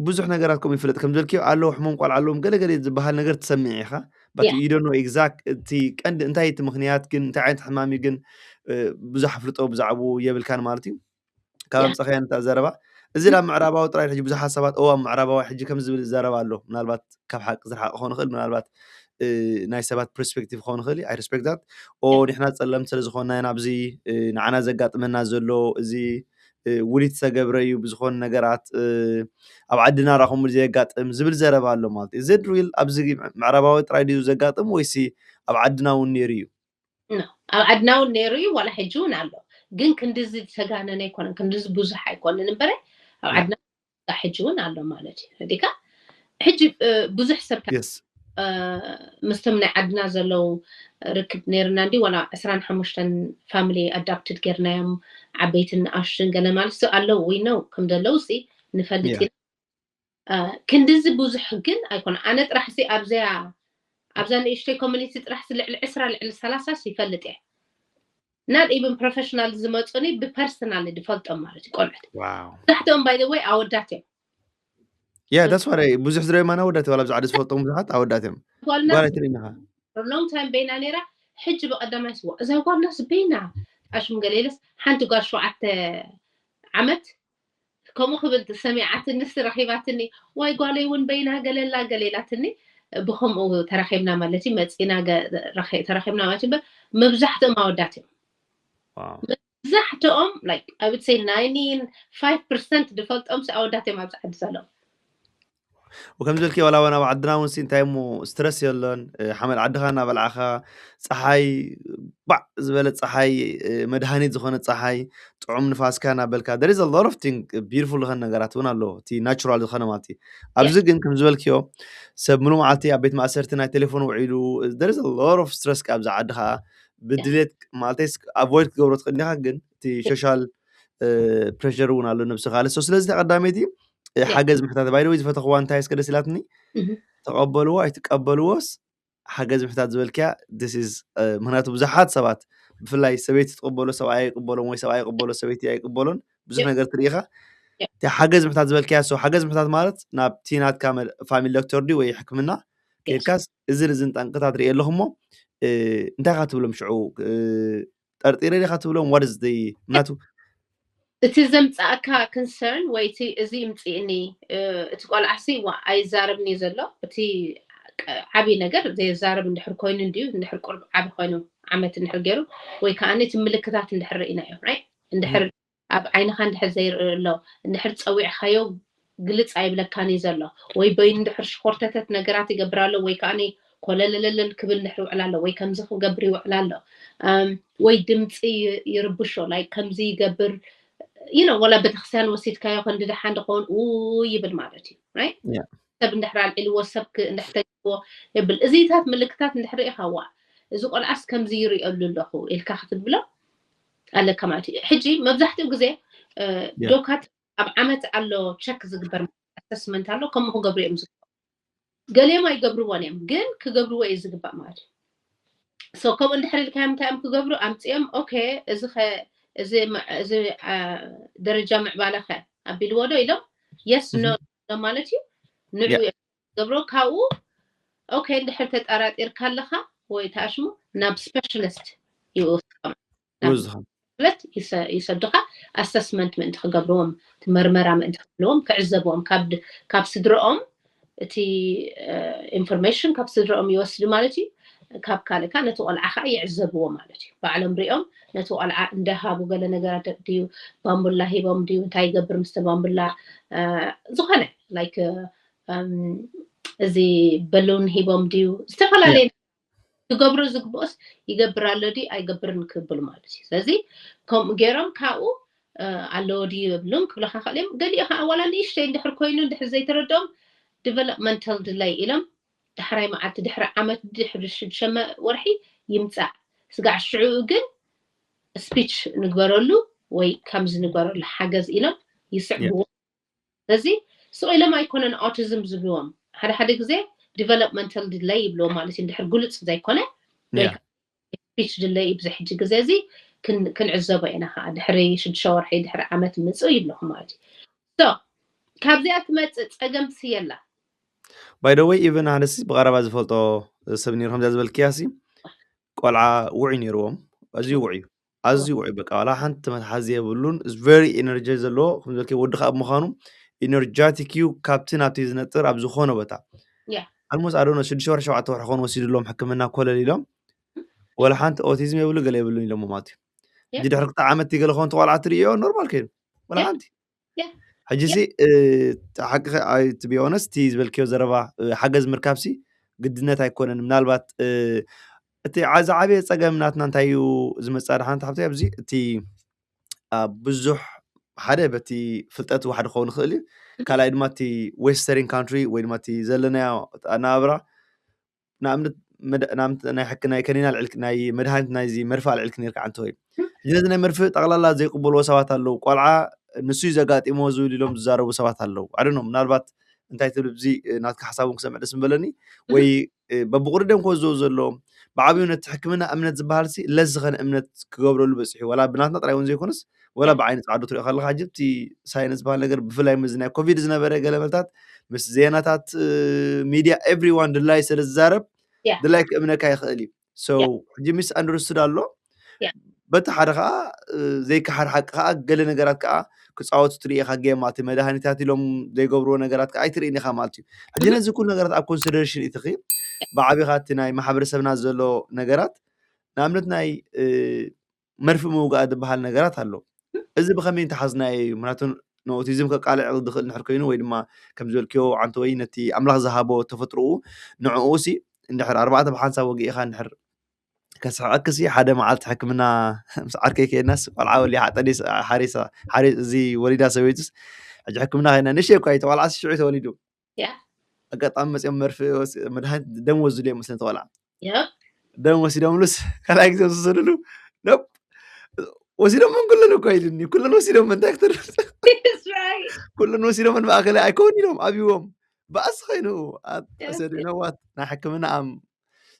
ብዙሕ ነገራት ከምኡ ይፍለጥ ከም ዘልክዮ ኣለዉ ሕሞም ቆልዓ ኣለዎም ገለ ገለ ዝበሃል ነገር ትሰምዕ ኢኻ። But you don't know exact እቲ ቀንዲ እንታይ እቲ ምኽንያት ግን እንታይ ዓይነት ሕማም እዩ ግን ብዙሕ ኣፍልጦ ብዛዕባኡ የብልካን ማለት እዩ። ካብ ኣምፀኸያ ነታ ዘረባ እዚ ናብ ምዕራባዊ ጥራይ ሕጂ ብዙሓት ሰባት እዋ ምዕራባዊ ሕጂ ከም ዝብል ዘረባ ኣሎ። ምናልባት ካብ ሓቂ ዝረሓቕ ክኾን ይኽእል፣ ምናልባት ናይ ሰባት ፐርስፔክቲቭ ክኸውን ይኽእል። I respect that። ኦ ንሕና ፀለምቲ ስለ ዝኾንና ኢና ኣብዚ ንዓና ዘጋጥመና ዘሎ እዚ ውሊት ዝተገብረ እዩ ብዝኾኑ ነገራት ኣብ ዓድና ራኹም ዘየጋጥም ዝብል ዘረባ ኣሎ ማለት እዩ። እዚ ሪል ኣብዚ ምዕራባዊ ጥራይ ድዩ ዘጋጥም ወይሲ ኣብ ዓድና እውን ነይሩ እዩ? ኣብ ዓድና እውን ነይሩ እዩ፣ ዋላ ሕጂ እውን ኣሎ። ግን ክንድዚ ዝተጋነነ ኣይኮነን፣ ክንድዚ ብዙሕ ኣይኮነን እምበረ ኣብ ዓድና ሕጂ እውን ኣሎ ማለት እዩ። ዲካ ሕጂ ብዙሕ ሰብ ምስቶም ናይ ዓድና ዘለዉ ርክብ ነይርና እንዲ ዋላ ዕስራን ሓሙሽተን ፋሚሊ ኣዳፕትድ ጌርናዮም ዓበይትን ንኣሽቱን ገለ ማለት ኣለዉ ወይ ነው ከም ዘለዉ ሲ ንፈልጥ ኢና። ክንድዚ ብዙሕ ግን ኣይኮነ። ኣነ ጥራሕ ሲ ኣብዚያ ኣብዛ ንእሽተይ ኮሚኒቲ ጥራሕ ሲ ልዕሊ ዕስራ ልዕሊ ሰላሳ ሲ ይፈልጥ እየ። Not even professional ዝመፁኒ ብፐርሰናል ዝፈልጦም ማለት እዩ ቆልዑት። መብዛሕትኦም by the way ኣወዳት እዮም። Yeah, that's what I ብዙሕ ዝረማና ኣወዳት ዋላ ብዛዕባ ዝፈልጦም ብዙሓት ኣወዳት እዮም። ጓል ኣይትርእይንኻ። ሎንግ ታይም በይና ነይራ። ሕጂ ብቀዳማይ ስዋ እዛ ጓልናስ በይና ኣሽም ገሌለስ ሓንቲ ጓል ሸውዓተ ዓመት ከምኡ ክብል ሰሚዓትንስ ረኺባትኒ። ዋይ ጓለይ እውን በይና ገለላ ገሌላትኒ። ብከምኡ ተራኺብና ማለት እዩ መፂና ተራኺብና ማለት እዩ። መብዛሕትኦም ኣወዳት እዮም። መብዛሕትኦም like I would say ninety five percent ዝፈልጦም ኣወዳት እዮም ኣብዚ ዓዲ ዘለዉ። ወከም ዝበልኪ ዋላ ወን ኣብ ዓድና እውን እንታይ እሞ ስትረስ የሎን። ሓመድ ዓድኻ እናበላዕኻ ፀሓይ ባዕ ዝበለ ፀሓይ መድሃኒት ዝኾነ ፀሓይ ጥዑም ንፋስካ እናበልካ there is a lot of thing beautiful ዝኾነ ነገራት እውን ኣሎ። እቲ ናቹራል ዝኾነ ማለት እዩ። ኣብዚ ግን ከም ዝበልክዮ ሰብ ሙሉ መዓልቲ ኣብ ቤት ማእሰርቲ ናይ ቴሌፎን ውዒሉ there is a lot of stress ካብዚ ዓዲ ከዓ ብድሌት ማለት ኣቮይድ ክትገብሮ ትኽእል ኢኻ። ግን እቲ ሶሻል ፕሬሸር እውን ኣሎ ነብስኻ ኣለ። ስለዚ ቀዳመይቲ ሓገዝ ምሕታት ባይደወይ ዝፈተኽዋ እንታይ እስከ ደስ ኢላትኒ ተቐበልዎ ኣይትቀበልዎስ ሓገዝ ምሕታት ዝበልክያ this is ምክንያቱ ብዙሓት ሰባት ብፍላይ ሰበይቲ ትቕበሎ ሰብኣይ ኣይቅበሎን ወይ ሰብኣይ ይቕበሎ ሰበይቲ ኣይቅበሎን ብዙሕ ነገር ትርኢኻ። ሓገዝ ምሕታት ዝበልክያ so ሓገዝ ምሕታት ማለት ናብቲ ናትካ ፋሚሊ ዶክተር ድዩ ወይ ሕክምና ከድካስ እዝን እዝን ጠንቅታት ርኢ ኣለኹ እሞ እንታይ ካ ትብሎም ሽዑ ጠርጢረ ዲኻ ትብሎም what is the ምክንያቱ እቲ ዘምፃእካ concern ወይ እቲ እዚ ይምፅእኒ እቲ ቆልዓሲ ዋ ኣይዛረብኒ ዘሎ እቲ ዓብዪ ነገር ዘየዛረብ እንድሕር ኮይኑ እንድዩ እንድሕር ቁርብ ዓቢ ኮይኑ ዓመት እንድሕር ገይሩ ወይ ከዓ እቲ ምልክታት እንድሕር ርኢናዮ right እንድሕር ኣብ ዓይንኻ እንድሕር ዘይርኢ ኣሎ እንድሕር ፀዊዕካዮ ግልፅ ኣይብለካን እዩ ዘሎ ወይ በይኑ እንድሕር ሽኮርተተት ነገራት ይገብር ኣሎ ወይ ከዓ ኮለለለለል ክብል እንድሕር ይውዕል ኣሎ ወይ ከምዚ ክገብር ይውዕል ኣሎ ወይ ድምፂ ይርብሾ like ከምዚ ይገብር you know ወላ ቤተክርስትያን ወሲድካዮ ክንዲ ደሓን ድኸውን ኡ ይብል ማለት እዩ right ሰብ እንድሕር ኣልዒልዎ ሰብ እንድሕተግዎ የብል እዚታት ምልክታት እንድሕር ርኢኻዋ እዚ ቆልዓስ ከምዚ ይርእየሉ ኣለኹ ኢልካ ክትብሎ ኣለካ ማለት እዩ። ሕጂ መብዛሕትኡ ግዜ ዶካት ኣብ ዓመት ኣሎ ቸክ ዝግበር ኣሰስመንት ኣሎ ከምኡ ክገብሩ እዮም ዝግበር ገሊኦም ኣይገብርዎን እዮም ግን ክገብርዎ እዩ ዝግባእ ማለት እዩ። so ከምኡ እንድሕር ኢልካዮም እንታይ እዮም ክገብሩ ኣምፅኦም okay እዚ እዚ ደረጃ ምዕባለ ከ ኣቢልዎ ዶ ኢሎም yes no ኢሎም ማለት እዩ ንዑ እዮም ዝገብርዎ ካብኡ okay እንድሕር ተጠራጢርካ ኣለኻ ወይ ተኣሽሙ ናብ ስፔሻሊስት ይወስድካ ማለት እዩ። ይወስድኻ ማለት ይሰዱኻ ኣሰስመንት ምእንቲ ክገብርዎም እቲ መርመራ ምእንቲ ክብልዎም ክዕዘብዎም ካብ ስድረኦም እቲ ኢንፎርሜሽን ካብ ስድረኦም ይወስዱ ማለት እዩ። ካብ ካልእ ከዓ ነቲ ቆልዓ ከዓ ይዕዘብዎ ማለት እዩ። ባዕሎም ሪኦም ነቲ ቆልዓ እንደሃቡ ገለ ነገራት ድዩ ባምቡላ ሂቦም ድዩ እንታይ ይገብር ምስተ ባምቡላ ዝኾነ like እዚ በሉን ሂቦም ድዩ ዝተፈላለየ ክገብሩ ዝግብኦስ ይገብር ኣሎ ድዩ ኣይገብርን ክብል ማለት እዩ። ስለዚ ከምኡ ገይሮም ካብኡ ኣለዎ ድዩ የብሉን ክብለካ ክእል እዮም። ገሊኡ ከዓ ዋላ ንእሽተይ እንድሕር ኮይኑ እንድሕር ዘይተረድኦም ዲቨሎፕመንታል ድለይ ኢሎም ዳሕራይ መዓልቲ ድሕሪ ዓመት ድሕሪ ሽዱሽተ ወርሒ ይምፃእ ስጋዕ ሽዑኡ ግን ስፒች ንግበረሉ ወይ ከምዚ ንግበረሉ ሓገዝ ኢሎም ይስዕብዎ። ስለዚ ስቕ ኢሎም ኣይኮነን ኦቲዝም ዝብልዎም ሓደ ሓደ ግዜ ዲቨሎፕመንታል ዲለይ ይብልዎም ማለት እዩ እንድሕር ግሉፅ ዘይኮነ ስፒች ድለይ እዩ ብዚ ሕጂ ግዜ እዚ ክንዕዘቦ ኢና ከዓ ድሕሪ ሽዱሽተ ወርሒ ድሕሪ ዓመት ምፅእ ይብለኹም ማለት እዩ። ካብዚኣ ትመፅእ ፀገም ስየላ። By the way, even ኣነሲ ብቐረባ ዝፈልጦ ሰብ ነይሩ። ከምዚኣ ዝበልክያ ሲ ቆልዓ ውዑይ ነይርዎም። ኣዝዩ ውዑይ እዩ። ኣዝዩ ውዑይ፣ በቃ ዋላ ሓንቲ መትሓዚ የብሉን። Is very energy ዘለዎ፣ ከም ዝበልክዮ ወዲ ከዓ ብምዃኑ energetic እዩ። ካብቲ ናብቲ ዝነጥር ኣብ ዝኾነ ቦታ Yeah. almost ኣዶኖ ሽዱሽተ ወርሒ ሸውዓተ ወርሒ ኾን ወሲድሎም ሕክምና ኮለል ኢሎም፣ ወላ ሓንቲ ኦቲዝም የብሉ ገለ የብሉን ኢሎም ማለት እዩ። Yeah. ሕጂ ድሕሪ ክልተ ዓመት ገለ ኾን ተቆልዓ ትርእዮ ኖርማል ከይኑ ወላ Yeah. ሓንቲ Yeah. ሕጂ ሲ ሓቂ to be honest እቲ ዝበልክዮ ዘረባ ሓገዝ ምርካብሲ ግድነት ኣይኮነን። ምናልባት እቲ ዝዓበየ ፀገም ናትና እንታይ እዩ ዝመፅእ? ሓደ ሓንቲ ሓብቲ ኣብዚ እቲ ብዙሕ ሓደ በቲ ፍልጠት ዋሕድ ክኸውን ይኽእል እዩ። ካልኣይ ድማ እቲ western country ወይ ድማ እቲ ዘለናዮ ኣናብራ ንኣብነት ናይ ሕክምና ከኒና ልዕልክ ናይ መድሃኒት ናይዚ መርፍእ ኣልዕልክ ነርካ ዓንተ ወይ ሕጂ ነዚ ናይ መርፍእ ጠቕላላ ዘይቅበልዎ ሰባት ኣለዉ። ቆልዓ ንሱ እዩ ዘጋጢሞ ዝብል ኢሎም ዝዛረቡ ሰባት ኣለዉ። ኣደኖ ምናልባት እንታይ ትብል ብዚ ናትካ ሓሳብ እውን ክሰምዕ ደስ ምበለኒ። ወይ በብቁሪ ደም ክወዝዎ ዘለዎም ብዓብዩ ነቲ ሕክምና እምነት ዝበሃል ሲ ለዝ ዝኾነ እምነት ክገብረሉ በፂሑ፣ ወላ ብናትና ጥራይ እውን ዘይኮነስ ወላ ብዓይኒ ፃዕዱ ትሪኦ ከለካ ሕጂ እቲ ሳይንስ ዝበሃል ነገር ብፍላይ ምስ ናይ ኮቪድ ዝነበረ ገለመልታት ምስ ዜናታት ሚድያ everyone ድላይ ስለ ዝዛረብ Yeah. ድላይ ክእምነካ ይኽእል እዩ። So ሕጂ ሚስ ኣንደርስቱድ ኣሎ። Yeah. በቲ ሓደ ከዓ ዘይከሓድ ሓቂ ከዓ ገለ ነገራት ከዓ ክፃወቱ ትርኢ ኢኻ። ጌማ እቲ መድሃኒታት ኢሎም ዘይገብርዎ ነገራት ከዓ ኣይትርእን ኢኻ ማለት እዩ። ሕጂ ነዚ ኩሉ ነገራት ኣብ ኮንሲደሬሽን ኢትኺ ብዓቢኻ እቲ ናይ ማሕበረሰብና ዘሎ ነገራት ንኣብነት ናይ መርፍእ ምውጋእ ዝበሃል ነገራት ኣሎ። እዚ ብኸመይ እንተሓዝናዮ እዩ? ምክንያቱ ንኦቲዝም ከቃልዕ ዝኽእል እንድሕር ኮይኑ ወይ ድማ ከም ዝበልክዮ ዓንተ ወይ ነቲ ኣምላኽ ዝሃቦ ተፈጥሮኡ ንዕኡ ሲ እንድሕር ኣርባዕተ ብሓንሳብ ወጊእኻ እንድሕር ከስሕቀክሲ ሓደ መዓልቲ ሕክምና ምስ ዓርከይ ከይድናስ ቆልዓ ወሊዓ ጠኒስ ሓሪሳ ሓሪ እዚ ወሊዳ ሰበይቱስ ሕጂ ሕክምና ከይና ንእሽተይ እኳ እዩ ተቆልዓሲ ሽዑ ተወሊዱ Yeah. ኣጋጣሚ መፅኦም መርፍእ ወስ- መድሃኒት ደም ወስድሉ እዮም መስለኒ ተቆልዓ Yep. ደም ወሲዶምሉስ ካልኣይ ግዜ ዝወሰድሉ ነብ ወሲዶም ኩለን እኮ ኢሉኒ ኩለን ወሲዶም እንታይ ክትር That's right. ኩለን ወሲዶም ማእከላይ ኣይከውን ኢሎም ኣብዎም ባእሲ ኮይኑ Yes. ሰድነዋት ናይ ሕክምና ኣም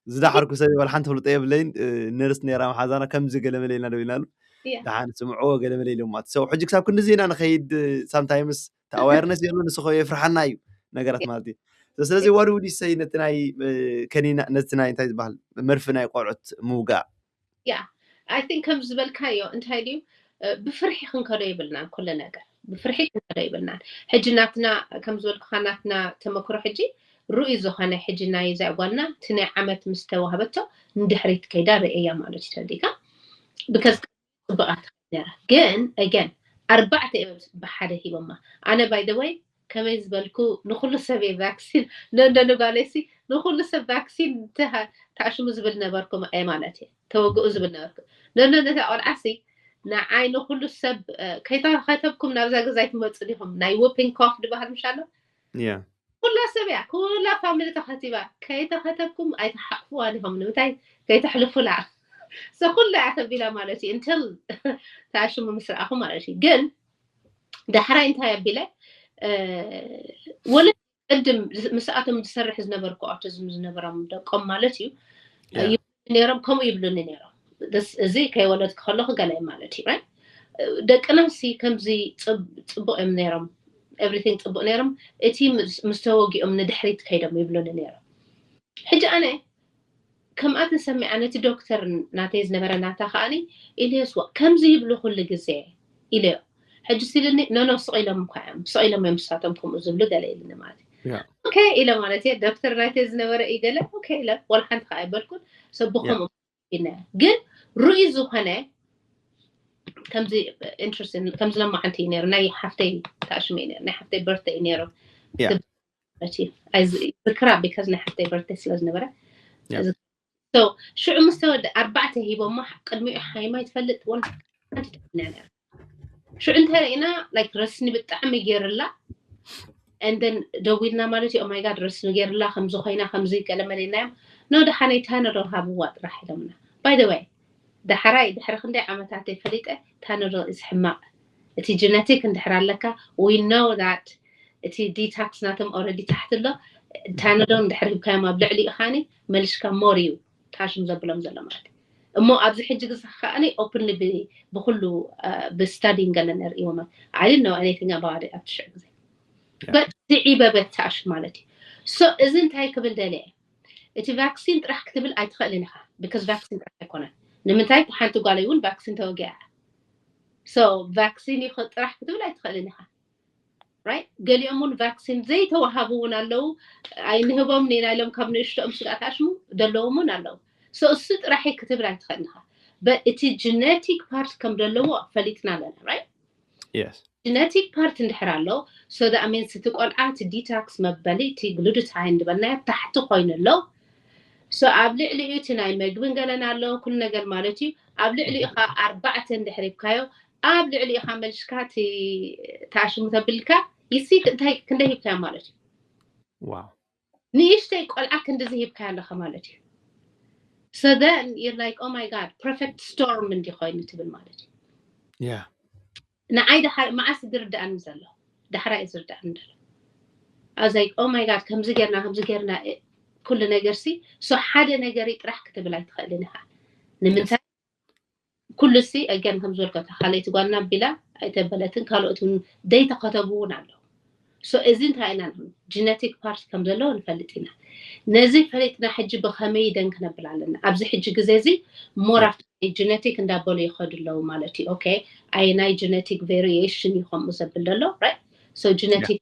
ዝዳሓርኩ ሰብ ይበል ሓንቲ ፍልጦ የብለይን ነርስ ነራ መሓዛና ከምዚ ገለ መለ ኢልና ደው ኢልናሉ Yeah. ደሓን ስምዕዎ ገለ መለ ኢሎም ማለት ሰው ሕጂ ክሳብ ክንዲ ዜና ንኸይድ ሳምታይምስ ኣዋርነስ የሉ ንስኸ የፍርሓና እዩ ነገራት ማለት እዩ ስለዚ what would you say ነቲ ናይ ከኒና ነቲ ናይ እንታይ ዝበሃል መርፊ ናይ ቆልዑት ምውጋእ I think ከም ዝበልካዮ እንታይ ድዩ ብፍርሒ ክንከዶ ይብልናን ኩሉ ነገር ብፍርሒ ክንከዶ ይብልናን ሕጂ ናትና ከም ዝበልኩካ ናትና ተመክሮ ሕጂ ርኡይ ዝኾነ ሕጂ ናይ እዚኣ ጓልና እቲ ናይ ዓመት ምስ ተዋህበቶ ንድሕሪት ከይዳ ርእያ ማለት እዩ ተዲካ ብከዝ ፅቡቃት ነራ ግን again ኣርባዕተ እዮም ብሓደ ሂቦማ ኣነ by the way ከመይ ዝበልኩ ንኩሉ ሰብ እየ ቫክሲን ነንደኒ ጓለይሲ ንኩሉ ሰብ ቫክሲን ተኣሽሙ ዝብል ነበርኩ ማለት እየ ተወግኡ ዝብል ነበርኩ ነንደኒ እታ ቆልዓሲ ንዓይ ንኩሉ ሰብ ከይተኸተብኩም ናብዛ ገዛ ኣይትመፁ ዲኹም ናይ whooping cough ድበሃል ምሽ ኣሎ ኩላ ሰብ እያ ኩላ ፋሚሊ ተኸቲባ ከይተኸተብኩም ኣይተሓቅፍዋ ዲኹም ንምንታይ ከይተሕልፉላ so ኩላ እያ ተቢላ ማለት እዩ until ተኣሽሙ ምስ ረኣኹ ማለት እዩ ግን ዳሕራይ እንታይ ኣቢለ ወለ ቅድም ምስኣቶም ዝሰርሕ ዝነበርኩ autism ዝነበሮም ደቆም ማለት እዩ ነሮም ከምኡ ይብሉኒ ነሮም እዚ ከይወለድኩ ከለኹ ገለ ማለት እዩ ደቅና ሲ ከምዚ ፅቡቅ እዮም ነሮም everything ፅቡቅ ነሮም እቲ ምስ ተወጊኦም ንድሕሪት ከይዶም ይብሉኒ ነሮም ሕጂ ኣነ ከምኣ ተሰሚዓ ነቲ ዶክተር ናተይ ዝነበረ ናታ ከዓኒ ኢልዮስ ዋ ከምዚ ይብሉ ኩሉ ግዜ ኢለዮ ሕጂ ሲልኒ ኖኖ ስቕ ኢሎም እኳ እዮም ስቕ ኢሎም እዮም ንሳቶም ከምኡ ዝብሉ ገለ ኢልኒ ማለት እዩ ኦኬ ኢለ ማለት እየ ዶክተር ናተይ ዝነበረ እዩ ገለ ኦኬ ኢለ ወላ ሓንቲ ከዓ ኣይበልኩን ሰብኾም ኢልና ግን ርኡይ ዝኾነ ከምዚ ኢንትረስቲንግ ከምዚ ለማዓንቲ እዩ ነይሩ ናይ ሓፍተይ ተኣሽሙ እዩ ነይሩ ናይ ሓፍተይ በርተ እዩ ነይሩ ዝክራ ቢካዝ ናይ ሓፍተይ በርተ ስለ ዝነበረ ሽዑ ምስ ተወደ ኣርባዕተ ሂቦማ ቅድሚኡ ሓይማ ይትፈልጥ ወላ ሓንቲ ተኮነ ነይራ ሽዑ እንተ ርኢና ላይክ ረስኒ ብጣዕሚ ገይርላ and then ደዊልና ማለት እዩ ኦማይ ጋድ ረስኒ ገይርላ ከምዚ ኮይና ከምዚ ገለመለ ኢልናዮም no ደሓነይ ታነዶል ሃብዋ ጥራሕ ኢሎምና by the way ዳሕራይ ድሕሪ ክንደይ ዓመታት ፈሊጠ ታነዶል is ሕማቅ እቲ genetic እንድሕር ኣለካ we know that እቲ detox ናቶም already ታሕቲ ኣሎ ታነዶል እንድሕር ሂብካዮም ኣብ ልዕሊኡ ከዓኒ መልሽካ more እዩ ታሽም ዘብሎም ዘሎ ማለት እዩ እሞ ኣብዚ ሕጂ ግዜ ከዓኒ openly ብኩሉ ብስታዲን ገለ ነርእይዎም I didn't know anything about it ኣብቲ ሽዑ ግዜ but ዝዒበበት ትኣሽ ማለት እዩ። So እዚ እንታይ ክብል ደልየ፣ እቲ ቫክሲን ጥራሕ ክትብል ኣይትኽእልን ኢኻ፣ because ቫክሲን ጥራሕ ኣይኮነን። ንምንታይ ሓንቲ ጓለይ እውን ቫክሲን ተወጊኣ። So ቫክሲን ይኸ ጥራሕ ክትብል ኣይትኽእልን ኢኻ። Right? ገሊኦም እውን ቫክሲን ዘይተዋሃቡ እውን ኣለዉ። ኣይንህቦም ኔና ኢሎም ካብ ንእሽቶኦም ስጋእ ታሽሙ ዘለዎም እውን ኣለዉ። So እሱ ጥራሕ ክትብል ኣይትኽእልን ኢኻ። But እቲ genetic part ከም ዘለዎ ፈሊጥና ኣለና። Right? Yes. Genetic part እንድሕር ኣሎ፣ so that means እቲ ቆልዓ እቲ detox መበሊ እቲ glutathione ዝበልናዮ ታሕቲ ኮይኑ ኣሎ። So ኣብ ልዕሊኡ እቲ ናይ መግብን ገለን ኣሎ፣ ኩሉ ነገር ማለት እዩ። ኣብ ልዕሊኡ ኸዓ ኣርባዕተ እንድሕር ሂብካዮ፣ ኣብ ልዕሊኡ ኸዓ መልሽካ እቲ ታሽሙ ተብልካ ይሲ እንታይ ክንደይ ሂብካዮ ማለት እዩ። Wow. ንእሽተይ ቆልዓ ክንድዚ ሂብካዮ ኣለኻ ማለት እዩ። So then you're like, oh my God, perfect storm እንዲ ኮይኑ ትብል ማለት እዩ። Yeah. ንዓይ ደሓር መዓስ ዝርዳእኒ ዘሎ፣ ዳሕራይ ዝርዳእኒ ዘሎ። I was like, oh my God, ከምዚ ጌርና ከምዚ ጌርና እ፣ ኩሉ ነገር ሲ። So ሓደ ነገር ጥራሕ ክትብል ኣይትኽእልን ኢኻ። ንምንታይ? ኩሉ ሲ again ከም ዝበልከታ ካልኣይቲ ጓልና ቢላ ኣይተበለትን፣ ካልኦት እውን ዘይተኸተቡ እውን ኣለዉ። So እዚ እንታይ ኢና ንብል? Genetic part ከም ዘለዎ ንፈልጥ ኢና። ነዚ ፈሊጥና ሕጂ ብኸመይ ደን ክነብል ኣለና? ኣብዚ ሕጂ ግዜ እዚ more Yeah. ኣብቲ genetic እንዳበሉ ይኸዱ ኣለዉ ማለት እዩ። Okay፣ ኣየናይ genetic variation እዩ ከምኡ ዘብል ዘሎ? Right? So genetic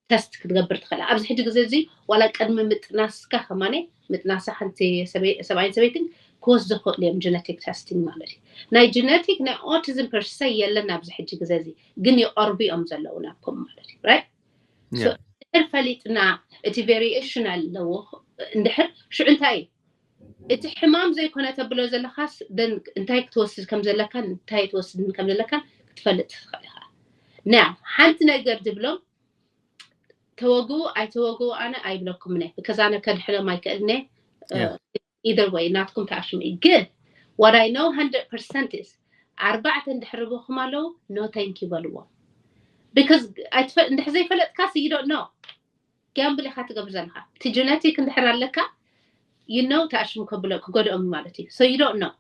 test ክትገብር ትኽእል። ኣብዚ ሕጂ ግዜ እዚ ዋላ ቅድሚ ምጥናስካ ከማነ ምጥናሳ ሓንቲ ሰበይ-፣ ሰብኣይን ሰበይትን ክወስዱ ይኽእሉ እዮም genetic testing ማለት እዩ። ናይ genetic ናይ autism per se የለን ኣብዚ ሕጂ ግዜ እዚ፣ ግን ይቐርቡ እዮም ዘለዉ ናብኩም ማለት እዩ። Right? So Yeah. እንድሕር ፈሊጥና እቲ variation ኣለዎ እንድሕር ሽዑ እንታይ እዩ? እቲ ሕማም ዘይኮነ ተብሎ ዘለኻስ then እንታይ ክትወስድ ከም ዘለካን እንታይ ትወስድ ከም ዘለካን ክትፈልጥ ትኽእል ኢኻ። Now ሓንቲ ነገር ዝብሎም ተወግኡ ኣይተወግኡ ኣነ ኣይብለኩም ነ፣ because ኣነ ከድሕኖም ኣይክእልነ። Yeah. Either way ናትኩም ተኣሽሙ እዩ። ግን what I know hundred percent is ኣርባዕተ እንድሕር ርቦኹም ኣለዉ no thank you በልዎም። Because ኣይትፈ-፣ እንድሕር ዘይፈለጥካስ you don't know። Gamble ኢኻ ትገብር ዘለኻ። እቲ genetic እንድሕር ኣለካ you know ተኣሽሙ ከብሎ ክጎድኦም ማለት እዩ። So you don't know።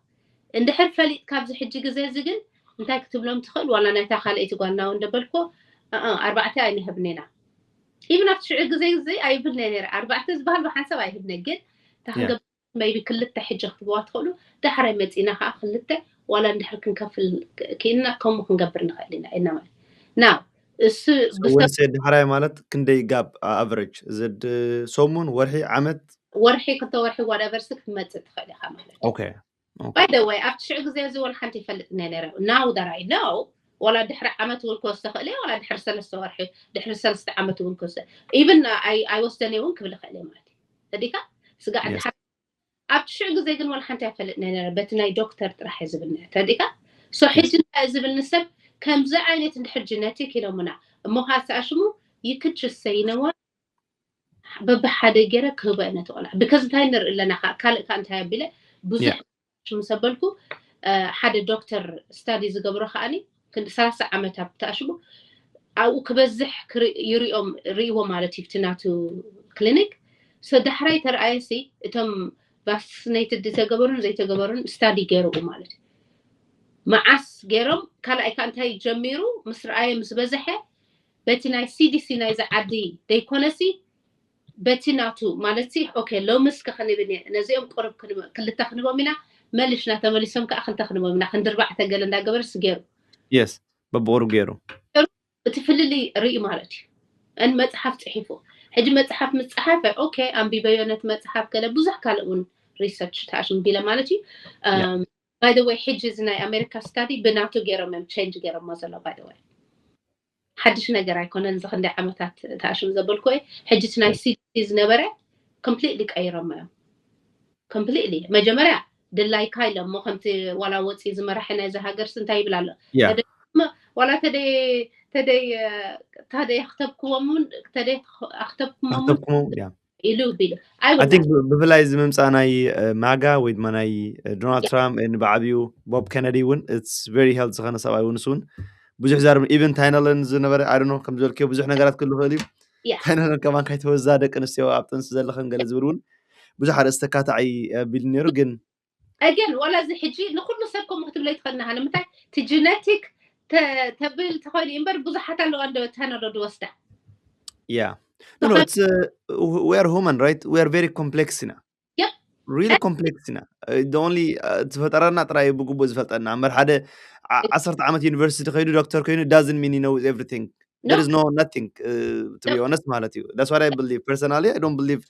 እንድሕር ፈሊጥካ ኣብዚ ሕጂ ግዜ እዚ ግን እንታይ ክትብሎም ትኽእል? ዋላ ናይታ ካልኣይቲ ጓልና እውን ደበልኮ፣ "እ፣ እ፣ ኣርባዕተ ኣይንህብኔና." Even ኣብቲ ሽዑ ግዜ እዚ ኣይብልነ ነይረ። ኣርባዕተ ዝበሃል ብሓንሳብ ኣይህብነ፣ ግን እታ Yeah. ክንገብር maybe ክልተ ሕጂ ክትብዋ ትኽእሉ። ዳሕራይ መጺና ከዓ ክልተ ዋላ እንድሕር ክንከፍል ክኢልና ከምኡ ክንገብር ንኽእል ኢና፣ ኢና ማለት። Now እሱ So when you say ዳሕራይ ማለት ክንደይ ጋብ average? ዘድ ሰሙን፣ ወርሒ፣ ዓመት? ወርሒ፣ ክልተ ወርሒ whatever ሲ ክትመጽእ ትኽእል ኢኻ ማለት እዩ። Okay. Okay. By the way ኣብቲ ሽዑ ግዜ እዚ ወላ ሓንቲ ይፈልጥ እየ ነይረ። Now that I know ዋላ ድሕሪ ዓመት እውን ክወስዶ ክእል እየ፣ ዋላ ድሕሪ ሰለስተ ወርሒ፣ ድሕሪ ሰለስተ ዓመት እውን ክወስዶ even ኣይ-፣ ኣይወስደን እየ እውን ክብል ይኽእል እየ ማለት እዩ። ተዲካ ስጋዕ Yes. ድሓር ኣብቲ ሽዑ ግዜ ግን ዋላ ሓንቲ ኣይፈልጥ እየ ነይረ፣ በቲ ናይ ዶክተር ጥራሕ እየ ዝብል ነይረ። ተዲካ so ሕጂ እንታይ ዝብል ንሰብ ከምዚ ዓይነት እንድሕር genetic ኢሎምና እሞ ከዓ ዝተኣሽሙ you could just say you know what በብሓደ ገይረ ክህቦ እየ ነቲ ቆልዓ። Because እንታይ ንርኢ ኣለና ከዓ ካልእ ከዓ እንታይ ኣቢለ ብዙሕ Yeah. ምስ ኣበልኩ እ፣ ሓደ ዶክተር study ዝገብሮ ከዓኒ ክንዲ ሰላሳ ዓመት ኣብ ተኣሽሙ ኣብኡ ክበዝሕ ክሪ-፣ ይሪኦም ርእይዎ ማለት እዩ እቲ ናቱ ክሊኒክ። So ዳሕራይ ተረኣየሲ እቶም vaccinated ዝተገበሩን ዘይተገበሩን study ገይርኡ ማለት እዩ። መዓስ ገይሮም ካልኣይ ከዓ እንታይ ጀሚሩ ምስ ረኣየ ምስ በዝሐ በቲ ናይ C D C ናይዚ ዓዲ ዘይኮነሲ በቲ ናቱ ማለት ሲ okay ሎምስ ከኸንብል እየ ነዚኦም ቁሩብ ክንብ-፣ ክልተ ክንቦም ኢና መሊሽና ተመሊሶም ከዓ ክልተ ክንቦም ኢና ክንዲ ኣርባዕተ ገለ እንዳገበርስ ገይሩ Yes. በብቑሩብ ገይሩ። እቲ ፍልልይ ርኢ ማለት እዩ። እን መፅሓፍ ፅሒፉ ሕጂ መፅሓፍ ምስ ፀሓፈ okay ኣንቢበዮ ነቲ መፅሓፍ ገለ ብዙሕ ካልእ እውን research ተኣሽም ቢለ ማለት እዩ። Yeah. Um, by the way ሕጂ እዚ ናይ ኣሜሪካ study ብናቱ ገይሮም እዮም change ገይሮሞ ዘሎ by the way ሓድሽ ነገር ኣይኮነን። እዚ ክንደይ ዓመታት ተኣሽም ዘበልኩ እየ። ሕጂ እቲ ናይ C D C ዝነበረ completely ቀይሮሞ እዮም። Completely መጀመርያ ድላይካ ኢሎም እሞ ከምቲ ዋላ ወፂ ዝመራሒ ናይዚ ሃገርስ እንታይ ይብል ኣሎ? Yeah. ተደ-፣ ዋላ ተደይ ተደይ እ፣ ተደይ ኣክተብክዎም እውን ተደይ ኣክተብክሞም እውን ኣክተብክሞም፣ yeah. ኢሉ ቢሉ። I I will think not. ብ-፣ ብፍላይ እዚ ምምፃእ ናይ እ፣ ማጋ ወይ ድማ ናይ እ፣ ዶናልድ Yeah. ትራምፕ እ፣ ብዓብዩ ቦብ ኬነዲ እውን it's very health ዝኾነ ሰብኣይ እውን ንሱ እውን ብዙሕ ዛርብ even ታይነለን ዝነበረ I don't know ከም ዝበልክዮ ብዙሕ ነገራት ክህሉ ይኽእል እዩ። Yeah. ታይነለን ከማን ካይተወዛ ደቂ ኣንስትዮ ኣብ ጥንሲ ዘለኸን ገለ ዝብል እውን ብዙሕ ኣርእስቲ ኣካታዓይ እ፣ ቢሉ ነይሩ ግን Again ዋላ እዚ ሕጂ ንኩሉ ሰብ ከምኡ ክትብለይ ትኽእል ናሃ ንምንታይ እቲ genetic ተ-፣ ተብል ተኾይኑ እምበር ብዙሓት ኣለዋ እንደ ታይነሎ ዝወስዳ። Yeah. No, no, it's uh, we are human, right? We are very complex ኢና. Yep. Really complex ኢና. Uh, the only uh, ዝፈጠረና ጥራይ ብግቡእ ዝፈልጠና እምበር ሓደ ዓ- ዓሰርተ ዓመት ዩኒቨርሲቲ ከይዱ ዶክተር ኮይኑ doesn't mean he knows everything. There is no nothing, uh, to be honest ማለት እዩ። That's what I believe personally. I don't believe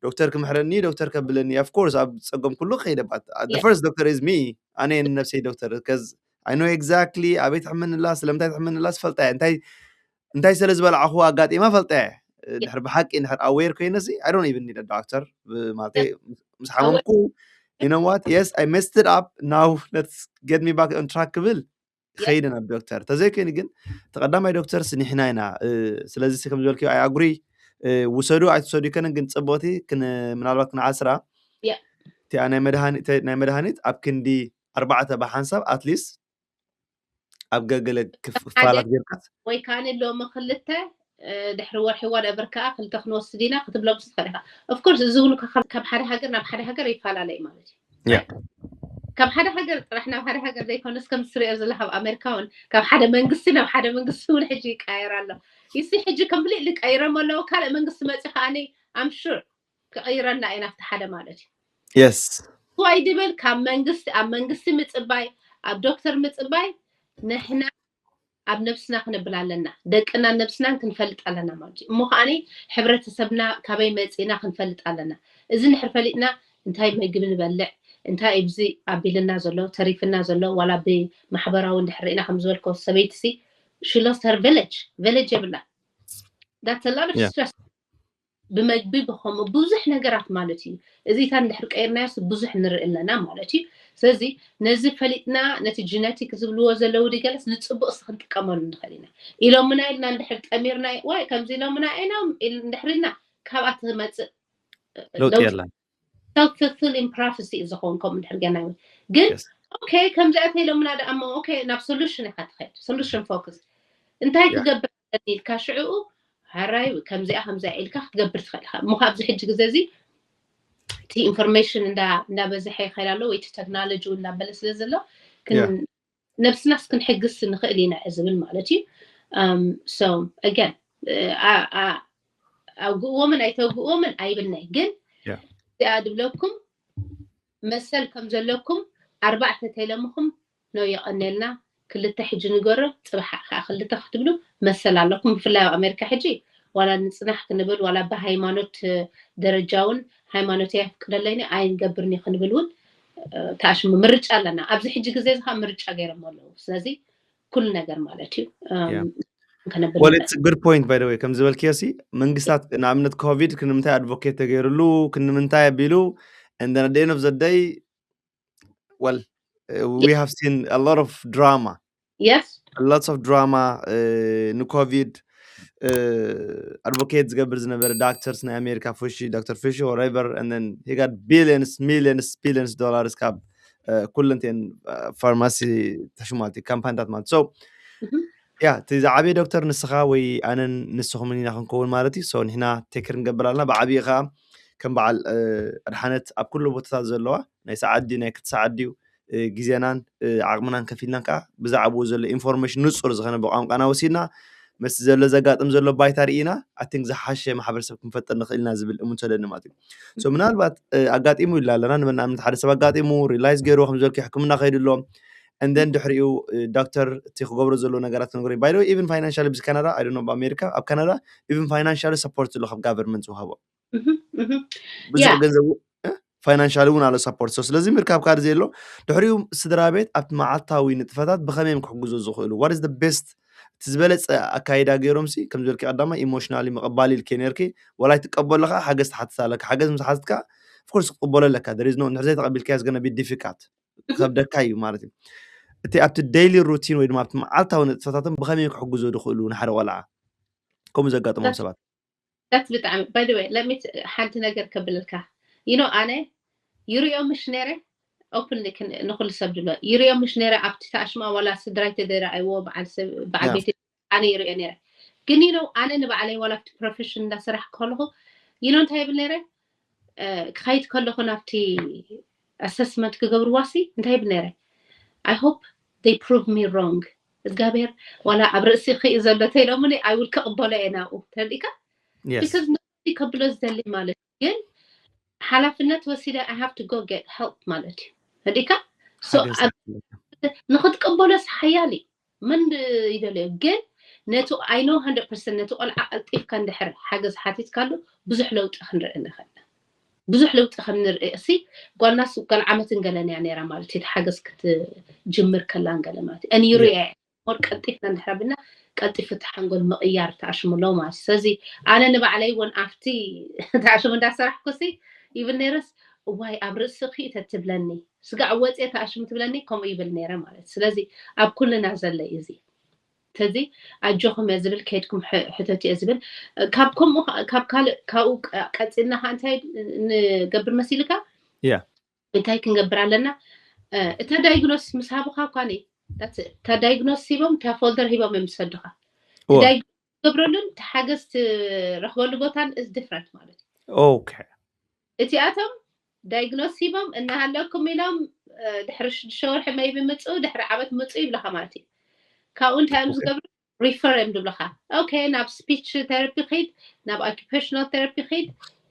ዶክተር ክምሕረኒ፣ ዶክተር ከብለኒ። Of course ኣብ ጸገም ኩሉ ከይደባት። The first doctor is me. ኣነ ንነብሰይ ዶክተር፣ because I know exactly ኣበይ ትሕመኒ ኣላ፣ ስለምንታይ ትሕመኒ ኣላ ዝፈልጣ እየ። እንታይ እንታይ ስለ ዝበላዕኹ ኣጋጢማ ፈልጠ እየ። ድሕር ብሓቂ ድሕር aware ኮይነ ሲ I don't even need a doctor ማለት ምስ ሓመምኩ you know what, yes, I messed it up, now let's get me back on track ክብል ኸይደ ናብ ዶክተር። ተዘይኮይኑ ግን ተቐዳማይ ዶክተር ስኒሕና ኢና። ስለዚ ከም ዝበልክዮ I agree፣ ውሰዱ ኣይትውሰዱ ይከነ ግን ፅቡቅቲ ምናልባት ክንዓስራ እቲኣ ናይ መድሃኒት ኣብ ክንዲ ኣርባዕተ ብሓንሳብ at least ኣብ ገገለ ክፋላት ጌርካስ ወይ ከዓ ሎሚ ክልተ ድሕሪ ወርሒ whatever ከዓ ክልተ ክንወስድ ኢና ክትብሎም ትኽእል ኢኻ። Of course እዚ እውን ካብ ሓደ ሃገር ናብ ሓደ ሃገር ይፈላለ እዩ ማለት እዩ። ካብ ሓደ ሃገር ጥራሕ ናብ ሓደ ሃገር ዘይኮነስ ከም ትሪኦ ዘለኻ ኣብ ኣሜሪካ እውን ካብ ሓደ መንግስቲ ናብ ሓደ መንግስቲ እውን ሕጂ ይቀየር ኣሎ። ይሲ ሕጂ completely ቀይሮም ኣለዉ። ካልእ መንግስቲ መፂ ከዓኒ I'm sure ክቕይረና እዩ ናብቲ ሓደ ማለት እዩ። Yes. ዋይ ድብል ካብ መንግስቲ ኣብ መንግስቲ ምፅባይ ኣብ ዶክተር ምፅባይ ንሕና ኣብ ነብስና ክነብል ኣለና። ደቅናን ነብስናን ክንፈልጥ ኣለና ማለት እዩ። እሞ ከዓኒ ሕብረተሰብና ካበይ መፂና ክንፈልጥ ኣለና። እዚ ንድሕር ፈሊጥና እንታይ ምግቢ ንበልዕ እንታይ ኣብዚ ኣቢልና ዘሎ ተሪፍና ዘሎ ዋላ ብማሕበራዊ እንድሕር ርኢና ከም ዝበልኮ ሰበይቲ ሲ she lost her village village የብላ that's a lot of stress ብመግቢ ብኸምኡ ብዙሕ ነገራት ማለት እዩ። እዚታት እንድሕር ቀይርናዮስ ብዙሕ ንርኢ ኣለና ማለት እዩ። ስለዚ ነዚ ፈሊጥና ነቲ genetic ዝብልዎ ዘለዉ ድገለስ ንፅቡቅ ስ ክንጥቀመሉ ንኽእል ኢና። ኢሎምና ኢልና እንድሕር ጠሚርና ዋይ ከምዚ ኢሎምና ኢና እንድሕር ኢልና ካብኣ ትመፅእ ለውጢ የለን። Self fulfilling prophecy እዩ ዝኸውን ከምኡ እንድሕር ገና ግን okay ከምዚኣ ተኢሎምና ደኣ እሞ okay ናብ solution ኢኻ ትኸይድ solution focus እንታይ ክገብር ኢልካ ሽዕኡ ሃራይ ከምዚኣ ከምዚኣ ኢልካ ክትገብር ትኽእል ኢኻ እሞ ካብዚ ሕጂ ግዜ እዚ እቲ information እንዳበዝሐ ይኸይድ ኣሎ ወይ እቲ technology እውን እንዳበለ ስለ ዘሎ ነብስናስ ክንሕግስ ንኽእል ኢና ዝብል ማለት እዩ። So again ኣውግእዎምን ኣይተውግእዎምን ኣይብልናይ ግን እዚኣ ድብለኩም መሰል ከም ዘለኩም ኣርባዕተ ተለምኹም ነው የቐኔልና ክልተ ሕጂ ንገሮ ፅባሕ ከዓ ክልተ ክትብሉ መሰል ኣለኩም። ብፍላይ ኣብ ኣሜሪካ ሕጂ ዋላ ንፅናሕ ክንብል ዋላ ብሃይማኖት ደረጃ እውን ሃይማኖት የፍቅደለይኒ ኣይንገብርን ክንብል እውን ተኣሽሙ ምርጫ ኣለና። ኣብዚ ሕጂ ግዜ እዚ ከዓ ምርጫ ገይሮም ኣለዉ። ስለዚ ኩሉ ነገር ማለት እዩ። Well, it's a good point by the way ከም ዝበልክዮ ሲ መንግስታት ንኣብነት ኮቪድ ክንምንታይ advocate ተገይርሉ ክንምንታይ ኣቢሉ and then at the end of the day well uh, we have seen a lot of drama yes lots of drama ንኮቪድ advocate ዝገብር ዝነበረ doctors ናይ ኣሜሪካ ፉሺ ዶክተር ፉሺ whatever and then he got billions millions billions dollars ካብ ኩለንቴን ፋርማሲ ተሽማልቲ ካምፓኒታት ማለት so ያ እቲ ዝዓበየ ዶክተር ንስኻ ወይ ኣነን ንስኹምን ኢና ክንከውን ማለት እዩ so ንሕና take care ንገብር ኣለና ብዓብዪ ከዓ ከም በዓል ኣድሓነት ኣብ ኩሉ ቦታታት ዘለዋ ናይ ሰዓት ድዩ ናይ ክልተ ሰዓት ድዩ ግዜናን ዓቕምናን ከፊልናን ከዓ ብዛዕባኡ ዘሎ information ንፁር ዝኾነ ብቋንቋና ወሲድና መስቲ ዘሎ ዘጋጥም ዘሎ ባይታ ርኢና I think ዝሓሸ ማሕበረሰብ ክንፈጥር ንኽእል ኢና ዝብል እሙን ሰለኒ ማለት እዩ so ምናልባት ኣጋጢሙ ኢልና ኣለና ንመናእምነት ሓደ ሰብ ኣጋጢሙ realize ገይርዎ ከም ዝበልክ ሕክምና ከይዱ ኣሎ and then ድሕሪኡ ዶክተር እቲ ክገብሮ ዘለዎ ነገራት ክነግሮ by the way even financially ብዚ ካናዳ I don't know ኣብ ኣሜሪካ ኣብ ካናዳ even financially support ኣሎ ካብ government ዝውሃቦ ብዙሕ ገንዘብ financially እውን ኣሎ support so ስለዚ ምርካብ ካርድ ዘየሎ ድሕሪኡ ስድራ ቤት ኣብቲ መዓልታዊ ንጥፈታት ብኸመይ እዮም ክሕግዞ ዝኽእሉ what is the best እቲ ዝበለፀ ኣካይዳ ገይሮም ሲ ከም ዝበልኪ ቀዳማይ emotionally ምቕባል ኢልኪ ነርኪ ዋላ ኣይትቀበሎ ከዓ ሓገዝ ትሓትት ኣለካ ሓገዝ ምስ ሓትትካ of course ክትቅበሎ ኣለካ there is no እንድሕር ዘይተቐቢልካዮ is gonna be difficult ክኸብደካ እዩ ማለት እዩ እቲ ኣብቲ daily routine ወይ ድማ ኣብቲ መዓልታዊ ንጥፈታቶም ብኸመይ ክሕግዞ ዝኽእሉ ንሓደ ቆልዓ ከምኡ ዘጋጥሞም ሰባት that's ብጣዕሚ by the way let me ሓንቲ ነገር ከብለልካ you know ኣነ ይሪኦ ምሽ ነረ openly ንኩሉ ሰብ ድሎ ይሪኦ ምሽ ነረ ኣብቲ ታሽማ ዋላ ስድራይ ተደራኣይዎ በዓል ሰብ በዓል ቤት ኣነ ይሪኦ ነረ ግን you know ኣነ ንባዕለይ ዋላ ኣብቲ profession እንዳሰራሕ ከለኹ you know እንታይ ይብል ነረ ክኸይድ ከለኹ ናብቲ assessment ክገብርዋ ሲ እንታይ ይብል ነረ I hope they prove me wrong እግዚኣብሔር ዋላ ኣብ ርእሲ ክኢ ዘሎ ተይሎምኒ I will ክቕበሎ እየ ናብኡ ተረዲእካ Yes. because ነቲ ከብሎ ዝደሊ ማለት እዩ። ግን ሓላፍነት ወሲደ I have to go get help ማለት እዩ። ፈዲካ so ሓገዝ ኣብ ንክትቀበሎስ ሓያል እዩ። መን ይደልዮ? ግን ነቲ I know hundred percent ነቲ ቆልዓ ቀልጢፍካ እንድሕር ሓገዝ ሓቲትካሉ ብዙሕ ለውጢ ክንርኢ ንኽእል ኢና። ብዙሕ ለውጢ ከም ንርኢ እሲ ጓልናስ ጓል ዓመትን ገለን እያ ነይራ ማለት እዩ። እቲ ሓገዝ ክትጅምር ከላን ገለ ማለት እዩ። And you Yeah. react more ቀልጢፍና እንድሕር ኣቢልና ቀልጢፉ እቲ ሓንጎል ምቕያር ተኣሽሙ ኣለዉ ማለት እዩ። ስለዚ ኣነ ንባዕለይ እውን ኣብቲ ተኣሽሙ እንዳሰራሕኩ ሲ ይብል ነይረስ እዋይ ኣብ ርእስኺ ተትብለኒ ስጋዕ ወፅየ ተኣሽሙ ትብለኒ ከምኡ ይብል ነይረ ማለት እዩ። ስለዚ ኣብ ኩልና ዘሎ እዩ እዚ። ስለዚ ኣጆኹም እየ ዝብል ከይድኩም ሕ- ሕተቱ እየ ዝብል ካብ ከምኡ ከ- ካብ ካልእ ካብኡ ቀ- ቀፂልና ከዓ እንታይ ንገብር መሲልካ Yeah. እንታይ ክንገብር ኣለና? እ፣ እታ ዳይግኖስ ምስ ሃቡካ እኳ ኒ that's it። እታ ዳይግኖስ ሂቦም እታ ፎልደር ሂቦም እዮም ዝሰዱካ። እወ። ዳይግኖስ ትገብረሉን እቲ ሓገዝ ትረኽበሉ ቦታን is different ማለት እዩ። Okay. እቲኣቶም ዳይግኖስ ሂቦም እናሃለኩም ኢሎም እ፣ ድሕሪ ሽዱሽተ ወርሒ maybe ምፅኡ ድሕሪ ዓመት ምፅኡ ይብለካ ማለት እዩ። ካብኡ እንታይ እዮም Okay. ዝገብሩ? ሪፈር እዮም ዝብለካ። Okay ናብ speech therapy ኺድ፣ ናብ occupational therapy ኺድ፣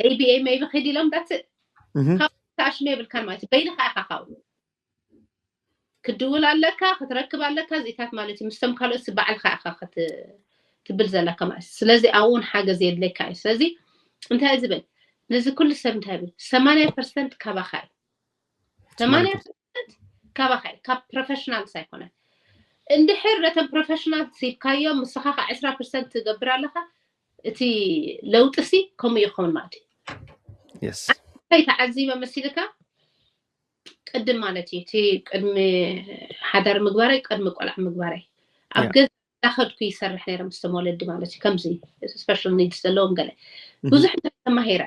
A B A maybe ኺድ ኢሎም that's it። Mhm. ካብ ተኣሽመ የብልካን ማለት እዩ። በይንኻ ኢኻ ካብኡ ክትድውል ኣለካ፣ ክትረክብ ኣለካ እዚታት ማለት እዩ። ምስቶም ካልኦት ባዕልካ ኢኻ ክት- ትብል ዘለካ ማለት እዩ። ስለዚ ኣብኡ እውን ሓገዝ የድለካ እዩ። ስለዚ እንታይ እዩ ዝብል ነዚ ኩሉ ሰብ እንታይ ይብል ሰማንያ ፐርሰንት ካባኻ እዩ። ሰማንያ ፐርሰንት ካባኻ እዩ፣ ካብ ፕሮፌሽናልስ ኣይኮነን። እንድሕር ነተን ፕሮፌሽናልስ ሂብካዮም ንስኻ ከዓ ዕስራ ፐርሰንት ትገብር ኣለካ እቲ ለውጢ ሲ ከምኡ ይኸውን ማለት እዩ። Yes. እንታይ ተዓዚበ መሲልካ ቅድም ማለት እዩ እቲ ቅድሚ ሓዳር ምግባረይ ቅድሚ ቆልዓ ምግባረይ ኣብ Yeah. ገዛ እንዳኸድኩ ይሰርሕ ነይረ ምስቶም ወለዲ ማለት እዩ። ከምዚ special needs ዘለዎም ገለ Mhm. ብዙሕ ነገር ተማሂረ።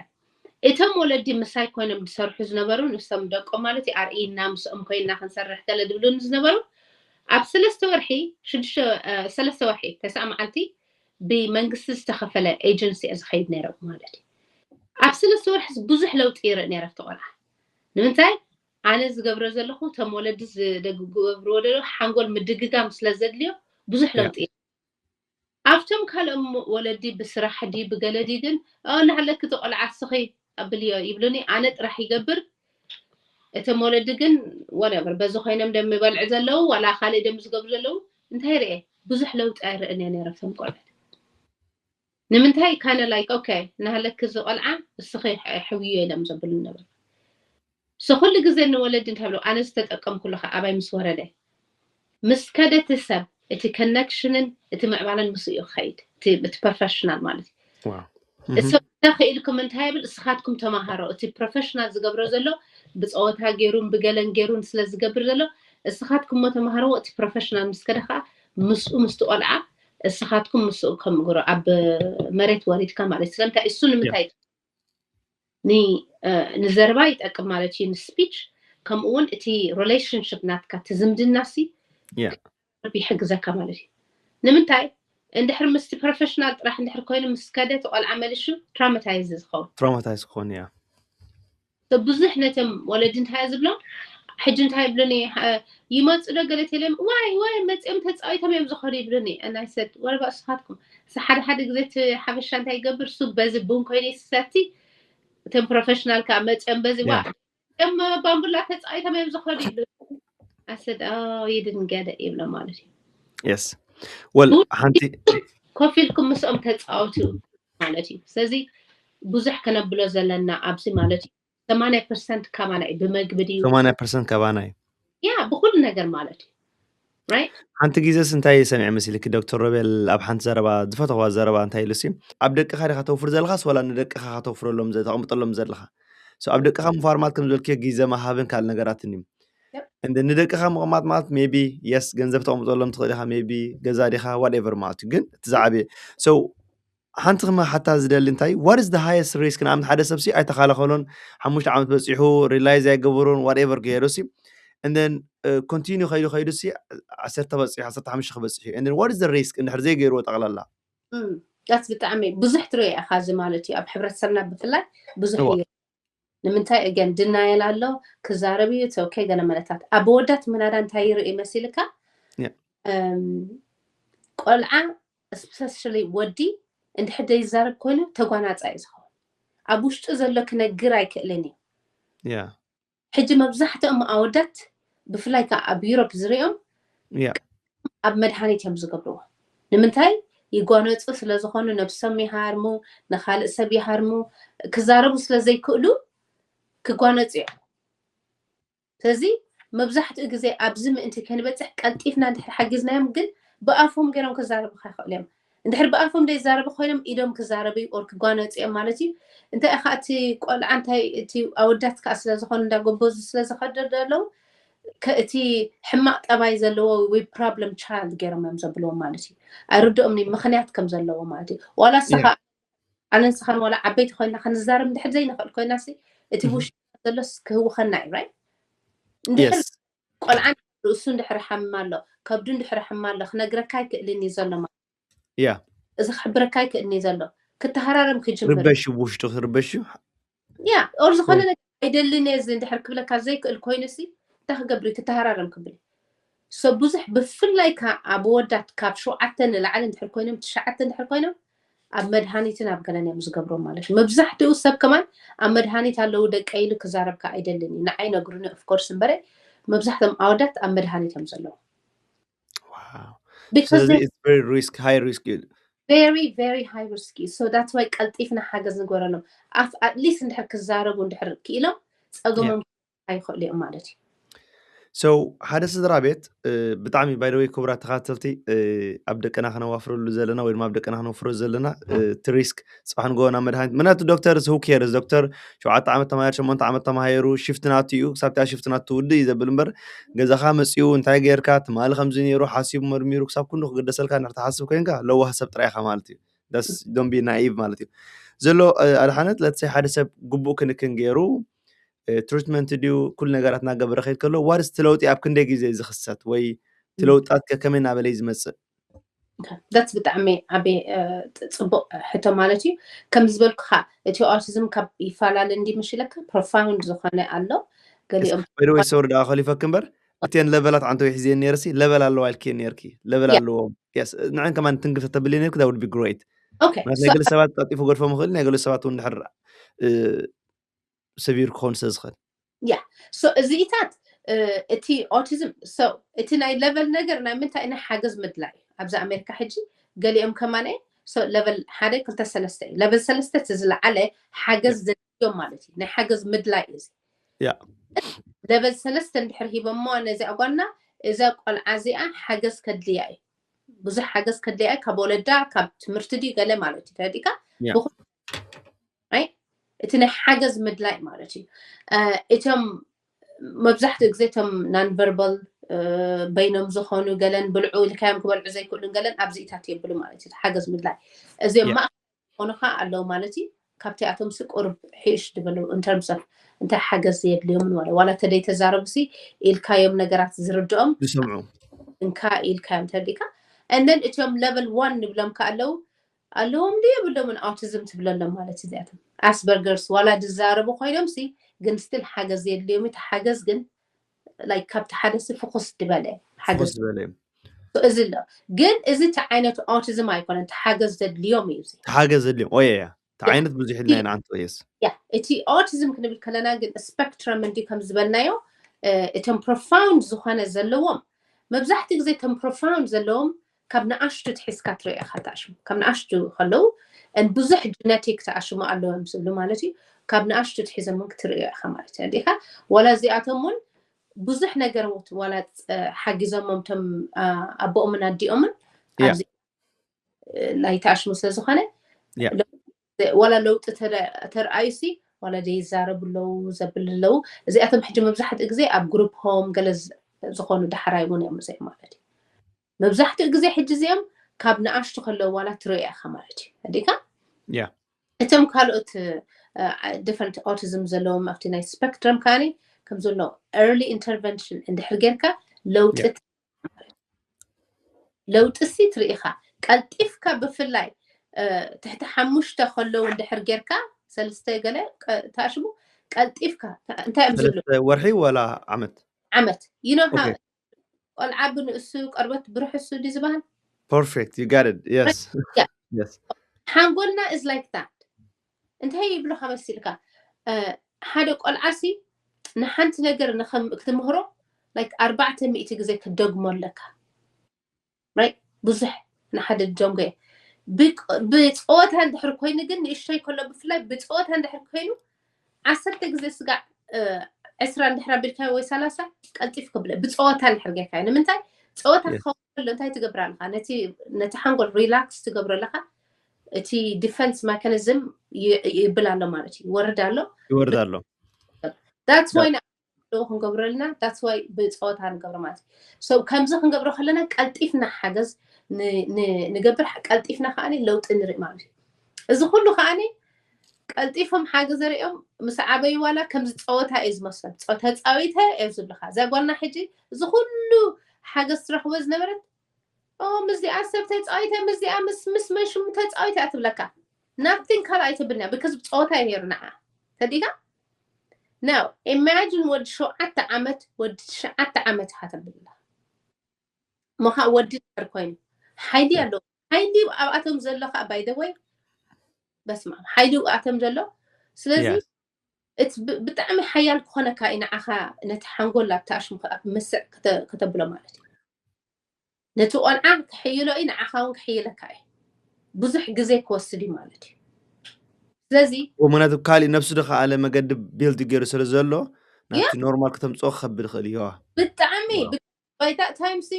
እቶም ወለዲ ምሳይ ኮይኖም ዝሰርሑ ዝነበሩ ንሶም ደቆም ማለት እዩ ኣርእይና ምስኦም ኮይና ክንሰርሕ ገለ ዝብሉኒ ዝነበሩ ኣብ ሰለስተ ወርሒ ሽዱሽተ እ፣ ሰለስተ ወርሒ ተስዓ መዓልቲ ብመንግስቲ ዝተኸፈለ ኤጀንሲ እየ ዝኸይድ ነይረ ማለት እዩ። ኣብ ሰለስተ ወርሒ ብዙሕ ለውጢ ይርኢ ነይረ ኣብቲ ቆልዓ። ንምንታይ ኣነ ዝገብሮ ዘለኹ እቶም ወለዲ ዝገብርዎ ዘለዉ ሓንጎል ምድግጋም ስለ ዘድልዮ ብዙሕ Yeah. ለውጢ ኣብቶም ካልኦም ወለዲ ብስራሕ ድዩ ብገለ ድዩ ግን ኦ እናሃለኪ እቲ ቆልዓ እስኺ ኣብልዮ ይብሉኒ። ኣነ ጥራሕ ይገብር እቶም ወለዲ ግን whatever በዚ ኮይኖም ደም ይበልዑ ዘለዉ ዋላ ካልእ ደም ዝገብሩ ዘለዉ እንታይ ርኤ ብዙሕ ለውጢ ኣይርእን እየ ነይረ ኣብቶም ቆልዑ። ንምንታይ kind of like okay እናሃለኪ እዚ ቆልዓ እስኺ ሕ- ሕውዮ ኢሎም ዘብሉ ነበሩ። So ኩሉ ግዜ ንወለዲ እንታይ ብሎ ኣነ ዝተጠቀምኩሉ ከዓ ኣባይ ምስ ወረደ ምስ ከደ እቲ ሰብ እቲ ኮነክሽንን እቲ ምዕባለን ምስ እዩ ክኸይድ እቲ እቲ ፕሮፌሽናል ማለት እዩ። Wow. እሱ እንታይ ክኢልኩም እንታይ ይብል እስኻትኩም ተማሃሮ እቲ ፕሮፌሽናል ዝገብሮ ዘሎ ብፀወታ ገይሩን ብገለን ገይሩን ስለ ዝገብር ዘሎ እስኻትኩም ሞ ተማሃርዎ እቲ ፕሮፌሽናል ምስ ከደ ከዓ ምስኡ ምስቲ ቆልዓ እስኻትኩም ምስኡ ከምግሮ ኣብ መሬት ወሪድካ ማለት እዩ። ስለምንታይ እሱ ንምንታይ ን- እ፣ ንዘረባ ይጠቅም ማለት እዩ ንስፒች ከምኡ እውን እቲ ሪሌሽንሽፕ ናትካ እቲ ዝምድና ሲ Yeah. ይሕግዘካ ማለት እዩ። ንምንታይ እንድሕር ምስቲ ፕሮፌሽናል ጥራሕ እንድሕር ኮይኑ ምስ ከደ እቲ ቆልዓ መሊሹ ትራውማታይዝ ዝኸውን Traumatize ክኾን እያ። ብዙሕ ነቶም ወለዲ እንታይ ዝብሎም ሕጂ እንታይ ይብሉኒ እ፣ ይመፁ ዶ ገለ ተለም ዋይ ዋይ መፂኦም ተፃዊቶም እዮም ዝኸዱ ይብሉኒ። እናይሰድ ወረባ እስኻትኩም ሓደ ሓደ ግዜ እቲ ሓበሻ እንታይ ይገብር ሱ በዚ ቡን ኮይኑ ይሰቲ እቶም ፕሮፌሽናል ከዓ መፂኦም በዚ ዋ Yeah. እም ባምቡላ ተፃዊቶም እዮም ዝኸዱ ይብሉ። ኣሰድ ይድን ገደ ይብሎ ማለት እዩ። Yes. Well ቡን ሓንቲ ኮፍ ኢልኩም ምስኦም ተፃወቱ ማለት እዩ። ስለዚ ብዙሕ ከነብሎ ዘለና ኣብዚ ማለት እዩ። ሰማንያ ፐርሰንት ካባና እዩ ብመግቢ ድዩ ሰማንያ ፐርሰንት ካባና እዩ። ያ ብኩሉ ነገር ማለት እዩ። Right? ሓንቲ ግዜስ እንታይ ሰሚዐ መሲልኪ ዶክተር ሮቤል ኣብ ሓንቲ ዘረባ ዝፈተኽዋ ዘረባ እንታይ ኢሉ ሲ ኣብ ደቅኻ ዲኻ ተውፍር ዘለኻስ ዋላ ንደቅኻ ከተውፍረሎም ዘ- ተቐምጠሎም ዘለኻ? So ኣብ ደቅኻ ምፋርማት ከም ዝበልክዮ ግዜ ምሃብን ካልእ ነገራትን እዩ። Yep. እንደ ንደቅኻ ምቕማጥ ማለት maybe yes ገንዘብ ተቐምጠሎም ትኽእል ኢኻ maybe ገዛ ዲኻ whatever ማለት እዩ። ግን እቲ ዝዓበየ so ሓንቲ ክመሓታ ዝደሊ እንታይ what is the highest risk ንኣብነት ሓደ ሰብ ሲ ኣይተኸላኸሎን ሓሙሽተ ዓመት በፂሑ realize ኣይገበሮን whatever ገይሩ ሲ and then continue ከይዱ ከይዱ ሲ ዓሰርተ በፂሑ ዓሰርተ ሓሙሽተ ክበፅሕ እዩ and then what is the risk እንድሕር ዘይገይርዎ ጠቕላላ እም፣ that's ብጣዕሚ ብዙሕ ትሪኦ ኢኻ እዚ ማለት እዩ ኣብ ሕብረተሰብና ብፍላይ ብዙሕ እዋ። እዩ። ንምንታይ እገን ድናየል ኣሎ ክዛረብ እዩ ተወከ ገለ መለታት ኣብ ወዳት ምናዳ እንታይ ይርኢ ይመስልካ Yeah. እም፣ ቆልዓ especially ወዲ እንድሕር ዘይዛረብ ኮይኑ ተጓናጻ እዩ ዝኸውን። ኣብ ውሽጡ ዘሎ ክነግር ኣይክእልን እዩ። Yeah. ሕጂ መብዛሕትኦም ኣወዳት ብፍላይ ከዓ ኣብ ዩሮፕ ዝሪኦም Yeah. ኣብ መድሃኒት እዮም ዝገብርዎ። ንምንታይ? ይጓነፁ ስለ ዝኾኑ፣ ነብሶም ይሃርሙ፣ ንኻልእ ሰብ ይሃርሙ፣ ክዛረቡ ስለ ዘይክእሉ ክጓነፁ እዮም። ስለዚ መብዛሕትኡ ግዜ ኣብዚ ምእንቲ ከንበፅሕ ቀልጢፍና እንድሕር ሓጊዝናዮም ግን ብኣፎም ገይሮም ክዛረቡካ ይኽእሉ እዮም። እንድሕር ብኣፎም ዘይዛረቡ ኮይኖም ኢዶም ክዛረቡ እዩ or ክጓነፁ እዮም ማለት እዩ። እንታይ ኢኻ እቲ ቆልዓ እንታይ እቲ ኣወዳት ከዓ ስለ ዝኾኑ እንዳጎበዙ ስለ ዝኸዱ ዘለዉ ከ- እቲ ሕማቕ ጠባይ ዘለዎ ወይ problem child ገይሮም እዮም ዘብልዎም ማለት እዩ። ኣይርድኦም እዩ ምኽንያት ከም ዘለዎ ማለት እዩ። ዋላ እስኻ ኣነ ንስኻን ዋላ ዓበይቲ ኮይና ክንዛረብ እንድሕር ዘይንኽእል ኮይና ሲ እቲ Mhm. ውሽጢ ዘሎስ ክህውኸና እዩ right? እንድሕር Yes. ቆልዓ ርእሱ እንድሕር ሓምም ኣሎ ከብዱ እንድሕር ሓምም ኣሎ ክነግረካ ኣይክእልን እዩ ዘሎ ማለት Yeah. እዚ ክሕብረካ ኣይክእልን እዩ ዘሎ ክትሃራረም ክጅምር ክርበሽ እዩ ብውሽጡ ክርበሽ እዩ። ያ or ዝኾነ ነገር ኣይደልን እየ እዚ እንድሕር ክብለካ ዘይክእል ኮይኑ ሲ እንታይ ክገብር እዩ? ክተሃራረም ክብል so ብዙሕ ብፍላይ ከ ኣብ ወዳት ካብ ሸውዓተ ንላዕሊ እንድሕር ኮይኖም ትሽዓተ እንድሕር ኮይኖም ኣብ መድሃኒትን ኣብ ገለን እዮም ዝገብሮ ማለት እዩ። መብዛሕትኡ ሰብ ከማን ኣብ መድሃኒት ኣለዉ ደቀ ኢሉ ክዛረብካ ኣይደልን እዩ ንዓይ ነግሩኒ of course እምበረ መብዛሕትኦም ኣወዳት ኣብ መድሃኒት እዮም ዘለዉ Wow. because ስለዚ it's very risk, high risk እዩ። very very high risk እዩ so that's why ቀልጢፍና ሓገዝ ንግበረሎም ኣፍ at least እንድሕር ክዛረቡ እንድሕር ክኢሎም ፀገሞም ኣይኽእሉ እዮም ማለት እዩ So ሓደ ስድራ ቤት እ፣ ብጣዕሚ by the way ክቡራት ተኻተልቲ እ፣ ኣብ ደቅና ክነዋፍረሉ ዘለና ወይ ድማ ኣብ ደቅና ክነውፍሮ ዘለና እ፣ እቲ risk ፅባሕ ንግሆ ናብ መድሃኒት ምክንያቱ ዶክተር who cares ዶክተር ሸውዓተ ዓመት ተማሂሩ ሸሞንተ ዓመት ተማሂሩ ሽፍት ናቱ እዩ ክሳብ ቲኣ ሽፍት ናቱ ትውድእ እዩ ዘብል እምበር ገዛኻ መፂኡ እንታይ ገይርካ ትማሊ ከምዚ ነይሩ ሓሲቡ መርሚሩ ክሳብ ኩሉ ክግደሰልካ እንድሕር ትሓስብ ኮይንካ ለዋህ ሰብ ጥራይ ኢኻ ማለት እዩ that's don't be naive ማለት እዩ ዘሎ እ፣ ኣድሓነት let's say ሓደ ሰብ ግቡእ ክንክን ገይሩ ትሪትመንት ድዩ ኩሉ ነገራት እናገበረ ከይድ ከሎ ዋርስ እቲ ለውጢ ኣብ ክንደይ ግዜ ዝኽሰት ወይ እቲ ለውጣት ከ ከመይ እናበለ እዩ ዝመፅእ that's ብጣዕሚ ዓበይ እ፣ ፅ- ፅቡቅ ሕቶ ማለት እዩ ከም ዝበልኩኻ እቲ autism ካብ ይፈላለ እንዲ ምሽ ኢለካ profound ዝኾነ ኣሎ ገሊኦም by the way sorry ደኣ ከሊፈክ እምበር እተን ለቨላት ዓንተ ወይ ሒዘን ነይረ ሲ ለቨል ኣለዋ ኢልክየን ነይርኪ ለቨል ኣለዎም yes ንዕን ከማን ትንግፍ ተተብልየ ነይርኪ that would be great okay ምክንያቱ ናይ ገለ ሰባት ቀልጢፉ ገድፎም ይኽእል ናይ ገለ ሰባት እውን ድሕር እ፣ ሰቪር ክኸውን ስለ ዝኽእል yeah so እዚኢታት እ፣ እቲ autism so እቲ ናይ ለቨል ነገር ናይ ምንታይ ናይ ሓገዝ ምድላይ እዩ ኣብዚ ኣሜሪካ ሕጂ ገሊኦም ከማን so ለቨል ሓደ ክልተ ሰለስተ እዩ ለቨል ሰለስተ እቲ ዝለዓለ ሓገዝ ዘድልዮም ማለት እዩ ናይ ሓገዝ ምድላይ እዩ እዚ Yeah. ለቨል ሰለስተ እንድሕር ሂቦሞ ነዚኣ ጓልና እዛ ቆልዓ እዚኣ ሓገዝ ከድልያ እዩ ብዙሕ ሓገዝ ከድልያ እዩ ካብ ወለዳ ካብ ትምህርቲ ድዩ ገለ ማለት እዩ ተረዲእካ Yeah. ብኹ- ኣይ እቲ ናይ ሓገዝ ምድላይ ማለት እዩ እ፣ እቶም መብዛሕትኡ ግዜ እቶም non verbal በይኖም ዝኾኑ ገለን ብልዑ ኢልካዮም ክበልዑ ዘይክእሉን ገለን ኣብዚኢታት የብሉ ማለት እዩ ሓገዝ ምድላይ እዚኦም Yeah. ማእከል ዝኾኑ ከዓ ኣለዉ ማለት እዩ ካብቲኣቶም ሲ ቁርብ ሕሽ ዝበሉ in terms of እንታይ ሓገዝ የድልዮምን ዋላ ዋላ ተደይ ተዛረቡ ሲ ኢልካዮም ነገራት ዝርድኦም ዝሰምዑ እንካ ኢልካዮም ተርዲካ and then እቲኦም level one ንብሎም ከዓ ኣለዉ ኣለዎም ድዩ የብሎምን autism ትብለሎም ማለት እዩ እዚኣቶም ኣስበርገርስ ዋላ ዝዛረቡ ኮይኖም ሲ ግን still ሓገዝ የድልዮም እቲ ሓገዝ ግን like ካብቲ ሓደ ሲ ፍኩስ ዝበለ ሓገዝ ፍኩስ ዝበለ እዩ እዚ ኣሎ ግን እዚ እቲ ዓይነት autism ኣይኮነን እቲ ሓገዝ ዘድልዮም እዩ እዚ ተሓገዝ ዘድልዮም ኦየ ያ እቲ ዓይነት ብዙሕ ኢልና ኢና ዓንቶ የስ ያ እቲ autism ክንብል ከለና ግን spectrum እንዲ ከም ዝበልናዮ እ፣ እቶም profound ዝኾነ ዘለዎም መብዛሕትኡ ግዜ እቶም profound ዘለዎም ካብ ንኣሽቱ ትሒዝካ ትሪኦ ኢኻ ተኣሽሙ ካብ ንኣሽቱ ከለዉ ን ብዙሕ genetic ተኣሽሙ ኣለዎም ዝብሉ ማለት እዩ ካብ ንኣሽቱ ትሒዞም እውን ክትሪኦ ኢኻ ማለት እዩ እንዲኻ ዋላ እዚኣቶም እውን ብዙሕ ነገር ዋላ ሓጊዞሞም ቶም ኣቦኦምን ኣዲኦምን Yeah. ኣብዚ ናይ ተኣሽሙ ስለ ዝኾነ Yeah. ዋላ ለውጢ ተረ- ተርኣዩ ሲ ዋላ ዘይዛረቡ ኣለዉ ዘብል ኣለዉ እዚኣቶም ሕጂ መብዛሕትኡ ግዜ ኣብ ግሩፕ ሆም ገለ ዝ- ዝኾኑ ዳሕራይ እውን እዮም እዚኦም ማለት እዩ መብዛሕትኡ ግዜ ሕጂ እዚኦም ካብ ንኣሽቱ ከለዉ ዋላ ትሪኦ ኢኻ ማለት እዩ ኣዲካ Yeah. እቶም ካልኦት different autism ዘለዎም ኣብቲ ናይ spectrum ካኒ ከም ዘሎ early intervention እንድሕር ጌርካ ለውጢ Yeah. ለውጢ ሲ ትርኢኻ ቀልጢፍካ ብፍላይ እ፣ ትሕቲ ሓሙሽተ ከለዉ እንድሕር ጌርካ ሰለስተ ገለ ቀ- ተኣሽሙ ቀልጢፍካ እንታይ እዮም ዝብሉ ሰለስተ ወርሒ ወላ ዓመት ዓመት you know how Okay. ቆልዓ ብንእሱ ቀርበት ብርሕሱ ድዩ ዝበሃል Perfect. You got it. Yes. Yeah. Yes. ሓንጎልና is like that። እንታይ ይብሉካ መሲልካ? ሓደ ቆልዓሲ ንሓንቲ ነገር ክትምህሮ like ኣርባዕተ ሚእቲ ግዜ ክትደግሞ ኣለካ። ብዙሕ ንሓደ ደንጎ። ብፀወታ እንድሕር ኮይኑ ግን ንእሽተይ ከሎ ብፍላይ ብፀወታ እንድሕር ኮይኑ ዓሰርተ ግዜ ስጋዕ ዕስራ እንድሕር ኣቢልካዮ ወይ ሰላሳ ቀልጢፍ ክብለ ብፀወታ እንድሕር ጌርካዮ። ንምንታይ? ፀወታ ክኸውን ከሎ እንታይ ትገብር ኣለካ? ነቲ ሓንጎል ሪላክስ ትገብሮ ኣለካ። እቲ ዲፈንስ መካኒዝም ይብል ኣሎ ማለት እዩ፣ ይወርድ ኣሎ። ይወርድ ኣሎ። that's why ክንገብረልና that's why ብፀወታ ንገብሮ ማለት እዩ። ከምዚ ክንገብሮ ከለና ቀልጢፍና ሓገዝ ንገብር፣ ቀልጢፍና ከዓ ለውጢ ንርኢ ማለት እዩ። እዚ ኩሉ ከዓ ቀልጢፎም ሓገዝ ሪኦም ምስ ዓበዩ ዋላ ከምዚ ፀወታ እዩ ዝመስሎም። ተፃዊተ እየ ዝብልካ። እዛ ጓልና ሕጂ እዚ ኩሉ ሓገዝ ትረኽቦ ዝነበረት ምስዚኣ ሰብ ተፃዊተ፣ ምስዚኣ ምስ መሽሙ ተፃዊተ እያ ትብለካ። ናብቲን ካልኣይ ትብልና because ብፀወታ እዩ ነይሩ ንዓ ተዲጋ። Now imagine ወዲ ሸውዓተ ዓመት ወዲ ትሽዓተ ዓመት ኢኻ ተብላ ሞኻ ወዲ ነገር ኮይኑ ሓይሊ ኣለዎ። ሓይሊ ኣብኣቶም ዘሎ ከዓ by the way በስማ ሓይሊ ኣብኣቶም ዘሎ። ስለዚ እቲ ብጣዕሚ ሓያል ክኾነካ እዩ ንዓኻ ነቲ ሓንጎል ኣብቲ ኣሽሙ ኣብ መስዕ ከተብሎ ማለት እዩ። ነቲ ቆልዓ ክሕይሎ እዩ፣ ንዓኻ እውን ክሕይለካ እዩ። ብዙሕ ግዜ ክወስድ እዩ ማለት እዩ። ስለዚ ምክንያቱ ካሊእ ነብሱ ዝኸኣለ መገዲ ቢልድ ገይሩ ስለ ዘሎ ናብቲ ኖርማል ከተምፅኦ ክከብድ ይኽእል እዩ። ብጣዕሚ ባይታ ታይምሲ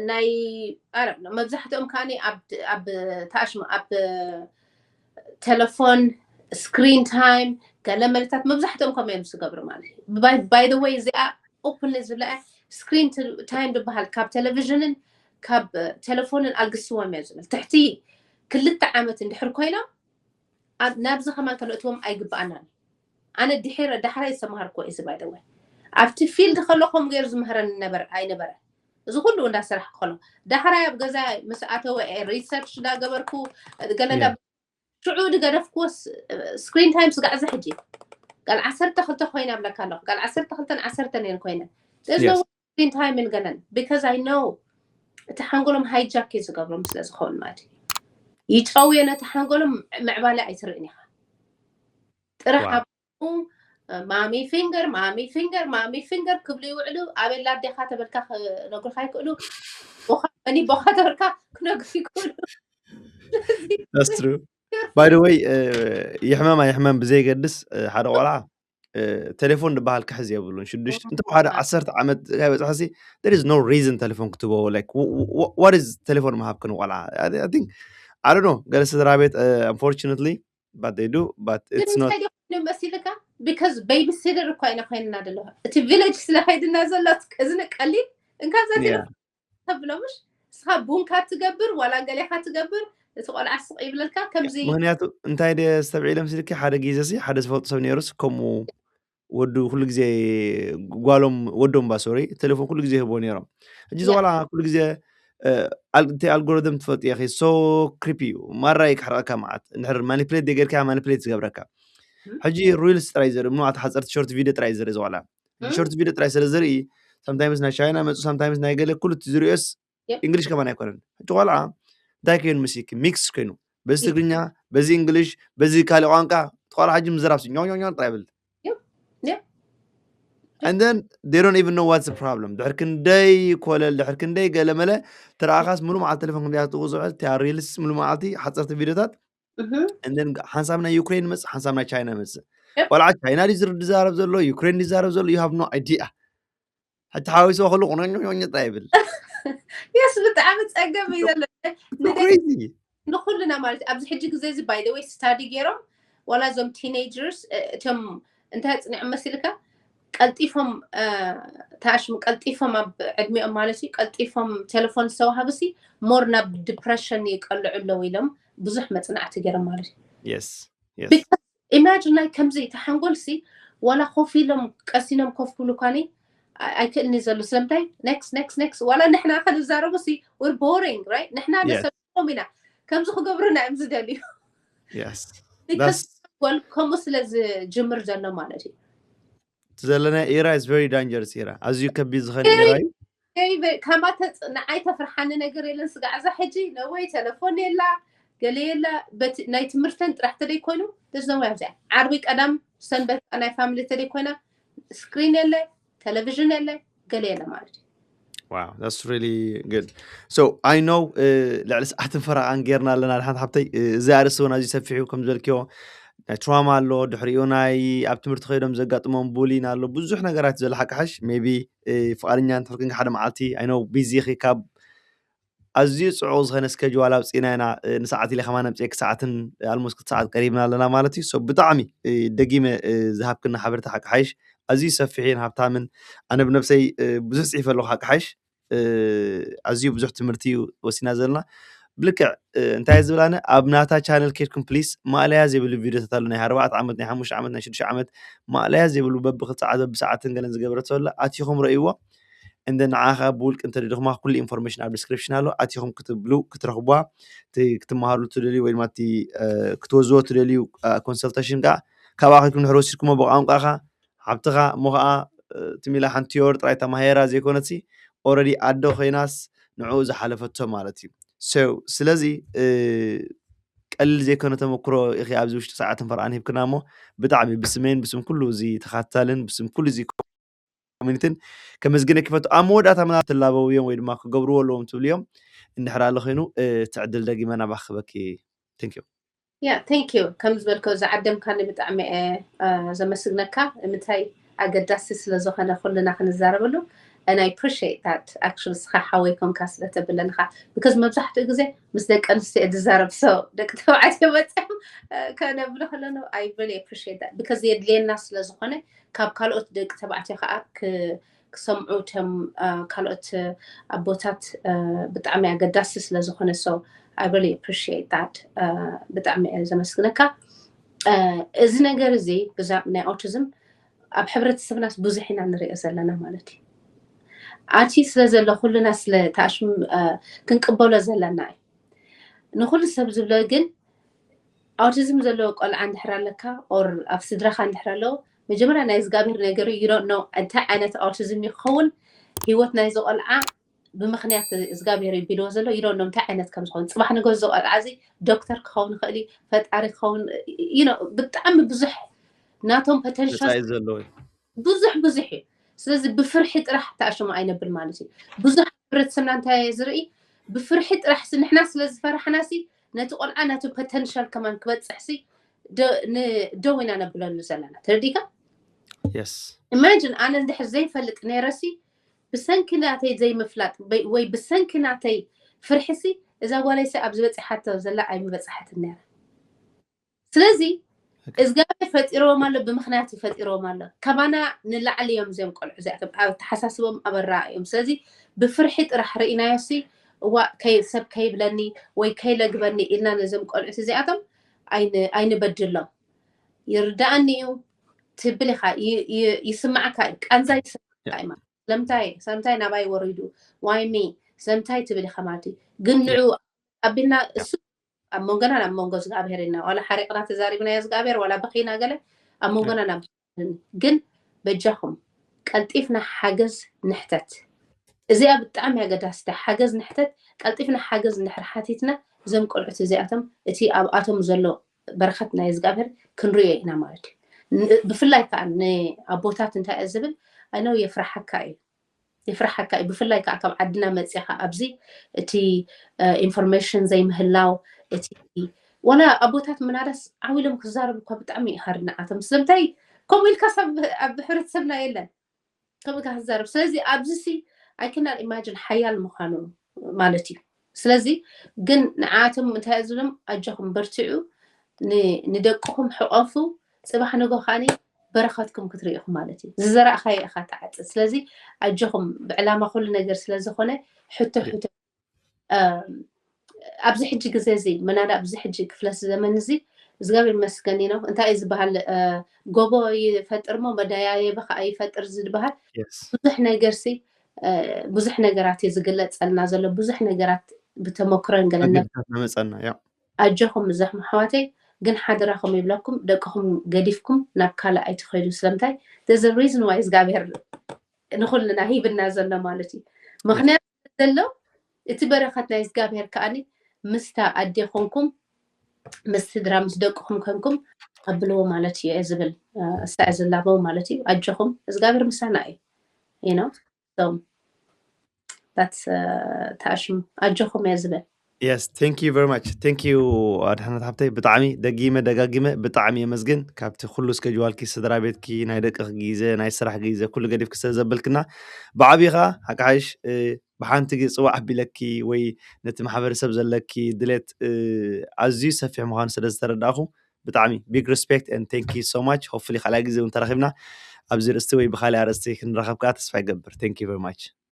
ናይ መብዛሕትኦም ከዓ ኣብ ተኣሽሙ ኣብ ቴሌፎን ስክሪን ታይም ገለ መለታት መብዛሕትኦም ከምኡ እዮም ዝገብሩ ማለት እዩ። By the way እዚኣ ኦፕንሊ ዝብላ ስክሪን ታይም ዝበሃል ካብ ቴሌቪዥንን ካብ ቴሌፎንን ኣልግስዎም እዮም ዝብል። ትሕቲ ክልተ ዓመት እንድሕር ኮይኖም ናብዚ ከማን ከነእትዎም ኣይግብኣናን። ኣነ ድሕር ዳሕራይ ዝተምሃርኩ እዚ by the way ኣብቲ ፊልድ ከለኹም ገይሩ ዝምህረን ነበር ኣይነበረ። እዚ ኩሉ እንዳሰራሕ ከሎ ዳሕራይ ኣብ ገዛ ምስ ኣተወ ሪሰርች እንዳገበርኩ ገለ ሽዑ ዝገደፍክዎ ስክሪን ታይም ስጋዕ እዚ ሕጂ ጋል ዓሰርተ ክልተ ኮይነ ኣብለካ ኣለኹ። ጋል ዓሰርተ ክልተን ዓሰርተን እየን ኮይነን። There's no screen time ገለን because I know እቲ ሓንጎሎም ሃይጃክ እዩ ዝገብሮም ስለ ዝኸውን ማለት እዩ። ይጨውዮ ነቲ ሓንጎሎም ምዕባለ ኣይትርእን ኢኻ። ጥራሕ ኣብኡ ማሚ ፊንገር ማሚ ፊንገር ማሚ ፊንገር ክብሉ ይውዕሉ። ኣበላ ኣዴኻ ተበልካ ክነግሩካ ይክእሉ። መኒ ቦኻ ተበልካ ክነግሩ ይክእሉ። That's true. By the way ይሕመም ኣይሕመም ብዘይገድስ ሓደ ቆልዓ ቴሌፎን ዝበሃል ክሕዝ የብሉን። ሽዱሽተ እንተ ሓደ ዓሰርተ ዓመት ከይበፅሐሲ there is no reason ቴሌፎን ክትቦ like what is ቴሌፎን ምሃብክ ንቆልዓ? I think I don't know ገለ ስድራ ቤት unfortunately but they do but it's not መሲልካ because babysitter እኳ ኢና ኮይንና ዘለዋ እቲ ቪሌጅ ስለ ከይድና ዘሎ እዚ ቀሊል እንካ ዘ ተብሎ ምሽ ንስኻ ቡንካ ትገብር ዋላ ገሌኻ ትገብር እቲ ቆልዓ ስቕ ይብለልካ ከምዚ ምክንያቱ እንታይ ደ ዝተብዒለ ምስልኪ ሓደ ግዜ ሲ ሓደ ዝፈልጡ ሰብ ነይሩስ ከምኡ ወዱ ኩሉ ግዜ ጓሎም ወዶም ባ ሶሪ ቴሌፎን ኩሉ ግዜ ህቦ ነይሮም ሕጂ ዘዋላ ኩሉ ግዜ እቲ ኣልጎሪዝም ትፈልጥ ኢኺ so creepy እዩ ማራ እዩ ክሕረቀካ መዓት እንድሕር ማኒፕሌት ጌርካ ማኒፕሌት ዝገብረካ ሕጂ ሪልስ ጥራይ ዘርኢ ምኑ ኣቲ ሓፀርቲ ሾርት ቪድዮ ጥራይ ዘርኢ ዘዋላ ሾርት ቪድዮ ጥራይ ስለ ዘርኢ sometimes ናይ ቻይና መፁ sometimes ናይ ገለ ኩሉ እቲ ዝሪኦስ እንግሊሽ ከማን ኣይኮነን ሕጂ ቆልዓ እንታይ ኮይኑ ምስኪ ሚክስ ኮይኑ በዚ ትግርኛ በዚ እንግሊሽ በዚ ካሊእ ቋንቋ እቲ ቆልዓ ሕጂ ምዝራብ ኛኛኛ ጥራይ ይብል and then they don't even know what's the problem ድሕር ክንደይ ኮለል ድሕር ክንደይ ገለመለ ተረኣኻስ ሙሉ መዓልቲ ቴሌፎን ክንደያ ትውዝዑ ቲያ ሪልስ ሙሉ መዓልቲ ሓፀርቲ ቪድዮታት and then ሓንሳብ ናይ ዩክሬን መፅእ ሓንሳብ ናይ ቻይና መፅእ ቆልዓ ቻይና ድዩ ዝዛረብ ዘሎ ዩክሬን ድዩ ዝዛረብ ዘሎ you have no idea ሕቲ ሓዊስዎ ከሉ ቁኖኞ ጥራይ ይብል የስ ብጣዕሚ ፀገም እዩ ዘሎ crazy ንኩልና ማለት ኣብዚ ሕጂ ግዜ እዚ by the way study ገይሮም ዋላ እዞም teenagers እቶም እንታይ ኣፅኒዖም መሲልካ ቀልጢፎም ተኣሽሙ ቀልጢፎም ኣብ ዕድሚኦም ማለት እዩ ቀልጢፎም ቴሌፎን ዝተዋሃቡ ሲ more ናብ ዲፕሬሽን ይቀልዑ ኣለዉ ኢሎም ብዙሕ መፅናዕቲ ገይሮም ማለት እዩ yes yes ኢማጅን ናይ ከምዚ እቲ ሓንጎል ሲ ዋላ ኮፍ ኢሎም ቀሲኖም ኮፍ ክብሉ ኳኒ ኣይክእልኒ ዘሎ ስለምንታይ next next next ዋላ ንሕና ከንዛረቡ ሲ we're boring right ንሕና ንሰብም ኢና ከምዚ ክገብሩና እዮም ዝደልዩ yes because ሓንጎል ከምኡ ስለ ዝጅምር ዘሎ ማለት እዩ እቲ ዘለና era is very dangerous era ኣዝዩ ከቢድ ዝኸነ era እዩ ከማተ ንዓይ ተፍርሓኒ ነገር የለን ስጋዕ እዛ ሕጂ ነወይ ቴሌፎን የላ ገለ የለ። በቲ ናይ ትምህርተን ጥራሕ ተደይ ኮይኑ፣ there's no way ኣብዚኣ ዓርቢ ቀዳም ሰንበት ናይ ፋሚሊ ተደይ ኮይና፣ ስክሪን የለ፣ ቴሌቪዥን የለ፣ ገለ የለ ማለት እዩ። Wow, that's really good. So I know ልዕሊ ሰዓትን ፈረቓን ጌርና ኣለና። ድሓን ሓብተይ፣ እዚ ኣርእስቲ እውን ኣዝዩ ሰፊሕ እዩ። ከም ዝበልክዮ ናይ ትራውማ ኣሎ፣ ድሕሪኡ ናይ ኣብ ትምህርቲ ከይዶም ዘጋጥሞም ቡሊን ኣሎ፣ ብዙሕ ነገራት ዘሎ። ሓቂ ሓሽ ሜቢ ፍቓድኛ እንተኾንኪ ሓደ መዓልቲ፣ I know ቢዚ ኢኺ፣ ካብ ኣዝዩ ጽዑቕ ዝኾነ ስኬጁዋል ኣውጺእና ኢና፣ ንሰዓት ኢለ ከማን ኣምጽኤኪ፣ ሰዓትን ኣልሞስት ክልተ ሰዓት ቀሪብና ኣለና ማለት እዩ። ሶ ብጣዕሚ ደጊመ ዝሃብክና ሓበሬታ ሓቂ ሓይሽ ኣዝዩ ሰፊሕን ሃብታምን፣ ኣነ ብነብሰይ ብዙሕ ጽሒፈ ኣለኹ ሓቂ ሓይሽ። ኣዝዩ ብዙሕ ትምህርቲ እዩ ወሲና ዘለና። ብልክዕ እንታይ ዝብል ኣነ ኣብ ናታ ቻነል ኬድኩም ፕሊስ ማእለያ ዘይብሉ ቪድዮታት ኣሎ፣ ናይ ኣርባዕተ ዓመት፣ ናይ ሓሙሽተ ዓመት፣ ናይ ሽዱሽተ ዓመት ማእለያ ዘይብሉ በብክልተ ሰዓት በብሰዓትን ገለን ዝገበረቶ ኣሎ። ኣቲኹም ረእይዎ። እንደ ንዓኻ ብውልቂ እንተደሊኹማ ኩሉ ኢንፎርሜሽን ኣብ ዲስክሪፕሽን ኣሎ፣ ኣቲኹም ክትብሉ ክትረኽቡዋ፣ ክትመሃሩ ትደልዩ ወይ ድማ ክትወዝዎ ትደልዩ ኮንሰልቴሽን ከዓ ካብኣ ከይድኩም ድሕሪ ወሲድኩሞ ብቋንቋኻ ሓብትኻ እሞ ከዓ ትሚላ ሓንቲ ወር ጥራይ ተማሂራ ዘይኮነትሲ ኦረዲ ኣዶ ኮይናስ ንዕኡ ዝሓለፈቶ ማለት እዩ። ስለዚ ቀሊል ዘይኮነ ተመክሮ ኢኺ ኣብዚ ውሽጢ ሰዓትን ፈርቓን ሂብክና እሞ ብጣዕሚ ብስመይን ብስም ኩሉ እዚ ተኻታልን ብስም ኩሉ እዚ ኮሚኒቲን ከመስግነኪ ይፈቱ። ኣብ መወዳእታ ምናልባት ትላበውዮም ወይ ድማ ክገብርዎ ኣለዎም ትብልዮም እንድሕር ኣሎ ኮይኑ እቲ ዕድል ደጊመ ናባኺ ክህበኪ። Thank you. Yeah, thank you። ከም ዝበልከ ዝዓደምካኒ ብጣዕሚ እየ ዘመስግነካ። ምንታይ ኣገዳሲ ስለ ዝኾነ ኩልና ክንዛረበሉ። And I appreciate that actually ስኻ ሓወይ ኮንካ ስለ ተብለንኻ። Because መብዛሕትኡ ግዜ ምስ ደቂ ኣንስትዮ እየ ዝዛረብ። So ደቂ ተባዕትዮ መፅኦም ከነብሉ ከለና I really appreciate that because የድልየና ስለ ዝኾነ ካብ ካልኦት ደቂ ተባዕትዮ ከዓ ክሰምዑ እቶም ካልኦት ኣቦታት ብጣዕሚ ኣገዳሲ ስለ ዝኾነ። So I really appreciate that። ብጣዕሚ እየ ዘመስግነካ። እዚ ነገር እዚ ብዛዕባ ናይ ኦቲዝም ኣብ ሕብረተሰብናስ ብዙሕ ኢና ንሪኦ ዘለና ማለት እዩ። ኣቲ ስለ ዘሎ ኩልና ስለ ተኣሽም ክንቅበሎ ዘለና እዩ። ንኩሉ ሰብ ዝብሎ ግን ኣውቲዝም ዘለዎ ቆልዓ እንድሕር ኣለካ ኦር ኣብ ስድራኻ እንድሕር ኣለዎ መጀመርያ ናይ እግዚኣብሔር ነገር እዩ። You don't know እንታይ ዓይነት ኣውቲዝም ይኸውን። ህይወት ናይዚ ቆልዓ ብምኽንያት እግዚኣብሔር እዩ ቢልዎ ዘሎ። You don't know እንታይ ዓይነት ከም ዝኸውን። ፅባሕ ንጎ እዚ ቆልዓ እዚ ዶክተር ክኸውን ይኽእል እዩ፣ ፈጣሪ ክኸውን you know ብጣዕሚ ብዙሕ ናቶም ፖተንሻል ዘለዎ ብዙሕ ብዙሕ እዩ። ስለዚ ብፍርሒ ጥራሕ ተኣሽሙ ኣይነብል ማለት እዩ። ብዙሕ ሕብረተሰብና እንታይ ዝርኢ ብፍርሒ ጥራሕ ሲ ንሕና ስለ ዝፈራሕና ሲ ነቲ ቆልዓ ናቱ ፖተንሻል ከማን ክበፅሕ ሲ ደው ኢና ነብለሉ ዘለና። ተረዲካ? የስ ኢማጂን ኣነ እንድሕር ዘይፈልጥ ነይረ ሲ ብሰንኪ ናተይ ዘይምፍላጥ ወይ ብሰንኪ ናተይ ፍርሒ ሲ እዛ ጓለይ ሲ ኣብ ዝበፅሓቶ ዘላ ኣይምበፅሓትን ነይራ። ስለዚ እግዚኣብሔር ፈጢርዎም ኣሎ፣ ብምኽንያት እዩ ፈጢርዎም ኣሎ። ካባና ንላዕሊ እዮም እዚኦም ቆልዑ እዚኣቶም ኣብ ተሓሳስቦም ኣበራ እዮም። ስለዚ ብፍርሒ ጥራሕ ርኢናዮ ሲ እዋ ሰብ ከይብለኒ ወይ ከይለግበኒ ኢልና ነዞም ቆልዑት እዚኣቶም ኣይንበድሎም። ይርዳኣኒ እዩ ትብል ኢኻ፣ ይስማዓካ እዩ፣ ቃንዛ ይስማዓካ እዩ ማለት ስለምንታይ ስለምንታይ ናባይ ወሪዱ ዋይ ሚ ስለምንታይ ትብል ኢኻ ማለት እዩ። ግን ንዑ ኣቢልና እሱ ኣብ መንጎና ናብ መንጎ እግዚኣብሔር ኢና ዋላ ሓሪቕና ተዛሪብናዮ እግዚኣብሔር ዋላ በኺና ገለ ኣብ መንጎና ናብ ግን በጃኹም ቀልጢፍና ሓገዝ ንሕተት። እዚኣ ብጣዕሚ ኣገዳስቲ ሓገዝ ንሕተት። ቀልጢፍና ሓገዝ እንድሕር ሓቲትና እዞም ቆልዑት እዚኣቶም እቲ ኣብኣቶም ዘሎ በረኸት ናይ እግዚኣብሔር ክንሪኦ ኢና ማለት እዩ። ብፍላይ ከዓ ንኣቦታት እንታይ እየ ዝብል ኣነው የፍርሓካ እዩ የፍርሓካ እዩ። ብፍላይ ከዓ ካብ ዓድና መፂኻ ኣብዚ እቲ ኢንፎርሜሽን ዘይምህላው እቲ ዋላ ኣቦታት ምናዳስ ዓው ኢሎም ክዛረቡ እኳ ብጣዕሚ ይሃር ንዓቶም ስለምንታይ ከምኡ ኢልካ ኣብ ሕብረተሰብና የለን ከምኡ ኢልካ ክዛረብ ስለዚ ኣብዚ ሲ ኣይክናል ኢማጅን ሓያል ምዃኑ ማለት እዩ። ስለዚ ግን ንዓቶም እንታይ ዝብሎም ኣጆኹም በርትዑ ንደቅኹም ሕቆፉ ፅባሕ ንጎ ከዓኒ በረኸትኩም ክትርኢ ኢኹም ማለት እዩ። ዝዘራእኻዮ ኢኻ ትዓጽድ። ስለዚ ኣጆኹም ብዕላማ ኩሉ ነገር ስለ ዝኾነ ሕቶ ሕቶ ኣብዚ ሕጂ ግዜ እዚ መናዳ ኣብዚ ሕጂ ክፍለ ዘመን እዚ እግዚኣብሔር ይመስገን ነው እንታይ እዩ ዝበሃል ጎቦ ይፈጥር ሞ መደያየቢ ከዓ ይፈጥር ዝበሃል ብዙሕ ነገር ሲ ብዙሕ ነገራት እዩ ዝግለፀልና ዘሎ ብዙሕ ነገራት ብተመክሮን ገለና መፀና ኣጆኹም እዞም ኣሕዋተይ ግን ሓደራኹም ይብለኩም ደቅኹም ገዲፍኩም ናብ ካልእ ኣይትኸዱ ስለምንታይ እዚ ሪዝን ዋይ እግዚኣብሔር ንኹልና ሂብና ዘሎ ማለት እዩ ምክንያቱ ዘሎ እቲ በረኸት ናይ እግዚኣብሔር ከዓኒ ምስታ ኣዴ ኮንኩም ምስ ስድራ ምስ ደቅኹም ኮንኩም ኣብልዎ ማለት እዩ እየ ዝብል። እሳ እየ ዝላበው ማለት እዩ። ኣጆኹም እግዚኣብሔር ምሳና እዩ። You know? So that's ተኣሽሙ ኣጆኹም እየ ዝብል። Yes, thank you very much. Thank you ኣድሓነት ሓብተይ፣ ብጣዕሚ ደጊመ ደጋጊመ ብጣዕሚ የመስግን። ካብቲ ኩሉ እስከ ጅዋልኪ፣ ስድራ ቤትኪ፣ ናይ ደቅኺ ግዜ፣ ናይ ስራሕ ግዜ ኩሉ ገዲፍኪ ስለ ዘበልክና ብዓብኻ ሓቃሓሽ ብሓንቲ ግዜ ፅዋዕ ኣቢለኪ ወይ ነቲ ማሕበረሰብ ዘለኪ ድሌት ኣዝዩ ሰፊሕ ምዃኑ ስለ ዝተረዳእኹ ብጣዕሚ big respect and thank you so much. Hopefully ካልኣይ ግዜ እውን ተራኺብና ኣብዚ ርእስቲ ወይ ብካሊእ ኣርእስቲ ክንራኸብ ከዓ ተስፋ ይገብር። Thank you very much.